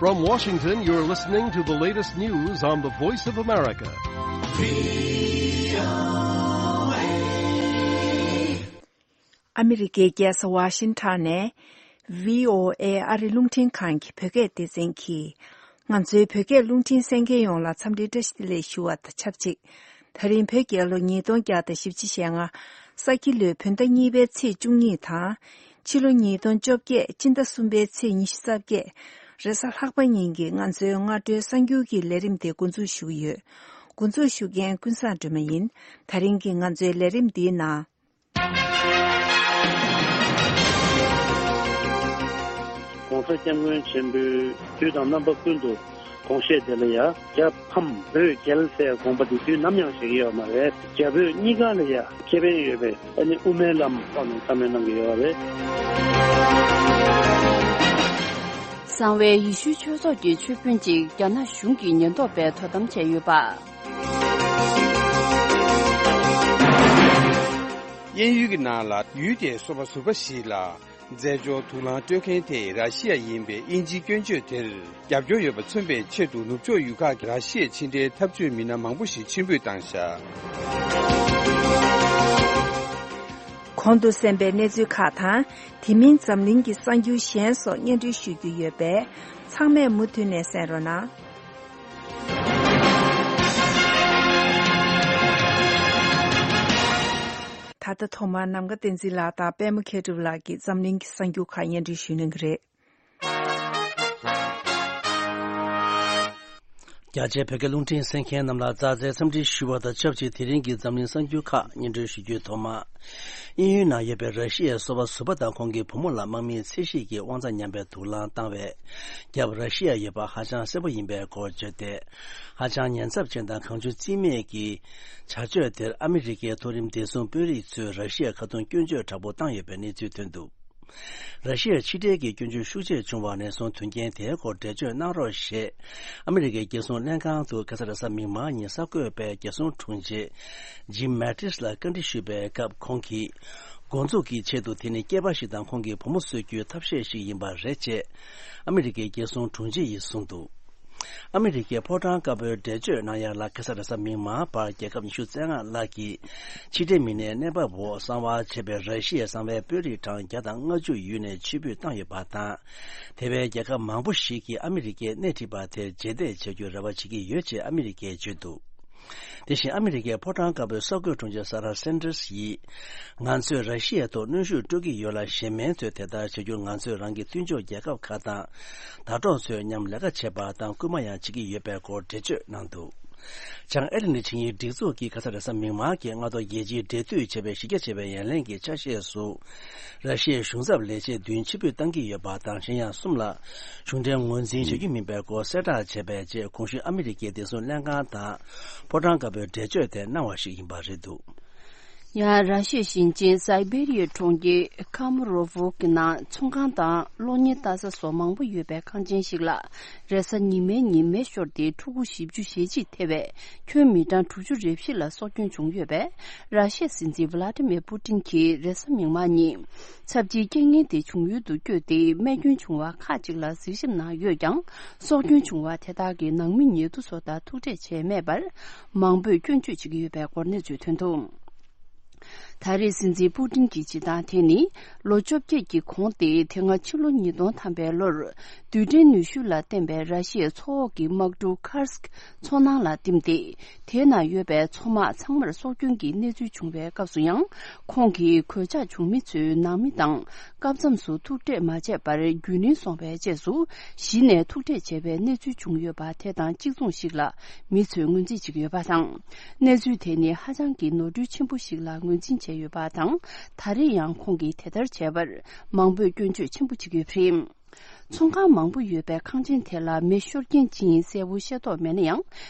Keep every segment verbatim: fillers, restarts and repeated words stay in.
From Washington, you're listening to the latest news on the Voice of America. ཨ་མི་རི་ཀའི་རྒྱལ་ས་ཝ་ཤིང་ཊོན་ནས་བྷི་ཨོ་ཨེ་ཨ་རི་རླུང་འཕྲིན་ཁང་གི་བོད་སྐད་སྡེ་ཚན་གྱིས། ང་ཚོའི་བོད་སྐད་རླུང་འཕྲིན་གསན་མཁན་ཡོངས་ལ་འཚམས་འདྲིའི་བཀྲ་ཤིས་བདེ་ལེགས་ཞུ་བ་དང་ཆབས་ཅིག། ད་རིང་བོད་རྒྱལ་ལོ་ཉིས་སྟོང་བརྒྱ་དང་བཞི་བཅུ་ཞེ་ལྔ། ས་ཁྱི་ལོའི་བོད་ཟླ་གཉིས་པའི་ཚེས་བཅུ་གཉིས་དང་། ཕྱི་ལོ་ཉིས་སྟོང་བཅོ་བརྒྱད་སྤྱི་ཟླ་གསུམ་པའི་ཚེས་ཉི་ཤུ་རྩ་བརྒྱད། རེས་གཟའ་ལྷག་པ་ཉིན་གྱི་ང་ཚོའི་སྔ་དྲོའི་གསར་འགྱུར་གྱི་ལས་རིམ་དེ་འགོ་འཛུགས་ཞུ་གི་ཡོད། འགོ་འཛུགས་ཞུ་མཁན་ཀུན་བཟང་སྒྲོལ་མ་ཡིན། ད་རིང་གི་ང་ཚོའི་ལས་རིམ་འདིའི་ནང་། ༸གོང་ས་༸སྐྱབས་མགོན་ཆེན་པོས་དུས་དང་རྣམ་པ་ཀུན་ཏུ་དགོངས་བཞེད་དེ་ལ་ཡ། རྒྱལ་ཕམ་བོད་རྒྱལ་ཟེར་དགོངས་པ་འདི་དུས་ནམ་ཡང་བཞེས་ཀྱི་ཡོད་མ་རེད། རྒྱ་བོད་གཉིས་ཀ་ལ་ཡ་ཁེ་ཕན་ཡོད་པའི་ཨ་ནི་དབུ་མའི་ལམ་ཐོག་ནས་བསམ་བློ་གནང་གི་ཡོད་རེད། གསང་བའི་ཡེ་ཤུའི་ཆོས་ཚོགས་ཀྱི་ཆོས་དཔོན་ཅིག་རྒྱ་ནག་གཞུང་གི་ཉེན་རྟོག་པས་དོ་དམ་བྱས་ཡོད་པ། དབྱིན་ཡུལ་གྱི་ནང་ལ་ཡུལ་དེའི་སོ་པ་ཟུར་པ་ཞིག་ལ་རྫས་སྦྱོར་དུག་རླངས་སྤྲོད་མཁན་དེས་ར་ཤི་ཡ་ཡིན་པའི་དབྱིན་ཇིའི་སྐྱོན་བརྗོད་དེར་རྒྱབ་སྐྱོར་ཡོད་པ་མཚོན་པའི་ཆེད་དུ། ནུབ་ཕྱོགས་ཡུལ་ཁག་གི་ར་ཤི་ཡའི་ཕྱི་འབྲེལ་འཐབ་རྩོད་མི་སྣ་མང་པོ་ཞིག་ཕྱིར་འབུད་བཏང་བཞག། གོང་དུ་གསན་པའི་གནས་ཚུལ་ཁག་དང་། དེ་མིན་འཛམ་གླིང་གི་གསར་འགྱུར་གཞན་སོགས་སྙན་སྒྲོན་ཞུ་རྒྱུ་ཡོད་པས། ཚང་མས་མུ་མཐུད་ནས་གསན་རོགས་གནང་། ད་ལྟ་ཐོག་མར་ནམ་མཁའ་བསྟན་འཛིན་ལགས་དང་པད་མ་མཁས་གྲུབ་ལགས་ཀྱིས་འཛམ་གླིང་གི་གསར་འགྱུར་ཁག་སྙན་སྒྲོན་ཞུ་གནང་གི་རེད། རྒྱ་ཆེའི་བོད་སྐད་རླུང་འཕྲིན་གསན་མཁན་རྣམས་ལ་ཙག་ཙའི་འཚམས་འདྲི་ཞུ་བ་དང་ཆབས་ཅིག། དེ་རིང་གི་འཛམ་གླིང་གསར་འགྱུར་ཁག་སྙན་སྒྲོན་ཞུ་རྒྱུའི་ཐོག་མ། དབྱིན་ཡུལ་ནང་ཡོད་པའི་ར་ཤི་ཡའི་སོ་པ་ཟུར་པ་དང་ཁོང་གི་བུ་མོ་ལ་དམག་མིའི་ཚད་གཞི་གི་དབང་རྩ་ཉམས་པའི་དུག་རླངས་བཏང་བས། རྒྱབ་ར་ཤི་ཡ་ཡོད་པ་ཧ་ཅང་གསལ་པོ་ཡིན་པའི་སྐོར་བརྗོད་དེ། ཧ་ཅང་ཉེན་ཚབས་ཅན་དང་གང་བྱུང་རྩིས་མེད་ཀྱི་བྱ་སྤྱོད་དེར་ཨ་མི་རི་ཀའི་མཐོ་རིམ་བདེ་སྲུང་དཔོན་རིགས་ཚོས་ར་ཤི་ཡ་ཁ་རྡུང་སྐྱོན་བརྗོད་དྲག་པོ་བཏང་ཡོད་པའི་གནས་ཚུལ་ཐོན་འདུག། ར་ཤི་ཡར་ཕྱི་འབྲེལ་གྱི་སྐྱོན་བརྗོད་ཤུགས་ཆེ་བྱུང་བ་ནས་བཟུང་དོན་རྐྱེན་དེའི་སྐོར་འགྲེལ་བརྗོད་གནང་རོགས་ཞེས་ཨ་མི་རི་ཀའི་རྒྱལ་སྲུང་ལྷན་ཁང་དུ་ཁ་ས་རེས་གཟའ་མིག་དམར་ཉིན་གསར་འགོད་པས་རྒྱལ་སྲུང་དྲུང་ཆེ་ཇིམ་མེ་ཏིས་ལ་བཀའ་འདྲི་ཞུས་པའི་སྐབས། ཁོང་གིས་འགོ་འཛུགས་ཀྱི་ཆེད་དུ་དེ་ནི་སྐྱེས་པ་ཞིག་དང་ཁོང་གི་བུ་མོ་གསོད་རྒྱུའི་ཐབས་ཤེས་ཤིག་ཡིན་པ་རེད་ཅེས་ཨ་མི་རི་ཀའི་རྒྱལ་སྲུང་དྲུང་ཆེ་ཡིས་གསུངས་འདུག། ཨ་མི་རི་ཀའི་ཕོ་བྲང་དཀར་པོའི་འགྲེལ་བརྗོད་གནང་ཡ་ལ་ཁ་ས་རེས་གཟའ་མིག་དམར་བར་རྒྱལ་ཁབ་ཉི་ཤུ་རྩ་ལྔ་ལྷག་གིས་ཕྱི་འབྲེལ་མི་སྣའི་གནས་བབ་འོག་གསང་བ་བྱས་པའི་ར་ཤི་ཡའི་གསང་བའི་དཔོན་རིགས་གྲངས་བརྒྱ་དང་ལྔ་བཅུ་ཡུལ་ནས་ཕྱིར་འབུད་བཏང་ཡོད་པ་དང་། དེ་བས་རྒྱལ་ཁབ་མང་པོ་ཞིག་གིས་ཨ་མི་རི་ཀས་སྣེ་ཁྲིད་པ་དེར་རྗེས་འདེད་བྱ་རྒྱུའི་རེ་བ་བྱེད་ཀྱི་ཡོད་ཅེས་ཨ་མི་རི་ཀས་བརྗོད་འདུག། དེ་བཞིན་ཨ་མི་རི་ཀའི་ཕོ་བྲང་དཀར་པོའི་གསར་འགོད་དྲུང་ཆེ་ས་ར་སན་ཏྲེས་ཡིས། ང་ཚོས་ར་ཤི་ཡའི་ཐོག་གནོན་ཤུགས་སྤྲོད་ཀྱི་ཡོད་ལ། གཞན་ཕན་ཚོས་དེ་ལྟར་བྱ་རྒྱུར་ང་ཚོས་རང་གི་མཐུན་ཕྱོགས་རྒྱལ་ཁབ་ཁག་དང་། དྲ་གྲོགས་ཚོས་མཉམ་ལས་ཀ་བྱེད་པ་དང་སྐུལ་མ་ཡང་བྱེད་ཀྱི་ཡོད་པའི་སྐོར་འགྲེལ་བརྗོད་གནང་འདུག། བྱང་ཨེ་ཊ་ལན་ཊིག་ཆིངས་ཡིག་སྒྲིག་འཛུགས་ཀྱིས་ཁ་ས་རེས་གཟའ་མིག་དམར་གྱི་སྔ་དྲོ་རྒྱལ་སྤྱིའི་འབྲེལ་མཐུད་བྱས་པའི་གཞི་རྒྱ་ཆེ་བའི་ཡན་ལན་གྱི་ཆ་ཤས་སུ། ར་ཤི་ཡའི་གཞུང་ཚབ་ལས་བྱེད་བདུན་ཕྱིར་འབུད་གཏང་གི་ཡོད་པ་དང་། གཞན་ཡང་གསུམ་ལ་གཞུང་འབྲེལ་ངོས་འཛིན་བྱ་རྒྱུ་མིན་པའི་སྐོར་གསལ་བསྒྲགས་བྱས་པའི་རྗེས། གོང་ཞུས་ཨ་མི་རི་ཀའི་བདེ་སྲུང་ལྷན་ཁང་དང་ཕོ་བྲང་དཀར་པོའི་འགྲེལ་བརྗོད་དེ་གནང་བ་ཞིག་ཡིན་པ་རེད་འདུག། ཡང་ར་ཤི་ཡའི་ཞིང་ཆེན་སའི་བེ་རི་ཡའི་གྲོང་ཁྱེར་ཁ་མོ་རོ་ཝོ་གི་ནང་ཚོང་ཁང་དང་གློག་བརྙན་ལྟ་ས་སོགས་མང་པོ་ཡོད་པའི་ཁང་ཆེན་ཞིག་ལ་རེས་གཟའ་ཉི་མའི་ཉིན་མེ་ཤོར་ཏེ་ཕྲུ་གུ་བཞི་བཅུ་ཞེ་གཅིག་ཐེ་བའི་ཁྱོན་མི་གྲངས་དྲུག་ཅུ་རེ་བཞི་ལ་སྲོག་སྐྱོན་བྱུང་ཡོད་པས། ར་ཤི་ཡའི་སྲིད་འཛིན་ཝི་ལ་ཏི་མེ་པུ་ཏིན་གྱིས་རེས་གཟའ་མིག་དམར་ཉིན་ཚབས་ཆེའི་རྐྱེན་ངན་དེ་བྱུང་ཡུལ་དུ་བསྐྱོད་དེ། རྨས་སྐྱོན་བྱུང་བ་ཁག་ཅིག་ལ་གཟིགས་ཞིབ་གནང་ཡོད་ཀྱང་། སྲོག་སྐྱོན་བྱུང་བ་དེ་དག་གི་ནང་མི་ཉེ་དུ་ཚོ་དང་ཐུག་འཕྲད་བྱས་མེད་པར། མང་པོས་སྐྱོན་བརྗོད་བྱེད་ཀྱི་ཡོད་པའི་སྐོར་གནས་ཚུལ་ཐོན་འདུག། ད་རེས་སྲིད་འཛིན་པུ་ཏིན་གྱི་བྱེད་སྟངས་དེ་ནི་ལོ་བཅོ་བརྒྱད་ཀྱི་གོང་སྟེ། དེ་སྔ་ཕྱི་ལོ་ཉིས་སྟོང་ཐམ་པའི་ལོར་རྡུལ་ཕྲན་ནུས་ཤུགས་ལ་བརྟེན་པའི་ར་ཤི་ཡའི་མཚོ་འོག་གི་དམག་གྲུ་ཁར་སྐི་མཚོ་ནང་ལ་བསྟིམས་ཏེ། དེའི་ནང་ཡོད་པའི་མཚོ་དམག་ཚང་མར་སྲོག་སྐྱོན་གྱི་གནས་ཚུལ་བྱུང་བའི་སྐབས་སུ་ཡང་། ཁོང་གིས་གོད་ཆག་བྱུང་མི་ཚོའི་ནང་མི་དང་སྐབས་མཚམས་སུ་ཐུག་འཕྲད་མ་བྱས་པར། རྒྱུན་རིང་སོང་བའི་རྗེས་སུ་གཞི་ནས་ཐུག་འཕྲད་བྱས་པའི་གནས་ཚུལ་བྱུང་ཡོད་པ་དེ་དང་གཅིག་མཚུངས་ཤིག་ལ་མི་ཚོས་ངོས་འཛིན་བྱེད་ཀྱི་ཡོད་པ་དང་། གནས་ཚུལ་དེ་ནི་ཧ་ཅང་གི་ནོར་འཁྲུལ་ཆེན་པོ་ཞིག་ལ་ངོས་འཛིན་བྱས་ཡོད་པ་དང་། ད་རེས་ཡང་ཁོང་གིས་དེ་ལྟར་བྱས་པར་མང་པོས་སྐྱོན་བརྗོད་ཆེན་པོ་བྱེད་ཀྱི་ཡོད་པ་རེད། ཚོང་ཁང་མང་པོ་ཡོད་པའི་ཁང་ཆེན་དེ་ལ་མེ་ཤོར་རྐྱེན་ཅི་ཡིན་གསལ་པོ་ཤེས་རྟོགས་མེད་ན་ཡང་།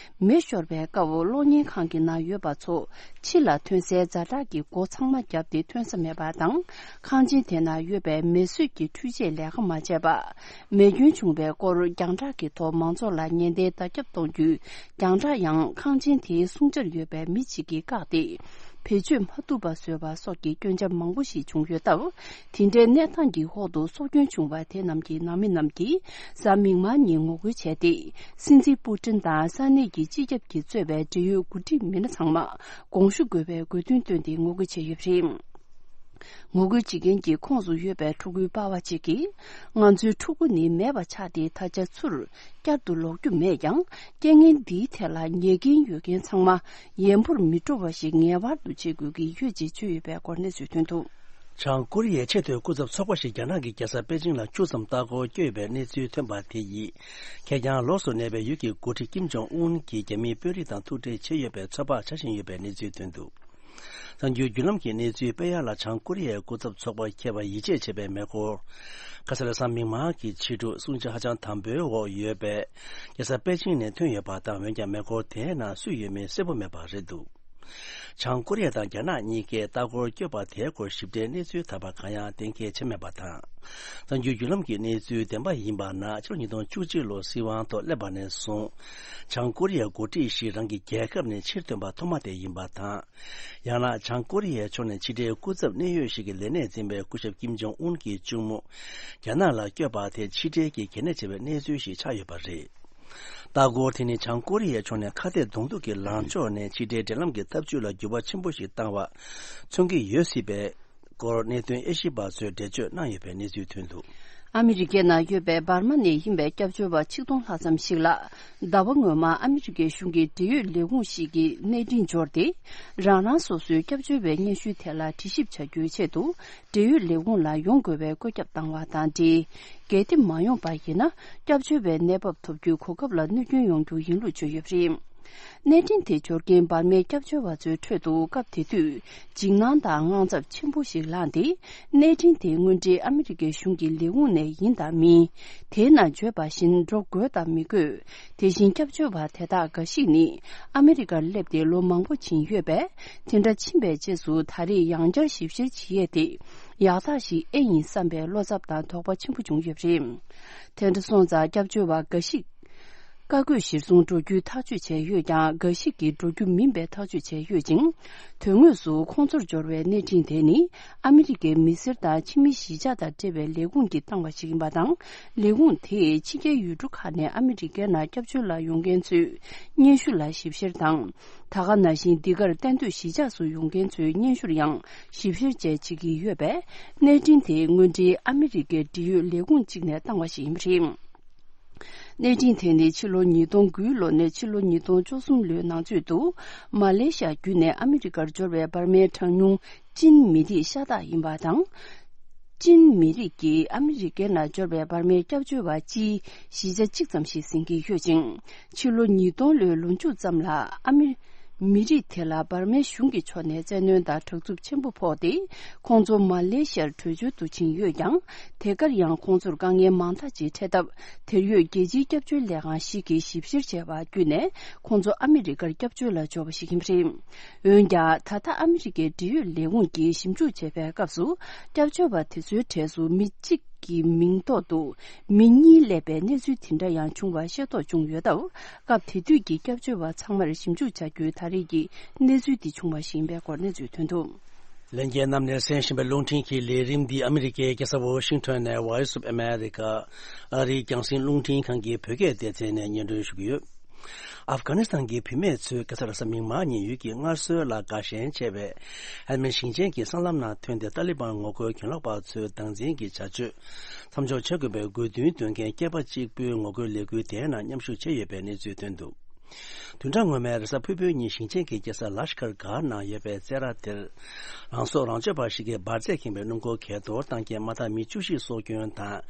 མེ་ཤོར་བའི་སྐབས་གློག་བརྙན་ཁང་གི་ནང་ཡོད་པ་ཚོ་ཕྱི་ལ་ཐོན་སའི་ཛ་དྲག་གི་སྒོ་ཚང་མ་བརྒྱབ་སྟེ་ཐོན་ས་མེད་པ་དང་། ཁང་ཆེན་དེ་ནང་ཡོད་པའི་མེ་གསོད་ཀྱི་འཕྲུལ་ཆས་ལས་ཀ་མ་བྱས་པ། མེ་སྐྱོན་བྱུང་བའི་སྐོར་རྒྱང་བསྒྲགས་ཀྱི་ཐོག་མང་ཚོགས་ལ་ཉེན་བརྡའི་བརྡ་ཁྱབ་གཏོང་རྒྱུའི་རྒྱང་བསྒྲགས་ཡང་ཁང་ཆེན་དེའི་སྲུང་བྱར་ཡོད་པའི་མི་གཅིག་གིས་བཀག་སྟེ། བེད་སྤྱོད་མ་ཐུབ་པ་བཟོས་པ་སོགས་ཀྱི་སྐྱོན་ཆ་མང་པོ་ཞིག་བྱུང་ཡོད་སྟབས། དེ་འདྲའི་གནས་སྟངས་ཀྱི་འོག་ཏུ་སྲོག་སྐྱོན་བྱུང་བ་དེ་རྣམས་ཀྱི་ནང་མི་རྣམས་ཀྱིས་གཟའ་མིག་དམར་ཉིན་ངོ་རྒོལ་བྱས་ཏེ། སྲིད་འཛིན་པུ་ཏིན་དང་ས་གནས་ཀྱི་སྤྱི་ཁྱབ་ཀྱིས་གཙོས་པའི་འབྲེལ་ཡོད་འགོ་ཁྲིད་མི་སྣ་ཚང་མ་དགོངས་ཞུ་དགོས་པའི་དགོས་འདུན་བཏོན་ཏེ་ངོ་རྒོལ་བྱས་ཡོད་པ་རེད། ངོ་རྒོལ་བྱེད་མཁན་གྱི་ཁོངས་སུ་ཡོད་པའི་ཕྲུ་གུའི་པ་ཕ་གཅིག་གིས། ང་ཚོའི་ཕྲུ་གུ་ནི་མེད་པ་ཆགས་ཏེ་ད་ཆ་ཚུར་བསྐྱར་དུ་ལོག་རྒྱུ་མེད་ཀྱང་། རྐྱེན་ངན་འདིའི་ཐད་ལ་ཉེས་འགན་ཡོད་མཁན་ཚང་མ་ཡན་པོར་མི་འགྲོ་བ་ཞིག་ངེས་པར་དུ་བྱེད་དགོས་ཀྱི་ཡོད་ཅེས་བརྗོད་ཡོད་པའི་སྐོར་གནས་ཚུལ་ཐོན་འདུག། བྱང་ཀོ་རི་ཡའི་ཆེས་མཐོའི་སྐུ་ཚབ་ཚོགས་པ་ཞིག་རྒྱ་ནག་གི་རྒྱལ་ས་པེ་ཅིང་ལ་འཁྱུག་ཙམ་ལྟ་སྐོར་བསྐྱོད་ཡོད་པའི་གནས་ཚུལ་ཐོན་པ་དེ་ཡིས། ཁེར་རྐྱང་ལོགས་སུ་གནས་པའི་ཡུལ་གྱི་འགོ་ཁྲིད་ཀིམ་ཇོང་ཨུན་གྱིས་རྒྱ་མིའི་དཔོན་རིགས་དང་ཐུག་འཕྲད་བྱས་ཡོད་པའི་ཚོད་དཔག་བྱ་བཞིན་ཡོད་པའི་གནས་ཚུལ་ཐོན་འདུག། གསར་འགྱུར་བརྒྱུད་ལམ་གྱི་གནས་ཚུལ་སྤེལ་ཡག་ལ། བྱང་ཀོ་རི་ཡའི་སྐུ་ཚབ་ཚོགས་པ་འཁྱེར་བར་ཡིད་ཆེས་བྱེད་པའི་མེ་འཁོར། ཁ་ས་ལ་གཟའ་མིག་དམར་གྱི་ཕྱི་དྲོ་སྲུང་བྱ་ཧ་ཅང་དམ་པོའི་འོག་ཡོད་པའི་རྒྱལ་ས་པེ་ཅིང་ནས་ཐོན་ཡོད་པ་དང་། འོན་ཀྱང་མེ་འཁོར་དེའི་ནང་སུ་ཡོད་མེད་གསལ་པོ་མེད་པ་རེད་འདུག། བྱང་ཀོ་རི་ཡ་དང་རྒྱ་ནག་གཉིས་ཀས་ལྟ་སྐོར་བསྐྱོད་པ་དེའི་སྐོར་ཞིབ་ཕྲའི་གནས་ཚུལ་ད་བར་གང་ཡང་གཏན་འཁེལ་བྱས་མེད་པ་དང་། གསར་འགྱུར་བརྒྱུད་ལམ་གྱི་གནས་ཚུལ་བདེན་པ་ཡིན་པ་ན། ཕྱི་ལོ་ཉིས་སྟོང་བཅུ་གཅིག་ལོར་སྲིད་དབང་ཐོག་སླེབས་པ་ནས་བཟུང་། བྱང་ཀོ་རི་ཡའི་འགོ་ཁྲིད་ཞིག་རང་གི་རྒྱལ་ཁབ་ནས་ཕྱིར་ཐོན་པ་ཐོག་མ་དེ་ཡིན་པ་དང་། ཡང་ན་བྱང་ཀོ་རི་ཡའི་ཕྱོགས་ནས་ཕྱི་འབྲེལ་སྐུ་ཚབ་གནད་ཡོད་ཞིག་གི་ལས་གནས་འཛིན་པའི་སྐུ་ཞབས་ཀིམ་ཇོང་ཨུན་གྱི་གཅུང་མོ་རྒྱ་ནག་ལ་བསྐྱོད་པ་དེ་ཕྱི་འབྲེལ་གྱི་གལ་གནད་ཆེ་བའི་གནས་ཚུལ་ཞིག་ཆགས་ཡོད་པ་རེད། ལྟ་སྐོར་དེ་ནི་བྱང་ཀོ་རི་ཡའི་ཕྱོགས་ནས་ཁ་གཏད་གདོང་ཐུག་གི་ལངས་ཕྱོགས་ནས་ཕྱི་འབྲེལ་འབྲེལ་ལམ་གྱི་ཐབས་ཇུས་ལ་འགྱུར་བ་ཆེན་པོ་ཞིག་བཏང་བ་མཚོན་གྱི་ཡོད་སྲིད་པའི་སྐོར་གནད་དོན་དབྱེ་ཞིབ་པ་ཚོས་འགྲེལ་བརྗོད་གནང་ཡོད་པའི་གནས་ཚུལ་ཐོན་འདུག། ཨ་མི་རི་ཀའི་ནང་ཡོད་པའི་འབར་མ་ནས་ཡིན་པའི་སྐྱབས་བཅོལ་བ་ཆིག་སྟོང་ལྷག་ཙམ་ཞིག་ལ། ཟླ་བ་སྔོན་མ་ཨ་མི་རི་ཀའི་གཞུང་གི་འབྲེལ་ཡོད་ལས་ཁུངས་ཤིག་གིས་གནས་འཕྲིན་འབྱོར་ཏེ། རང་རང་སོ་སོའི་སྐྱབས་བཅོལ་བའི་སྙན་ཞུའི་ཐད་ལ་དྲི་ཞིབ་བྱ་རྒྱུའི་ཆེད་དུ། འབྲེལ་ཡོད་ལས་ཁུངས་ལ་ཡོང་དགོས་པའི་བཀོད་ཁྱབ་བཏང་བ་དང་འབྲེལ། གལ་ཏེ་མ་ཡོང་པ་ཡིན་ན། སྐྱབས་བཅོལ་བའི་གནས་བབ་ཐོབ་རྒྱུའི་གོ་སྐབས་ལ་གནོད་སྐྱོན་ཡོང་རྒྱུ་ཡིན་ལུགས་བརྗོད་ཡོད་པ་རེད། གནས་འཕྲིན་དེ་འབྱོར་མཁན་འབར་མའི་སྐྱབས་བཅོལ་བ་ཚོའི་ཁྲོད་དུ། སྐབས་དེ་དུས་འཇིགས་སྣང་དང་དངངས་འཚབ་ཆེན་པོ་ཞིག་ལངས་ཏེ། གནས་འཕྲིན་དེ་དངོས་འབྲེལ་ཨ་མི་རི་ཀའི་གཞུང་གི་ལས་ཁུངས་ནས་ཡིན་དང་མིན། དེའི་ནང་བརྗོད་པ་བཞིན་འགྲོ་དགོས་དང་མི་དགོས། དེ་བཞིན་སྐྱབས་བཅོལ་བ་དེ་དག་འགའ་ཞིག་ནི་ཨ་མི་རི་ཀར་སླེབས་ཏེ་ལོ་མང་པོ་ཕྱིན་ཡོད་པས། དེ་འདྲ་ཕྱིན་པའི་རྗེས་སུ་ད་རེས་ཡང་བསྐྱར་ཞིབ་བཤེར་བྱེད་ཡས་དེ་ཡག་རྟགས་ཤིག་ཨེ་ཡིན་བསམ་པའི་བློ་འཚབ་དང་དོགས་པ་ཆེན་པོ་བྱུང་ཡོད་པ་རེད། དེ་འདྲ་སོང་ཙང་སྐྱབས་བཅོལ་བ་འགའ་ཞིག་བཀའ་བཀོད་གཞིར་བཟུང་འགྲོ་རྒྱུའི་ཐག་གཅོད་བྱས་ཡོད་ཀྱང་། འགའ་ཞིག་གིས་འགྲོ་རྒྱུ་མིན་པའི་ཐག་གཅོད་བྱས་ཡོད་ཅིང་། དོན་དངོས་སུ་ཁོང་ཚོར་འབྱོར་བའི་གནས་འཕྲིན་དེ་ནི། ཨ་མི་རི་ཀའི་མི་སེར་དང་ཕྱི་མི་གཞིས་ཆགས་དང་འབྲེལ་བའི་ལས་ཁུངས་ཀྱིས་བཏང་བ་ཞིག་ཡིན་པ་དང་། ལས་ཁུངས་དེས་ཕྱི་རྒྱལ་ཡུལ་གྲུ་ཁག་ནས་ཨ་མི་རི་ཀའི་ནང་སྐྱབས་བཅོལ་ལ་ཡོང་མཁན་ཚོའི་སྙན་ཞུ་ལ་ཞིབ་བཤེར་དང་། ད་ག་ནང་བཞིན་འདི་གར་གཏན་སྡོད་གཞིས་ཆགས་སུ་ཡོང་མཁན་ཚོའི་སྙན་ཞུར་ཡང་ཞིབ་བཤེར་བཅས་བྱེད་ཀྱི་ཡོད་པས། གནས་འཕྲིན་དེ་དངོས་འབྲེལ་ཨ་མི་རི་ཀའི་འབྲེལ་ཡོད་ལས་ཁུངས་གཅིག་ནས་བཏང་བ་ཞིག་ཡིན་པ་རེད། གནས་འཕྲིན་དེ་ནི་ཕྱི་ལོ་ཉིས་སྟོང་དགུའི་ལོ་ནས་ཕྱི་ལོ་ཉིས་སྟོང་བཅུ་གསུམ་ལོའི་ནང་ཚུད་དུ། མ་ལེ་ཤ་བརྒྱུད་ནས་ཨ་མི་རི་ཀར་འབྱོར་བའི་འབར་མའི་གྲངས་ཉུང་ཅིན་མི་རིགས་ཤ་སྟག་ཡིན་པ་དང་། ཅིན་མི་རིགས་ཀྱིས་ཨ་མི་རི་ཀའི་ནང་འབྱོར་བའི་འབར་མའི་སྐྱབས་བཅོལ་བ་སྤྱིའི་བཞི་ཆ་གཅིག་ཙམ་ཞིག་ཟིན་གྱི་ཡོད་ཅིང་། ཕྱི་ལོ་ཉིས་སྟོང་ལོའི་ལོ་མཇུག་ཙམ་ལ་ཨ་མི། མི་རིགས་དེ་ལ་འབར་མའི་གཞུང་གི་ཕྱོགས་ནས་བཙན་གནོན་དང་དྲག་རྩུབ་ཆེན་པོ་ཕོག་སྟེ། ཁོང་ཚོ་མ་ལེ་ཤར་བྲོས་བྱོལ་དུ་ཕྱིན་ཡོད་ཀྱང་། དེ་གར་ཡང་ཁོང་ཚོར་དཀའ་ངལ་མང་དག་ཅིག་འཕྲད་སྟབས། དེར་ཡོད་རྒྱལ་སྤྱིའི་སྐྱབས་བཅོལ་ལས་ཁང་ཞིག་གིས་ཞིབ་བཤེར་བྱས་པ་བརྒྱུད་ནས། ཁོང་ཚོ་ཨ་མི་རི་ཀར་སྐྱབས་བཅོལ་ལ་འབྱོར་བ་ཞིག་ཡིན་པ་རེད། འོན་ཀྱང་། ད་ལྟ་ཨ་མི་རི་ཀའི་འབྲེལ་ཡོད་ལས་ཁུངས་ཀྱིས་ཞིབ་འཇུག་བྱེད་པའི་སྐབས་སུ། སྐྱབས་བཅོལ་བ་དེ་ཚོའི་གྲས་སུ་མི་གཅིག་གི་མིང་ཐོག་ཏུ་མི་གཉིས་སླེབས་པའི་གནས་ཚུལ་དེ་འདྲ་ཡང་བྱུང་བ་ཤེས་རྟོགས་བྱུང་ཡོད་སྟབས། སྐབས་དེ་དུས་ཀྱི་སྐྱབས་བཅོལ་བ་ཚང་མར་ཞིབ་འཇུག་བྱ་རྒྱུའི་ད་རེས་ཀྱི་གནས་ཚུལ་འདི་བྱུང་བ་ཞིག་ཡིན་པའི་སྐོར་གནས་ཚུལ་ཐོན་འདུག། ལྷན་རྒྱས་རྣམས་ནས་གསན་བཞིན་པའི་རླུང་འཕྲིན་གྱི་ལས་རིམ་འདི་ཨ་མི་རི་ཀའི་རྒྱལ་ས་ཝོ་ཤིང་ཊོན་ནས་Voice of America ཨ་རིའི་རྒྱང་སྲིང་རླུང་འཕྲིན་ཁང་གི་བོད་སྐད་སྡེ་ཚན་ནས་སྙན་སྒྲོན་ཞུ་གི་ཡོད། ཨབ་གྷ་ནི་སི་ཐན་གྱི་བུད་མེད་ཚོས་ཁ་སང་རེས་གཟའ་མིག་དམར་ཉིན་ཡུལ་གྱི་སྔར་སྲོལ་ལ་དགའ་ཞེན་ཆེ་བའི་ཧེལ་མན་ཞིང་ཆེན་གྱི་སྲང་ལམ་ནང་ཐོན་ཏེ། ཏཱ་ལི་བན་ངོ་རྒོལ་གྱེན་ལོག་པ་ཚོའི་སྟངས་འཛིན་གྱི་བྱ་སྤྱོད་མཚམས་འཇོག་བྱེད་དགོས་པའི་དགོས་འདུན་འདོན་མཁན་སྐྱེས་པ་གཅིག་པུའི་ངོ་རྒོལ་ལས་འགུལ་དེའི་ནང་མཉམ་ཞུགས་བྱས་ཡོད་པའི་གནས་ཚུལ་ཐོན་འདུག། བདུན་ཕྲག་སྔོན་མའི་རེས་གཟའ་ཕུར་བུའི་ཉིན་ཞིང་ཆེན་གྱི་རྒྱལ་ས་ལཱ་ཤ་ཁར་གྷར་ནང་ཡོད་པའི་རྩེད་ར་དེར། རང་སྲོག་རང་གཅོད་པ་ཞིག་གིས་འབར་རྫས་ཁེངས་པའི་སྣུམ་འཁོར་གས་གཏོར་བཏང་རྐྱེན་མ་དག་མི་བཅུ་བཞི་སྲོག་སྐྱོན་དང་།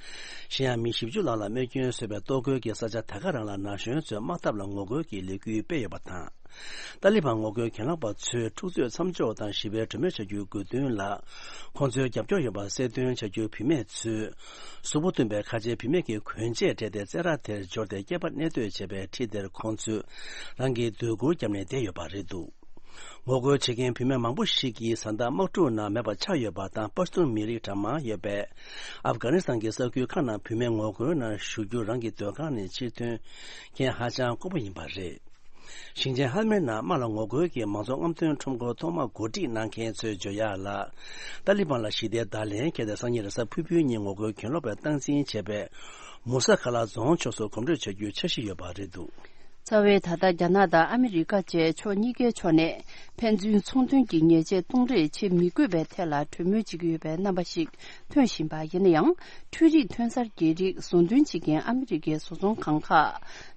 གཞན་ཡང་མི་བཞི་བཅུ་ལྷག་ལ་རྨས་སྐྱོན་བཟོས་པའི་གཏོར་རྒོལ་གྱི་ས་ཆ་ད་ག་རང་ལ་ན་གཞོན་ཚོས་དམག་འཐབ་ལ་ངོ་རྒོལ་གྱི་ལས་འགུལ་སྤེལ་ཡོད་པ་དང་། ཏཱ་ལི་བན་ངོ་རྒོལ་གྱེན་ལངས་པ་ཚོས་འཁྲུག་རྩོད་མཚམས་འཇོག་དང་ཞི་བའི་གྲོས་མོལ་བྱ་རྒྱུའི་དགོས་འདུན་ལ། ཁོང་ཚོའི་རྒྱབ་སྐྱོར་ཡོད་པ་གསལ་སྟོན་བྱ་རྒྱུར་བུད་མེད་ཚོས། གཟུགས་པོ་བཏུམས་པའི་ཁ་ཆེའི་བུད་མེད་ཀྱི་གོན་ཆས་སྤྲས་ཏེ་རྩེད་ར་དེར་འབྱོར་ཏེ། སྐྱེས་པ་གནས་སྡོད་བྱས་པའི་ཁྲི་དེར་ཁོང་ཚོས་རང་གི་སྡོད་གུར་བརྒྱབ་ནས་བསྡད་ཡོད་པ་རེད་འདུག། ངོ་རྒོལ་བྱེད་མཁན་བུད་མེད་མང་པོ་ཞིག་གིས་བཟའ་ཟླ་དམག་འཁྲུག་ནང་མེད་པ་ཆགས་ཡོད་པ་དང་། པ་ཤ་ཏུན་མི་རིགས་གྲངས་མང་ཡོད་པའི་ཨབ་གྷ་ནི་སི་ཐན་གྱི་ས་ཁུལ་ཁག་ནང་བུད་མེད་ངོ་རྒོལ་ནང་ཞུགས་རྒྱུར་རང་གི་སྡོད་ཁང་ནས་ཕྱིར་ཐོན་མཁན་ཧ་ཅང་དཀོན་པོ་ཡིན་པ་རེད། ཞིང་ཆེན་ཧལ་མེར་ནང་དམག་ལ་ངོ་རྒོལ་གྱིས་མང་ཚོགས་རྔམ་སྟོན་ཁྲོམ་སྐོར་ཐོག་མ་གོ་སྒྲིག་གནང་མཁན་ཚོའི་བརྗོད་ཡག་ལ། ཏཱ་ལི་བན་ལ་ཞི་བདེའི་བརྡ་ལན་བསྐྱལ་ཏེ། སང་ཉིན་རེས་གཟའ་ཕུར་བུའི་ཉིན་ངོ་རྒོལ་གྱེན་ལོག་པས་སྟངས་འཛིན་བྱས་པའི་མུ་ས་ཁ་ལ་རྫོང་ཕྱོགས་སུ་གོམ་བགྲོད་བྱ་རྒྱུའི་འཆར་གཞི་ཡོད་པ་རེད་འདུག། རྩ་བའི་ད་ལྟ་རྒྱ་ནག་དང་ཨ་མི་རི་ཀ་བཅས་ཕྱོགས་གཉིས་ཀའི་ཕྱོགས་ནས་ཕན་ཚུན་ཚོང་དོན་གྱི་ཉེས་ཆད་གཏོང་རེས་བྱེད་མི་དགོས་པའི་ཐད་ལ་གྲོས་མོལ་བྱེད་ཀྱི་ཡོད་པའི་རྣམ་པ་ཞིག་ཐོན་བཞིན་པ་ཡིན་ན་ཡང་། འཕྲུལ་རིག་ཐོན་གསར་གྱི་རིགས་བཟོ་འདོན་བྱེད་མཁན་ཨ་མི་རི་ཀའི་བཟོ་ཚོང་ཁང་ཁག་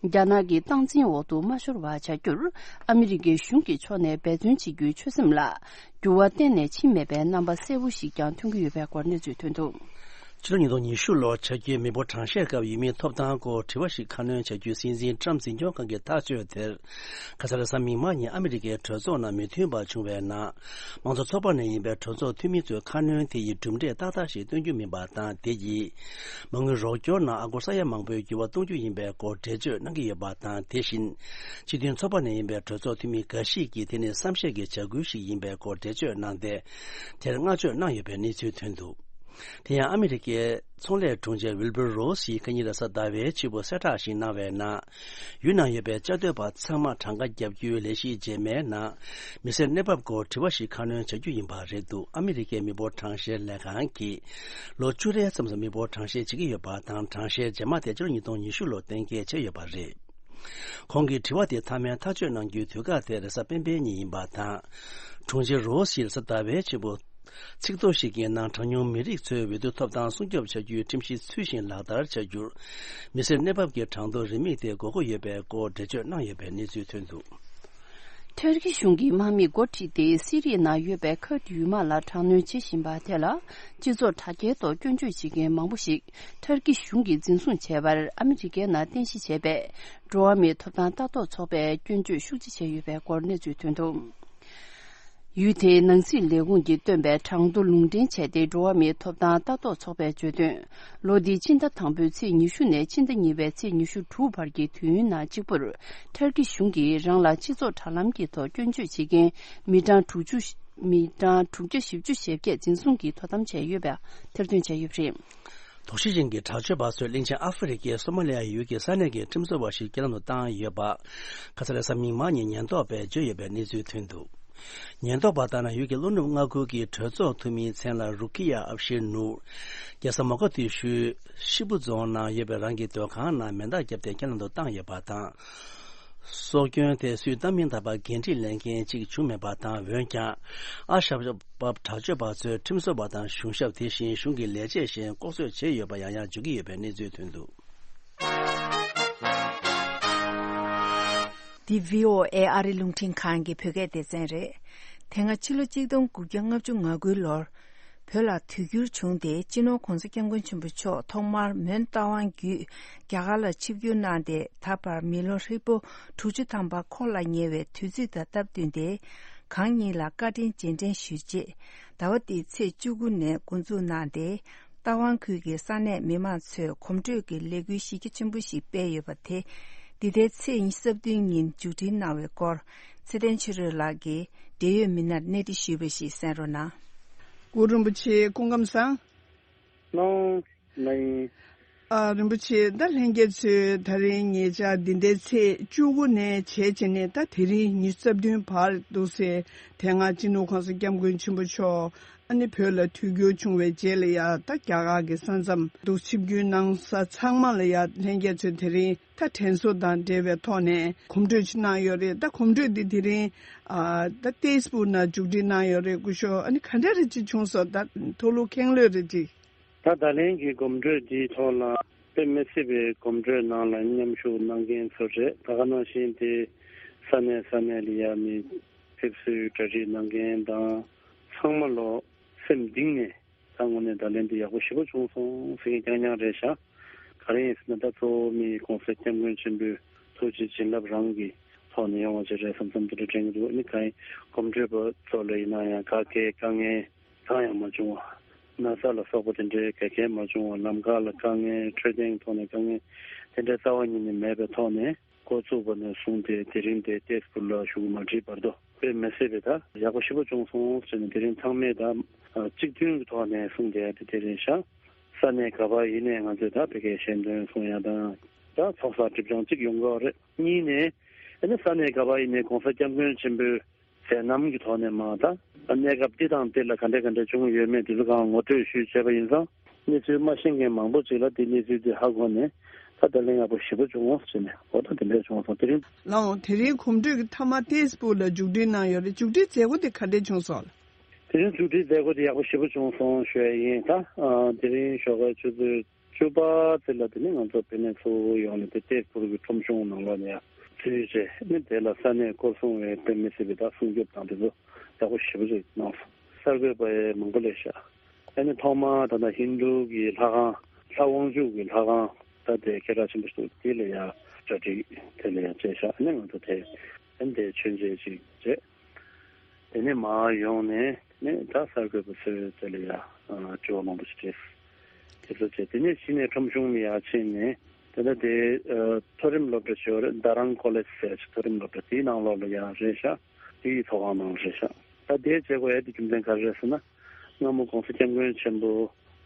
རྒྱ་ནག་གི་སྟངས་འཛིན་འོག་ཏུ་མ་ཤོར་བ་བྱ་རྒྱུར་ཨ་མི་རི་ཀའི་གཞུང་གི་ཕྱོགས་ནས་འབད་བརྩོན་བྱེད་རྒྱུའི་ཆོད་སེམས་ལ་འགྱུར་བ་གཏན་ནས་ཕྱིན་མེད་པའི་རྣམ་པ་གསལ་པོ་ཞིག་ཀྱང་ཐོན་གྱི་ཡོད་པའི་སྐོར་གནས་ཚུལ་ཐོན་འདུག། ཕྱི་ལོ་ཉིས་སྟོང་ཉི་ཤུ་ལོར་ཆ་རྒྱུས་མི་འབོར་གྲངས་བཤེར་སྐབས་ཡུལ་མིའི་ཐོབ་ཐང་སྐོར་དྲི་བ་ཞིག་ཁ་སྣོན་བྱ་རྒྱུའི་སྲིད་འཛིན་ཊམ་འཛིན་སྐྱོང་ཁང་གི་ཐག་གཅོད་དེར། ཁ་ས་རེས་གཟའ་མིག་དམར་ཉིན་ཨ་མི་རི་ཀའི་གྲོས་ཚོགས་ནང་མོས་མཐུན་པ་བྱུང་བའི་ནང་། མང་གཙོ་ཚོགས་པ་ནས་ཡིན་པའི་གྲོས་ཚོགས་འཐུས་མི་ཚོའི་ཁ་སྣོན་དེ་ཡིས་གྲུབ་འབྲས་ཏག་ཏག་ཞིག་སྟོན་རྒྱུ་མིན་པ་དང་། དེ་ཡིས་མ་དངུལ་རོགས་སྐྱོར་ནང་ཨ་སྒོར་ས་ཡ་མང་པོའི་འགྱུར་བ་གཏོང་རྒྱུ་ཡིན་པའི་སྐོར་འགྲེལ་བརྗོད་གནང་གི་ཡོད་པ་དང་། དེ་བཞིན་སྤྱི་མཐུན་ཚོགས་པ་ནས་ཡིན་པའི་གྲོས་ཚོགས་འཐུས་མི་འགའ་ཞིག་གིས་དེ་ནི་བསམ་ཤེས་ཀྱི་བྱ་འགུལ་ཞིག་ཡིན་པའི་སྐོར་འགྲེལ་བརྗོད་གནང་སྟེ། དེར་བསྔགས་བརྗོད་གནང་ཡོད་པའི་གནས་ཚུལ་ཐོན་འདུག། དེ་ཡང་ཨ་མི་རི་ཀའི་ཚོང་ལས་དྲུང་ཆེ་ཝིལ་བུར་རོ་སིས་ཁ་ཉིན་རེས་གཟའ་ཟླ་བའི་ཕྱི་པོ་གསལ་བསྒྲགས་ཤིག་གནང་བའི་ནང་། ཡུལ་ནང་ཡོད་པའི་བཅའ་སྡོད་པ་ཚང་མ་གྲངས་ཀ་བརྒྱབ་རྒྱུའི་ལས་གཞི་རྗེས་མའི་ནང་། མི་སེར་གནས་བབ་སྐོར་དྲི་བ་ཞིག་ཁ་སྣོན་བྱ་རྒྱུ་ཡིན་པ་རེད་འདུག། ཨ་མི་རི་ཀའི་མི་འབོར་གྲངས་བཤེར་ལས་ཁང་གིས་ལོ་བཅུ་རེའི་མཚམས་སུ་མི་འབོར་གྲངས་བཤེར་བྱེད་ཀྱི་ཡོད་པ་དང་། གྲངས་བཤེར་རྗེས་མ་དེ་ཕྱི་ལོ་ཉིས་སྟོང་ཉི་ཤུ་ལོར་གཏན་འཁེལ་བྱས་ཡོད་པ་རེད། ཁོང་གིས་དྲི་བ་དེ་མཐའ་མའི་ཐག་གཅོད་གནང་རྒྱུའི་དུས་བཀག་དེ་རེས་གཟའ་སྤེན་པའི་ཉིན་ཡིན་པ་དང་། དྲུང་ཆེ་རོ་སིས་རེས་གཟའ་ཟླ་བའི་ཕྱི་པོ། ཚིག་ཐོ་ཞིག་གི་ནང་གྲངས་ཉུང་མི་རིགས་ཚོའི་འོས་བསྡུ་ཐོབ་ཐང་སྲུང་སྐྱོབ་བྱ་རྒྱུའི་ཁྲིམས་གཞི་ཚུལ་བཞིན་ལག་བསྟར་བྱ་རྒྱུར། མི་སེར་གནས་བབ་ཀྱི་གྲངས་ཐོ་རེའུ་མིག་དེ་དགོས་མཁོ་ཡོད་པའི་སྐོར་འགྲེལ་བརྗོད་གནང་ཡོད་པའི་གནས་ཚུལ་ཐོན་འདུག། ཐུར་ཀི་གཞུང་གི་དམག་མིས་འགོ་ཁྲིད་དེ་སི་རི་ནང་ཡོད་པའི་ཁུར་ཌི་ཡུལ་དམག་ལ་དྲག་གནོན་བྱེད་བཞིན་པ་དེ་ལ། སྤྱི་ཚོགས་དྲ་རྒྱའི་ཐོག་སྐྱོན་བརྗོད་བྱེད་མཁན་མང་པོ་ཞིག་ཐུར་ཀི་གཞུང་གིས་འཛིན་བཟུང་བྱས་པར་ཨ་མི་རི་ཀའི་ནང་རྟེན་གཞི་བྱས་པའི་འགྲོ་བ་མིའི་ཐོབ་ཐང་ལྟ་རྟོག་ཚོགས་པས་སྐྱོན་བརྗོད་ཤུགས་ཆེ་བྱས་ཡོད་པའི་སྐོར་གནས་ཚུལ་ཐོན་འདུག། ཡུལ་དེའི་ནང་སྲིད་ལས་ཁུངས་ཀྱིས་བཏོན་པའི་གྲངས་ཐོ་ལུང་འདྲེན་བྱས་ཏེ། འགྲོ་བ་མིའི་ཐོབ་ཐང་ལྟ་རྟོག་ཚོགས་པས་བརྗོད་དོན། ལོ་འདིའི་ཕྱི་ཟླ་དང་པོའི་ཚེས་ཉི་ཤུ་ནས་ཕྱི་ཟླ་གཉིས་པའི་ཚེས་ཉི་ཤུ་དྲུག་བར་གྱི་དུས་ཡུན་ནང་གཅིག་པུར། ཐར་ཀི་གཞུང་གིས་རང་ལ་སྤྱི་ཚོགས་དྲ་ལམ་གྱི་ཐོག་སྐྱོན་བརྗོད་བྱེད་མཁན་མི་གྲངས་དྲུག་ཅུ། མི་གྲངས་དྲུག་བརྒྱ་བཞི་བཅུ་ཞེ་བརྒྱད་འཛིན་བཟུང་གིས་དོ་དམ་བྱས་ཡོད་པ་ཐེར་འདོན་བྱས་ཡོད་པ་རེད། དོགས་གཞི་ཅན་གྱི་དྲག་སྤྱོད་པ་ཚོས་གླིང་ཆེན་ཨ་ཧྥེ་རི་ཁའི་སོ་མ་ལི་ཡ་ཡུལ་གྱི་ས་གནས་ཀྱི་ཁྲིམས་བཟོ་བ་ཞིག་རྐྱེན་ལམ་དུ་བཏང་ཡོད་པ། ཁ་ས་རེས་གཟའ་མིག་དམར་ཉིན་ཉེན་རྟོག་པས་བརྗོད་ཡོད་པའི་གནས་ཚུལ་ཐོན་འདུག། ཉེན་རྟོག་པ་ལྟར་ན། ཡུལ་གྱི་བློ་ནུབ་མངའ་ཁུལ་གྱི་གྲོས་ཚོགས་འཐུས་མིའི་མཚན་ལ་རུ་ཁི་ཡ་ཨབ་ཤེ་ནུར། རྒྱལ་ས་མོ་ཀ་དི་ཤུའི་ཤི་བུ་རྫོང་ནང་ཡོད་པའི་རང་གི་སྡོད་ཁང་ནང་མེ་མདའ་བརྒྱབ་སྟེ་རྐྱེན་ལམ་དུ་བཏང་ཡོད་པ་དང་། སྲོག་སྐྱོན་དེ་སུས་བཏང་མིན་ད་བར་འགན་འཁྲི་ལེན་མཁན་གཅིག་བྱུང་མེད་པ་དང་། འོན་ཀྱང་། ཨ་ཤ་བབ་དྲག་སྤྱོད་པ་ཚོས་ཁྲིམས་བཟོ་བ་དང་གཞུང་ཞབས། དེ་བཞིན་གཞུང་གི་ལས་བྱེད་གཞན་ལྐོག་གསོད་བྱས་ཡོད་པ་ཡང་ཡང་བརྗོད་ཀྱི་ཡོད་པའི་གནས་ཚུལ་ཐོན་འདུག། འདི་བྷི་ཨོ་ཨེ་ཨ་རི་རླུང་འཕྲིན་ཁང་གི་བོད་སྐད་སྡེ་ཚན་རེད། དེ་སྔ་ཕྱི་ལོ་གཅིག་སྟོང་དགུ་བརྒྱ་ལྔ་བཅུ་ང་དགུའི་ལོར། བོད་ལ་དུས་འགྱུར་བྱུང་སྟེ། སྤྱི་ནོར་༧གོང་ས་༧སྐྱབས་མགོན་ཆེན་པོ་མཆོག་ཐོག་མར་མོན་རྟ་དབང་བརྒྱུད་རྒྱ་གར་ལ་ཆིབས་བསྒྱུར་གནང་སྟེ། ད་བར་མི་ལོ་ཧྲིལ་པོ་དྲུག་ཅུ་ཐམ་པ་འཁོར་ལ་ཉེ་བའི་དུས་ཚོད་དང་སྟབས་བསྟུན་ཏེ། གང་ཉིད་ལ་བཀའ་དྲིན་རྗེས་དྲན་ཞུས་རྗེས། ཟླ་བ་འདིའི་ཚེས་བཅུ་དགུ་ནས་འགོ་འཛུགས་གནང་སྟེ། རྟ་དབང་ཁུལ་གྱི་ས་གནས་མི་མང་ཚོས་གོམ་བགྲོད་ཀྱི་ལས་འགུལ་གཞི་རྒྱ་ཆེན་པོ་ཞིག་སྤེལ་ཡོད་པ་དེ། འདི་ཟླའི་ཚེས་ཉི་ཤུ་རྩ་བདུན་ཉིན་མཇུག་སྒྲིལ་གནང་བའི་སྐོར། ཚེ་བརྟན་ཆོས་སྒྲོན་ལགས་ཀྱིས་འབྲེལ་ཡོད་མི་སྣར་གནས་འདྲི་ཞུས་པ་ཞིག་གསན་རོགས་གནང་། གུ་རུ་རིན་པོ་ཆེ་སྐུ་ཁམས་བཟང་། ལོང་། ལ་ཡིན། ཨ། རིན་པོ་ཆེ། ད་ལྷན་རྒྱས་ཚོས་ད་རིང་ཉེ་ཆར་འདི་ཟླའི་ཚེས་བཅུ་དགུ་ནས་བྱས་བྱས་ནས། ད་དེ་རིང་ཉི་ཤུ་རྩ་བདུན་བར་འདུག་སེ། དེ་སྔ་སྤྱི་ནོར་༧གོང་ས་༧སྐྱབས་མགོན་ཆེན་པོ་མཆོག་ཨ་ནི་བོད་ལ་དུས་འགྱུར་བྱུང་བའི་རྗེས་ལ་ཡ། ད་རྒྱ་གར་གྱི་ས་མཚམས་དུ་ཆིབས་བསྒྱུར་གནང་ས་ཚང་མ་ལ་ཡ། ལྷན་རྒྱས་ཚོས་དེ་རིང་ད་དྲན་གསོ་དང་འབྲེལ་བའི་ཐོག་ནས་གོམ་བགྲོད་ཅིག་གནང་ཡོད་རེད། ད་གོམ་བགྲོད་འདི་དེ་རིང་ཨ། ད་ཕེ་སི་བུག་ནང་མཇུག་སྒྲིལ་གནང་ཡོད་རེད། སྐུ་ཞབས། ཨ་ནི་ག་འདྲ་རེ་ཅིག་བྱུང་སོང་། ད་མཐོ་ལུ་ཁེངས་ལོས་རེ་ཅིག། ད་ད་ལན་གྱི་གོམ་བགྲོད་འདིའི་ཐོག་ལ་དཔེ་མི་སྲིད་པའི་གོམ་བགྲོད་ནང་ལ་མཉམ་ཞུགས་གནང་མཁན་ཚོ་རེད། ད་ག་ནང་བཞིན་དེ་ས་གནས་ས་གནས་ལ་ཡ་མི་ཕེབས་བསུའི་གྲ་སྒྲིག་གནང་མཁན་དང་། ཚང་མ་ལོ་སེམས་གཏིང་ནས། ད་དངོས་གནས་ད་ལན་འདི་ཡག་པོ་ཞེ་པོ་བྱུང་སོང་ཟེར་མཁན་རྐྱང་རྐྱང་རེད་ཤག། ག་རེ་ཡིན་ཟེར་ན། ད་གཙོ་བོ་མི་༧གོང་ས་༧སྐྱབས་མགོན་ཆེན་པོའི་ཐུགས་རྗེ་བྱིན་རླབས་རང་གི་ཐོག་ནས་ཡོང་བ་ཅིག་རེད་བསམ་བསམ་དེ་འདྲ་དྲན་གྱི་འདུག། ཨ་ནི་གང་ཡིན། གོམ་བགྲོད་པ་ཚོ་ལ་ཡིན་ན་ཡང་ག་གེ་དཀའ་ངལ་གང་ཡང་མ་བྱུང་བ། ན་ཚ་ལ་སོགས་པ་དེ་འདྲའི་ག་གེ་མ་བྱུང་བ། ལམ་ཁ་ལ་དཀའ་ངལ། འཕྲོད་བསྟེན་ཐོག་ནས་དཀའ་ངལ་དེ་འདྲའི་རྩ་བ་ཉིད་ནས་མེད་པའི་ཐོག་ནས། འགོ་བཙུགས་པ་ནས་བཟུང་སྟེ་དེ་རིང་དེ་ཕེ་སི་བུག་ལ་ཞུགས་མ་བྲིས་བར་དུ། དཔེ་མི་སྲིད་པའི་ད་ཡག་པོ་ཞེ་པོ་བྱུང་སོང་ཟེར་ནས། དེ་རིང་ཚང་མས་ད་གཅིག་མཐུན་གྱི་ཐོག་ནས་གསུངས་བསྡད་ཡ་དེ་དེ་རེད་ཤག། ས་གནས་ག་པར་ཡིན་ནའི་ང་ཚོས་ད་ཕ་གིའི་ཞལ་འདོན་གསུང་ཡ་དང་། ད་ཚོགས་བསགས་སྒྲིབ་སྦྱོང་གཅིག་ཡོང་གི་རེད། གཉིས་ནས་ ཨ་ནི་ས་གནས་ག་པར་ཡིན་ནའི་གོང་ས་སྐྱབས་མགོན་ཆེན་པོའི་མཛད་རྣམ་གྱི་ཐོག་ནས་མ་ད་གནས་སྐབས་འདི་དང་འདི་ལ་ག་འདྲ་ག་འདྲ་བྱུང་ཡོད་མེད་འདི་ཚོ་གང་ངོ་སྤྲོད་ཞུས་བྱས་པ་ཡིན་ཙང་། གནས་ཚུལ་མ་ཤེས་མཁན་མང་པོ་ཅིག་ལ་འདི་གནས་ཚུལ་འདི་ཧ་གོ་ནས་ད་བརྡ་ལན་ཡག་པོ་ཞེ་པོ་བྱུང་ཟེར་ནས་འོ་ད་དེ་འདྲ་བྱུང་སོང་། དེ་རིང་། ལགས་འོང་། དེ་རིང་གོམ་བགྲོད་ཀྱི་མཐའ་མ་ཏེས་པུར་ལ་མཇུག་སྒྲིལ་གནང་ཡོད་རེད། མཇུག་སྒྲིལ་མཛད་སྒོ་དེ་ག་འདྲ་བྱུང་སོང་ལ། དེ་རིང་མཇུག་སྒྲིལ་མཛད་སྒོ་དེ་ཡག་པོ་ཞེ་པོ་བྱུང་སོང་ཞུ་ཡ་ཡིན། ད་ཨ་དེ་རིང་ཞོགས་ཀའི་ཆུ་ཚོད་བཅུ་པ་ཙམ་ལ་དེ་ནས་ང་ཚོ་བོད་ནས་ཚུར་ཡོང་ནས་དེ་ཏེས་པུར་གྱི་ཁྲོམ་གཞུང་ནང་ལོགས་ནས་ཡར་འཛུལ་རྗེས་ནས་དེ་ལ་ས་གནས་སྐོར་སྲུང་བས་དཔེ་མི་སྲིད་པའི་ད་སྲུང་སྐྱོབ་དང་དེ་ཚོ་ཡག་པོ་ཞེ་པོ་ཅིག་གནང་སོང་། གསར་འགོད་པ་ཡང་མང་པོ་སླེབས་ཤག་ཨ་ནི་ཐོག་མར་ད་ལྟ་ཧིན་རྡུ་གི་ལྷ་ཁང་ལྷ་དབང་ཕྱུག་གི་ལྷ་ཁང་ད་དེ་སྐད་གྲགས་ཆེན་པོ་ཞིག་འདུག་དེ་ལ་ཡར་གྲ་སྒྲིག་དེ་ལ་ཡར་བྱས་ཤག་ཨ་ནི་ང་ཚོ་དེ་ཨ་ནི་དེ་མཆོད་མཇལ་ཅིག་བྱས། དེ་ནས་མར་ཡོང་ནས་ནས་ད་གསར་འགོད་པ་ཚོའི་དེ་ལ་ཡ་དྲི་བ་མང་པོ་ཞིག་དྲིས། དེ་ཚོ་བྱས་དེ་ནས་གཞི་ནས་ཁྲོམ་གཞུང་ནས་ཡར་ཕྱིན་ནས་དེ་ལྟ་དེ་མཐོ་རིམ་སློབ་གྲྭ་ཞོར་རྡ་རམ་ཀོ་ལེཇ་ཟེར་ཞིག་མཐོ་རིམ་སློབ་གྲྭ་དེའི་ནང་ལོགས་ལ་ཡང་རེད་ཤག་དེའི་ཚོགས་ཁང་ནང་རེད་ཤག་ད་དེའི་བྱེད་སྒོ་ཡ་དེ་རྒྱུ་མཚན་ག་རེ་རེད་ཟེར་ན། སྔ་མོ་གོང་ས་སྐྱབས་མགོན་ཆེན་པོ་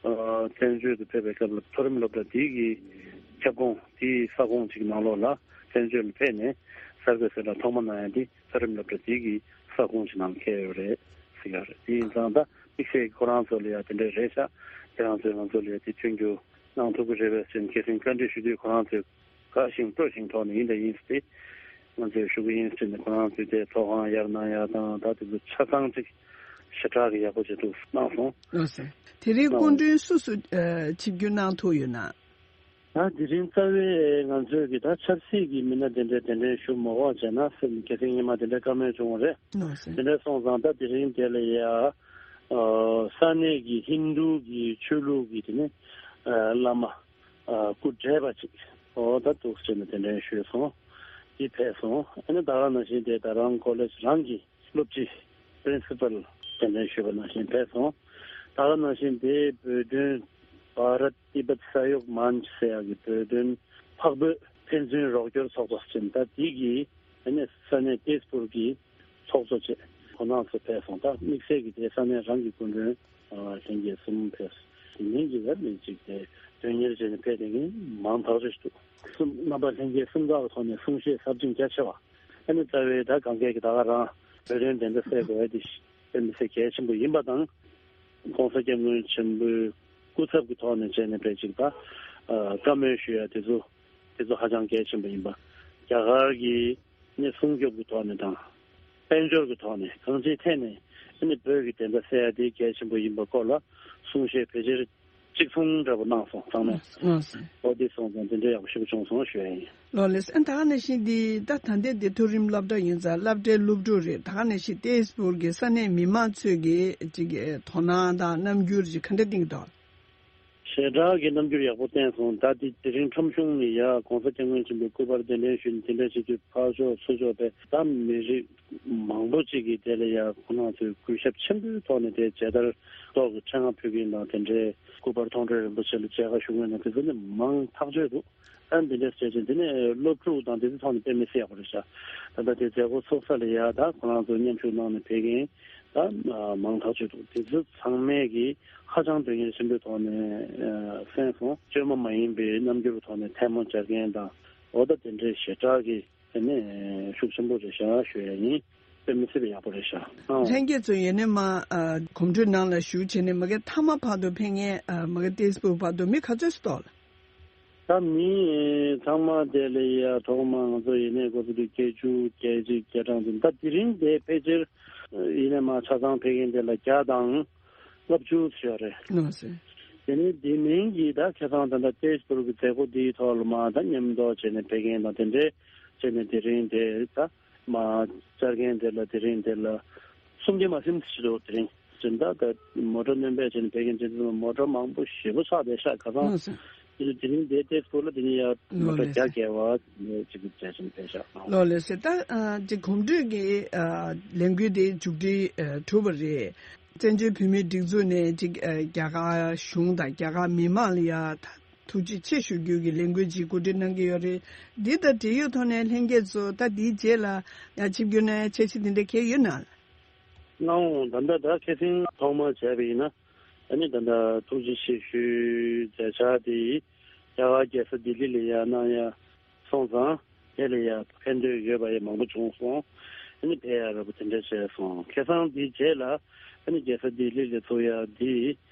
བཙན་བྱོལ་དུ་ཕེབས་པའི་སྐབས་ལ་མཐོ་རིམ་སློབ་གྲྭ་དེའི་གི་ཁྱབ་ཁོངས་དེའི་ས་ཁོངས་ཅིག་ནང་ལོགས་ལ་བཙན་བྱོལ་ལ་ཕེབས་ནས་གསར་འགོད་གསལ་བསྒྲགས་ཐོག་མ་གནང་ཡ་དེ། མཐོ་རིམ་སློབ་གྲྭ་དེ་གི་ས་ཁོངས་ཀྱི་ནང་འཁེལ་ཡོད་རེད་ཟེར་ཡ་རེད། དེ་ཡིན་ཙང་ད་དམིགས་བསལ་གྱི་ཁོ་རང་ཚོ་ལ་ཡ་དེ་འདྲ་རེད་ཤག་དེ་རང་ཚོས་ང་ཚོ་ལ་ཡ་དེ་མཐུན་འགྱུར་གནང་ཐུབ་ཀྱི་རེད་པས་ཟེར་ནས་ཁ་སང་བཀའ་འདྲི་ཞུ་དུས་ཁོ་རང་ཚོས་དགའ་ཞིང་སྤྲོ་ཞིང་ཐོག་ནས་ཡིན་ད་ཡིན་ཟེར་ཏེ་ང་ཚོས་ཞུ་གི་ཡིན་ཟེར་ནས་ཁོ་རང་ཚོས་དེ་ཐོག་ཁང་གཡར་གནང་ཡ་དང་ད་དེ་ཚོ་ཆ་ཚང་ཅིག་ཞེ་དྲག་གི་ཡག་པོ་བྱེད་ཐུབ་གནང་སོང་། ལགས་སོ། དེ་རིང་སྐུ་མགྲོན་སུ་སུ་ཨ་ཆིབས་བསྒྱུར་གནང་ཐུབ་ཡོད་ན། ད་དེ་རིང་རྩ་བའི་ང་ཚོས་ཀྱི་ད་ཆབ་སྲིད་ཀྱི་མི་སྣ་དེ་འདྲའི་གདན་འདྲེན་ཞུ་མ་དགོས་བྱས་ན་སེམས་ཁ་སང་ཉི་མ་དེ་འདྲའི་བཀའ་མོལ་བྱུང་བ་རེད། ནོ་སེ། དེ་འདྲ་སོང་ཙང་ད་དེ་རིང་དེ་ལ་ཡ་ཨ་ས་གནས་ཀྱི་ཧིན་རྡུ་གི་ཆོས་ལུགས་ཀྱི་དེ་ནི་ཨ་བླ་མ་ཨ་སྐུ་བགྲེས་པ་ཅིག་ཨོ་ད་འདུག་ཟེར་ནས་གདན་འདྲེན་ཞུས་སོང་། དེ་ཕེབས་སོང་། ཨ་ནི་ད་ག་ནང་བཞིན་དེ་ད་རང་ཀོ་ལེ་ཇི་རང་གི་སློབ་སྤྱི་principal་གདན་འདྲེན་ཞུས་པ་ནང་བཞིན་ཕེབས་སོང་། ད་ག་ནང་བཞིན་དེའི་བོད་དོན་བྷ་རཏ་ཏི་བེད་ས་ཡོག་མན་ཆ་ཟེར་ཡག་གི་བོད་དོན་འཕགས་བོད་ཕན་ཚུན་རོགས་སྐྱོར་ཚོགས་པ་ཟེར་ད་དེ་གི་ཨ་ནི་ས་གནས་ཏེས་པུར་གྱི་ཚོགས་གཙོ་བྱས་ཁོང་རྣམ་ཚོ་ཕེབས་སོང་། ད་དམིགས་བསལ་གྱི་དེ་ས་གནས་རང་གི་སྐུ་མགྲོན་ལྷན་རྒྱས་གསུམ་ཕེབས། དེ་མིན་གྱི་ལ་མི་གཅིག་དེ་དོན་གཉེར་བྱས་ནས་ཕེབས་དེ་ངས་མང་ཐག་ཆོད་ཞིག་འདུག་གསུམ་རྣམ་པ་ལྷན་རྒྱས་གསུམ་ཀ་གི་ཐོག་ནས་གསུང་བཤད་ཟབ་ཅིང་རྒྱ་ཆེ་བ། ཨ་ནི་རྩ་བའི་ད་གང་གས་ཀྱི་ད་ག་རང་བོད་དོན་བདེན་མཐའ་གསལ་དགོས་ཡ་དེ་དཔེ་མི་སྲིད་གལ་ཆེན་པོ་ཡིན་པ་དང་། ྋགོང་ས་ྋསྐྱབས་མགོན་ཆེན་པོའི་སྐུ་ཚབ་ཀྱི་ཐོག་ནས་བྱས་ནས་ཕལ་ཆེར་ད་བཀའ་མོལ་ཞུ་ཡ་དེ་ཚོ་དེ་ཚོ་ཧ་ཅང་གལ་ཆེན་པོ་ཡིན་པ། རྒྱ་གར་གྱི་ནི་སྲུང་སྐྱོབ་ཀྱི་ཐོག་ནས་དང་། དཔལ་འབྱོར་གྱི་ཐོག་ནས་གང་ཅིའི་ཐད་ནས་ཨ་ནི་བོད་ཀྱི་བདེན་མཐའ་གསལ་ཡ་དེ་གལ་ཆེན་པོ་ཡིན་པ་སྐོར་ལ་གསུང་བཤད་ཕལ་ཆེར། གཅིག་མཚུངས་འདྲ་པོ་གནང་སོང་ཚང་མས། ལགས་སོ། ཨོ་དེ་སོང་ཙང་དེ་འདྲ་ཡག་པོ་ཞེ་པོ་བྱུང་སོང་ཞུ་ཡ་ཡིན། ལགས་ལགས་སོ། ཨ་ད་ག་ནང་བཞིན་འདི་ད་ད་ལྟའི་འདི་མཐོ་རིམ་སློབ་གྲྭ་ཡིན་ཙང་སློབ་གྲྭའི་སློབ་ཕྲུག་རེད། ད་ག་ནང་བཞིན་ཏེས་པུར་གྱི་ས་གནས་མི་མང་ཚོས་ཀྱི་ཅིག་གི་དོ་སྣང་དང་རྣམ་འགྱུར་ཅིག་ག་འདྲ་བསྟན་གྱི་འདུག་ཞེ་དྲག་གི་རྣམ་འགྱུར་ཡག་པོ་བསྟན་སོང་། ད་འདི་དེ་རིང་ཁྲོམ་གཞུང་ནས་ཡ་གོང་ས་སྐྱབས་མགོན་ཆེན་པོའི་སྐུ་པར་གདན་འདྲེན་ཞུས་ནས་དེ་འདྲ་བྱེད་དུས་ཕར་ཕྱོགས་ཚུར་ཕྱོགས་པས་ད་མི་རིགས་མང་པོ་ཅིག་གིས་དེ་ལ་ཡ་ཁོང་རྣམ་ཚོས་གུས་ཞབས་ཆེན་པོའི་ཐོག་ནས་དེ་མཇལ་དར་ཐོག་གི་ཕྲེང་བ་ཕུལ་མཁན་དང་དེ་འདྲའི་སྐུ་པར་མཐོང་གྲོལ་རིན་པོ་ཆེ་ལ་མཇལ་ཁ་ཞུ་མཁན་དང་དེ་ཚོ་ནི་མང་ཐག་ཆོད་འདུག་ཨ་འདི་འདྲས་བྱས་ཙང་དེ་ནས་སློབ་ཕྲུག་དང་དེ་ཚོ་ཐོག་ནས་དཔེ་མི་སྲིད་ཡག་པོ་རེད་ཤག་ད་ལྟ་དེ་མཛད་སྒོ་ཚོགས་ས་ལ་ཡ་ད་ཁོ་རང་ཚོ་མཉམ་ཞུགས་གནང་ནས་ཕེབས་མཁན་ད་མང་ཐག་ཆོད་འདུག་དེ་ཚོ་ཚང་མས་ཀྱིས་ཧ་ཅང་དོན་གཉེར་ཆེན་པོའི་ཐོག་ནས་གསན་སོང་། བཅོས་མ་མ་ཡིན་པའི་རྣམ་འགྱུར་ཐོག་ནས་ཐལ་མོ་སྦྱར་མཁན་དང་འོ་ད་དེ་འདྲའི་ཞེ་དྲག་གི་དེ་ནས་ཤུགས་ཆེན་པོ་རེད་ཤག་ཞུ་ཡ་ཡིན། དཔེ་མི་སྲིད་པའི་ཡག་པོ་རེད་ཤག་ཨང་། ལྷན་རྒྱས་ཚོ་ཡོད་ནས་མ་ཨ་གོམ་བགྲོད་ནང་ལ་ཞུགས་བྱས་ནས་མ་གི་མཐའ་མ་བར་དུ་ཕེབས་མཁན་ཨ་མ་གི་ཏེས་པུར་བར་དུ་མི་ག་ཚོད་ཙམ་འདུག་ལ། ད་མི་ཚང་མ་དེ་ལ་ཡ་ཐོག་མ་ང་ཚོ་ཡོད་ནས་འགོ་ཚུགས་དུས་བརྒྱད་ཅུ་གྱ་གཅིག་གྱ་གྲངས་འདུག་ད་དེ་རིང་དེ་ཕལ་ཆེར་ཡིན་ནས་མ་ཆ་ཚང་ཕེབས་མཁན་དེ་ལ་བརྒྱ་དང་ལྔ་བཅུ་ཙམ་ཡོད་རེད། ལགས་སོ། དེ་ནས་དེ་མིན་གྱི་ད་ཁ་སང་ད་ལྟ་ཏེས་པུར་གྱི་མཛད་སྒོ་འདིའི་ཐོག་ལ་མ་ད་མཉམ་དུ་བྱས་ནས་ཕེབས་མཁན་དང་དེ་འདྲའི་བྱས་ནས་དེ་རིང་དེ་ད། མ་བཅར་མཁན་དེ་ལ་དེ་རིང་དེ་ལ་སུམ་བརྒྱ་མ་ཟིན་ཞིག་འདུག་དེ་རིང་སྦྱིན་བདག་དང་མོ་ཊ་སྣོན་པ་བྱས་ནས་ཕེབས་མཁན་དེ་ཚོ་མོ་ཊ་མང་པོ་ཞེ་པོ་ཆགས་བསྡད་ཤག་ཁ་སང་ལགས་སོ། དེ་ཚོ་དེ་རིང་དེ་ཏེས་པུར་ལ་དེ་ནས་ཡར་མོ་ཊ་ལགས་བརྒྱ་སོ། བརྒལ་བ་ཅིག་བྱས་ནས་ཕེབས་ཤག་ལགས་ལགས་སོ། ད་ཨ་དེ་གོམ་བགྲོད་ཀྱི་ཨ་ལས་འགུལ་དེ་མཇུག་སྒྲིལ་ཨ་གྲུབ་པ་རེད། བཙན་བྱོལ་བོད་མིའི་སྒྲིག་འཛུགས་ནས་ཅིག་ཨ་རྒྱ་གར་གཞུང་དང་རྒྱ་གར་མི་མང་ལ་ཡ་ད། ཐུགས་རྗེ་ཆེ་ཞུ་རྒྱུ་གི་ལས་འགུལ་ཅིག་གོ་སྒྲིག་གནང་གི་ཡོད་རེད། འདི་དང་འབྲེལ་ཡོད་ཐོག་ནས་ལྷན་རྒྱས་ཚོ་ད་འདིའི་རྗེས་ལ་ཡང་ཆིབས་བསྒྱུར་གནང་ཡ་འཆར་གཞི་འདི་འདྲ་གང་ཡོད་ན། ལགས་འོང་། ད་ལྟ་ད་ཁ་སང་ཐོག་མར་བྱས་པ་ཡིན་ན་ཨ་ནི་ད་ལྟ་ཐུགས་རྗེ་ཆེ་ཞུའི་མཛད་འཆར་དེ་རྒྱ་གར་རྒྱལ་ས་ལྡི་ལི་ལ་ཡར་གནང་ཡ་སོང་ཙང་ དེ་ལ་ཡང་ཕན་ཐོགས་ཡོད་པ་ཡང་མང་པོ་བྱུང་སོང་། ཨ་ནི་ཕེབས་ཡག་འདྲ་པོ་དེ་འདྲ་བྱས་སོང་། ཁ་སང་དེའི་རྗེས་ལ་ཨ་ནི་རྒྱལ་ས་ལྡི་ལི་ལ་ཚོགས་ཡག་འདི་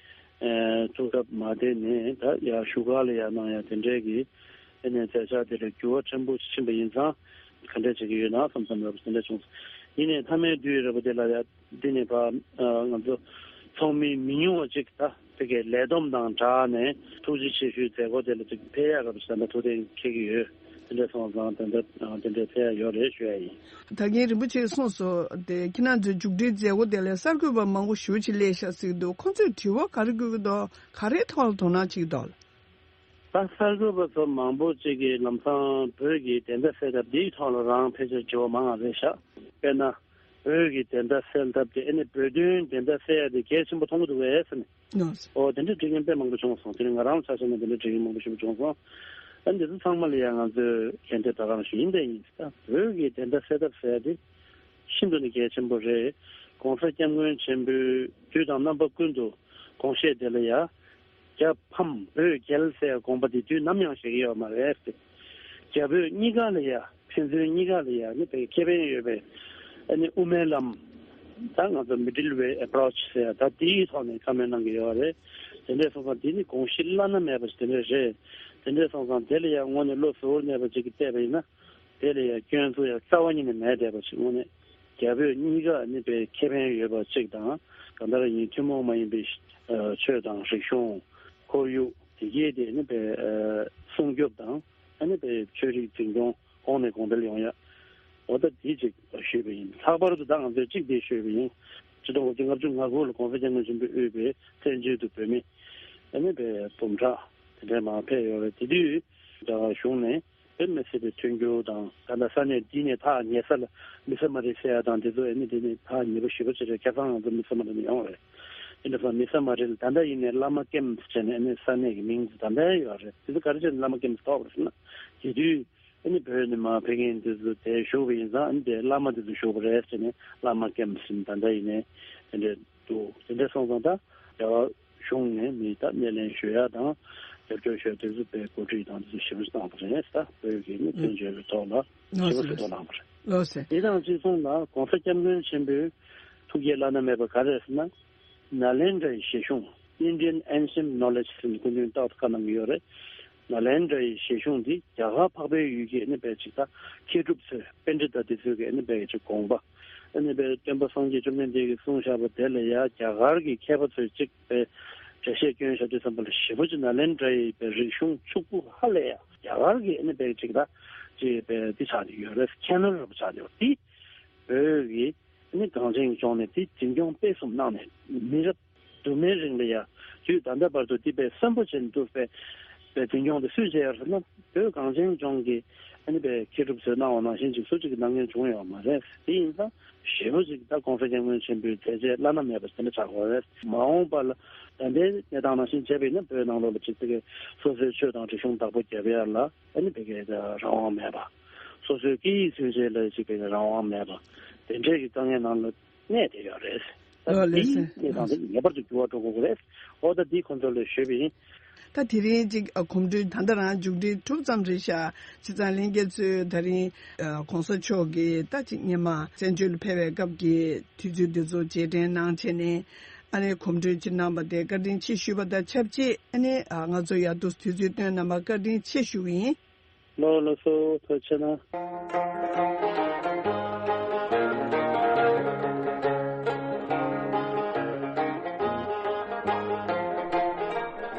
ཨ་ཐུགས་སྟབས་མ་བདེ་ནས་ད་ཡར་བཞུགས་སྒར་ལ་ཡར་གནང་ཡག་དེ་འདྲའི་གི་ཨ་ནི་མཛད་འཆར་དེ་ལ་འགྱུར་བ་ཕྲན་བུ་ཕྱིན་པ་ཡིན་ཙང་ག་འདྲ་བྱེད་ཀྱི་ཡོད་ན་བསམ་བསམ་འདྲ་པོ་དེ་འདྲ་བྱུང་སོང་། ཡིན་ནའི་མཐའ་མའི་དུས་འདྲ་པོ་དེ་ལ་ཡ། འདི་ནས་ཕར་ང་ཚོ་ཚོགས་མི་མི་ཉུང་བ་ཅིག་ད་དེ་གའི་ལས་བསྡོམས་དང་སྦྲགས་ནས་ཐུགས་རྗེ་ཆེ་ཞུའི་མཛད་སྒོ་དེ་ལ་ཅིག་ཕེབས་ཡག་ག་བྱས་ན་ཐུགས་གཏན་འཁེལ་གྱི་ཡོད། དེ་འདྲ་སོང་ཙང་དེ་འདྲ་དེ་འདྲ་ཕེབས་ཡག་ཡོད་རེད་ཞུ་ཡག་ཡིན། ད་གིན་རིན་པོ་ཆེས་གསུངས་སོང་། དེ་ཁྱེད་རང་ཚོའི་མཇུག་སྒྲིལ་མཛད་སྒོ་དེ་ལ་གསར་འགོད་པ་མང་པོ་ཞེ་པོ་ཅིག་སླེབས་ཤག་ཟེར་གྱི་འདུག་ཁོང་ཚོས་དྲི་བ་ག་རེ་བཀོད་ཀྱི་འདུག་ག་རེའི་ཐོག་ལ་དོ་སྣང་བྱེད་ཀྱི་འདུག་ད་གསར་འགོད་པ་ཚོ་མང་པོ་ཅིག་གིས་ལམ་སང་བོད་ཀྱི་བདེན་མཐའ་གསལ་ཐབས་འདིའི་ཐོག་ལ་རང་ཕལ་ཆེར་དྲི་བ་མང་བ་རེད་ཤག་དཔེར་ན། བོད་ཀྱི་བདེན་མཐའ་གསལ་ཐབས་དེ་ཨ་ནི་བོད་དོན་བདེན་མཐའ་གསལ་ཡག་དེ་གལ་ཆེན་པོ་མཐོང་གི་འདུག་གས་ཟེར་ནས། ཨོ་དེ་འདྲའི་འབྲི་མཁན་དཔེ་མང་པོ་བྱུང་སོང་། དེ་ནི་ང་རང་ལ་ཆ་བཞག་ན་དེ་འདྲའི་འབྲི་མཁན་མང་པོ་ཞིག་བྱུང་སོང་། ཨ་ནི་འདི་ཚོ་ཚང་མ་ལ་ཡང་ང་ཚོས་ལན་འདེབས་ད་ག་རང་ཞུ་ཡིན་དེ་ཡིན། ད་བོད་ཀྱི་བདེན་མཐའ་གསལ་ཐབས་ཟེར་ཡག་དེ་ཤིན་ཏུ་ནས་གལ་ཆེན་པོ་རེད། ༸གོང་ས་༸སྐྱབས་མགོན་ཆེན་པོས་དུས་དང་རྣམ་པ་ཀུན་ཏུ་དགོངས་བཞེད་དེ་ལ་ཡ། རྒྱ་ཕམ་བོད་རྒྱལ་ཟེར་དགོངས་པ་དེ་དུས་ནམ་ཡང་བཞེས་ཀྱི་ཡོད་མ་རེད། རྒྱ་བོད་གཉིས་ཀ་ལ་ཡ་ཕན་ཚུན་གཉིས་ཀ་ལ་ཡ་ནི་བའི་ཁེ་ཕན་ཡོད་པའི་ཨ་ནི་དབུ་མའི་ལམ་ད་ང་ཚོ་མི་ཌལ་ཝེ་ཨེ་པྲོ་ཆི་ཟེར་ཡ་ད་དེའི་ཐོག་ནས་བཀའ་མོལ་གནང་གི་ཡོད་རེད། དེ་འདྲས་སོང་ཙང་དེ་ནི་དགོངས་གཞི་བླ་ན་མེད་པ་ཞིག་དེ་འདྲས་རེད། དེ་འདྲས་སོང་ཙང་དེ་ལ་ཡ་དངོས་གནས་བློ་གཟུ་བོར་གནས་པ་ཅིག་གིས་བལྟས་པ་ཡིན་ན། དེ་ལ་ཡང་སྐྱོན་ཚུལ་ཡང་རྩ་བ་ཉིད་ནས་མེད་བསྡད་པ་ཞིག་དངོས་གནས་རྒྱ་བོད་གཉིས་ཀ་ནི་དཔེ་ཁེ་ཕན་ཡོད་པ་གཅིག་དང་། གང་ལྟར་ཡིན་ཐུན་མོང་མ་ཡིན་པའི་ཆོས་དང་རིག་གཞུང་ཁོར་ཡུག་དེ་གའི་དེ་ནི་དཔེ་སྲུང་སྐྱོབ་དང་ཨ་ནི་དཔེ་ཆོས་རིག་འཛིན་སྐྱོང་གོང་ནས་གོང་འཕེལ་ཡོང་ཡ། འོ་ད་དེ་གཅིག་ཞུས་པ་ཡིན། ལྷག་པར་དུ་ད་ང་ཚོས་གཅིག་དེ་ཞུས་པ་ཡིན། ཆིག་སྟོང་དགུ་བརྒྱ་ལྔ་བཅུ་ང་དགུ་ལ་༸གོང་ས་༸སྐྱབས་མགོན་ཆེན་པོས་དབུས་པའི་བཙན་བྱོལ་དུ་བོད་མི་ཨ་ནི་དཔེ་འབུམ་ཕྲག་དེ་འདྲའི་མང་ཕེབས་ཡོད་རེད། དེ་དུས་རྒྱ་གར་གཞུང་ནས། དེ་མི་སྲིད་པའི་མཐུན་འགྱུར་དང་། ད་ལྟ་ས་གནས་འདི་ནས་ཐག་ཉེ་ས་ལ་མི་ས་མ་རི་ཟེར་ཡ་དང་འདི་ཚོ་ཨ་ནི་འདི་ནས་ཐག་ཉེ་པོ་ཞེ་པོ་ཅིག་རེད། ཁ་སང་ང་ཚོ་མི་ས་མ་རི་ནས་ཡོང་རེད། དེ་འདྲ་སོང་མི་ས་མ་རི་ལ་ད་ལྟ་ཡིན་ནའི་བླ་མ་ཀེམ་བྱས་ནས་ཨ་ནི་ས་གནས་ཀྱི་མིང་ཚོ་ད་ལྟ་ཡོད་རེད། དེ་ཚོ་ག་རེ་བྱས་ནས་བླ་མ་ཀེམ་ཐོགས་པ་རེད་ཟེར་ན། དེ་དུས་ཨ་ནི་བོད་ནས་མར་ཕེབས་མཁན་འདི་ཚོ་དེ་བཞུགས་པ་ཡིན་ཙང་ཨ་ནི་དེ་བླ་མ་འདི་ཚོ་བཞུགས་པ་རེད་ཟེར་ནས་བླ་མ་ཀེམ་ཟེར་ནས་ད་ལྟ་ཡིན་ནའི་དེ་འདྲ་འདུག་དེ་འདྲ་སོང་ཙང་ད་རྒྱ་གར་གཞུང་ནས་མི་ད་སྣེ་ལེན་ཞུ་ཡ་དང་རྒྱབ་སྐྱོར་ཞུ་ཡ་དེ་ཚོ་དཔེ་གོ་སྒྲིག་དང་དེ་ཚོ་ཞེ་པོ་ཞིག་བཏང་བ་རེད། ད་བོད་ཀྱི་ནི་བཙན་བྱོལ་གྱི་ཐོག་ལ་ཞེ་པོ་ཞིག་ཐོག་བཏང་བ་རེད། ལགས་སོ། དེ་དང་གཅིག་མཚུངས་ལ་༸གོང་ས་༸སྐྱབས་མགོན་ཆེན་པོའི་ཐུགས་བསྐྱེད་བླ་ན་མེད་པ་ག་རེ་རེད་ཟེར་ན། ནཱ་ལེནྡྲའི་བཞེད་གཞུང་Indian Ancient Knowledge་ཟེར་ནས་སྐུ་མདུན་རྟག་ཏུ་བཀའ་གནང་གི་ཡོད་རེད། ནཱ་ལེནྡྲའི་བཞེད་གཞུང་འདི་རྒྱ་གར་འཕགས་པའི་ཡུལ་གྱི་ཨ་ནི་དཔེ་ཅིག་ད་མཁས་གྲུབ་ཚོས་པཎྜི་ཏ་འདི་ཚོས་ཀྱི་ཨ་ནི་དཔེ་ཅིག་དགོངས་པ། ཨ་ནི་དཔེ་སྟོན་པ་སངས་རྒྱས་བཅོམ་ལྡན་འདས་ཀྱིས་གསུངས་བཞག་པ་དེ་ལ་ཡ་རྒྱ་གར་གྱི་མཁས་པ་ཚོས་གཅིག་དཔེ་འགྲེལ་བཤད་བསྐྱོན་བཞག་དུས་ཙམ་པ་ལ་ཞེ་པོ་ཅིག་ནཱ་ལེནྡྲ་ཡི་དཔེ་རིག་གཞུང་ཕྱུག་པོ་ཧ་ལས་ཡ། རྒྱ་གར་གྱི་ཨ་ནི་དཔེ་ཅིག་ད་ཅིག་དཔེ་འདི་ཆགས་ཀྱི་ཡོད་རེད། ཁྱད་ནོར་རབ་ཆགས་ཀྱི་ཡོད་རེད། འདི་བོད་ཀྱི་ཨ་ནི་གངས་ཅན་གྱི་ལྗོངས་ནས་འདི་འཛིན་སྐྱོང་སྤེལ་གསུམ་གནང་ནས་མི་རབས་དུ་མའི་རིང་ལ་ཡ་དུས་ད་ལྟ་བར་དུ་འདི་དཔེ་གསོན་པོ་བྱས་ནས་འདུག་པའི་དཔེ་འཛིན་སྐྱོང་དེ་སུས་བྱས་ཡོད་རེད་ཟེར་ན། བོད་གངས་ཅན་ལྗོངས་ཀྱི་ཨ་ནི་དཔེ་མཁས་གྲུབ་ཚོས་གནང་བ་ནང་བཞིན་ཅིག་སུ་གཅིག་གིས་གནང་མཁན་བྱུང་ཡོད་མ་རེད། དེ་ཡིན་ཙང་ཞེ་པོ་ཅིག་ད་༸གོང་ས་༸སྐྱབས་མགོན་ཆེན་པོའི་མཛད་རྗེས་བླ་ན་མེད་པ་དེ་འདྲ་ཆགས་ཡོད་རེད། མ་འོངས་པ་ལ་ད་ལྟའི་གནས་སྟངས་ནང་བཞིན་བྱས་པ་ཡིན་ན་བོད་ནང་ལོགས་ལ་ཅིག་དེ་གའི་སོ་སོའི་ཆོས་དང་རིག་གཞུང་བདག་པོ་རྒྱབ་ཡ་ལ་ཨ་ནི་དེ་གའི་རང་དབང་མེད་པ། སོ་སོའི་སྐད་ཡིག་འཚོལ་བྱེད་ལ་ཅིག་དེ་གའི་རང་དབང་མེད་པ། དེ་འདྲའི་གི་དཀའ་ངལ་ནང་ལ་གནས་བསྡད་ཡོད་རེད། ད་ལགས་སོ། དེའི་གནས་སྟངས་དེ་ངེས་པར་དུ་འགྱུར་བ་འགྲོ་དགོས་ཀྱི་རེད། འོ་ད་འདི་ཁོང་ཚོ་ལ་ཞུས་པ་ཡིན། ད་དེ་རིང་ཅིག་ཨ་གོམ་བགྲོད་ད་ལྟ་རང་མཇུག་སྒྲིལ་གྲུབ་ཙམ་རེད་ཤག་བྱས་ཙང་ལྷན་རྒྱས་ཚོས་ད་རིང་ཨ་གོང་ས་མཆོག་གིས་ད་ཅིག་སྔོན་མ་བཙན་བྱོལ་ལ་ཕེབས་པའི་སྐབས་ཀྱི་དུས་ཚོད་འདི་ཚོ་རྗེས་དྲན་གནང་བྱས་ནས་ཨ་ནི་གོམ་བགྲོད་ཅིག་གནང་བ་དེ་བཀའ་དྲིན་ཆེ་ཞུས་པ་དང་ཆབས་ཅིག་ཨ་ནི་ཨ་ང་ཚོ་ཡར་དུ་དུས་ཚོད་བཏོན་གནང་བར་བཀའ་དྲིན་ཆེ་ཞུ་གི་ཡིན། ལགས་ལགས་སོ། ཐུགས་རྗེ་གནང་།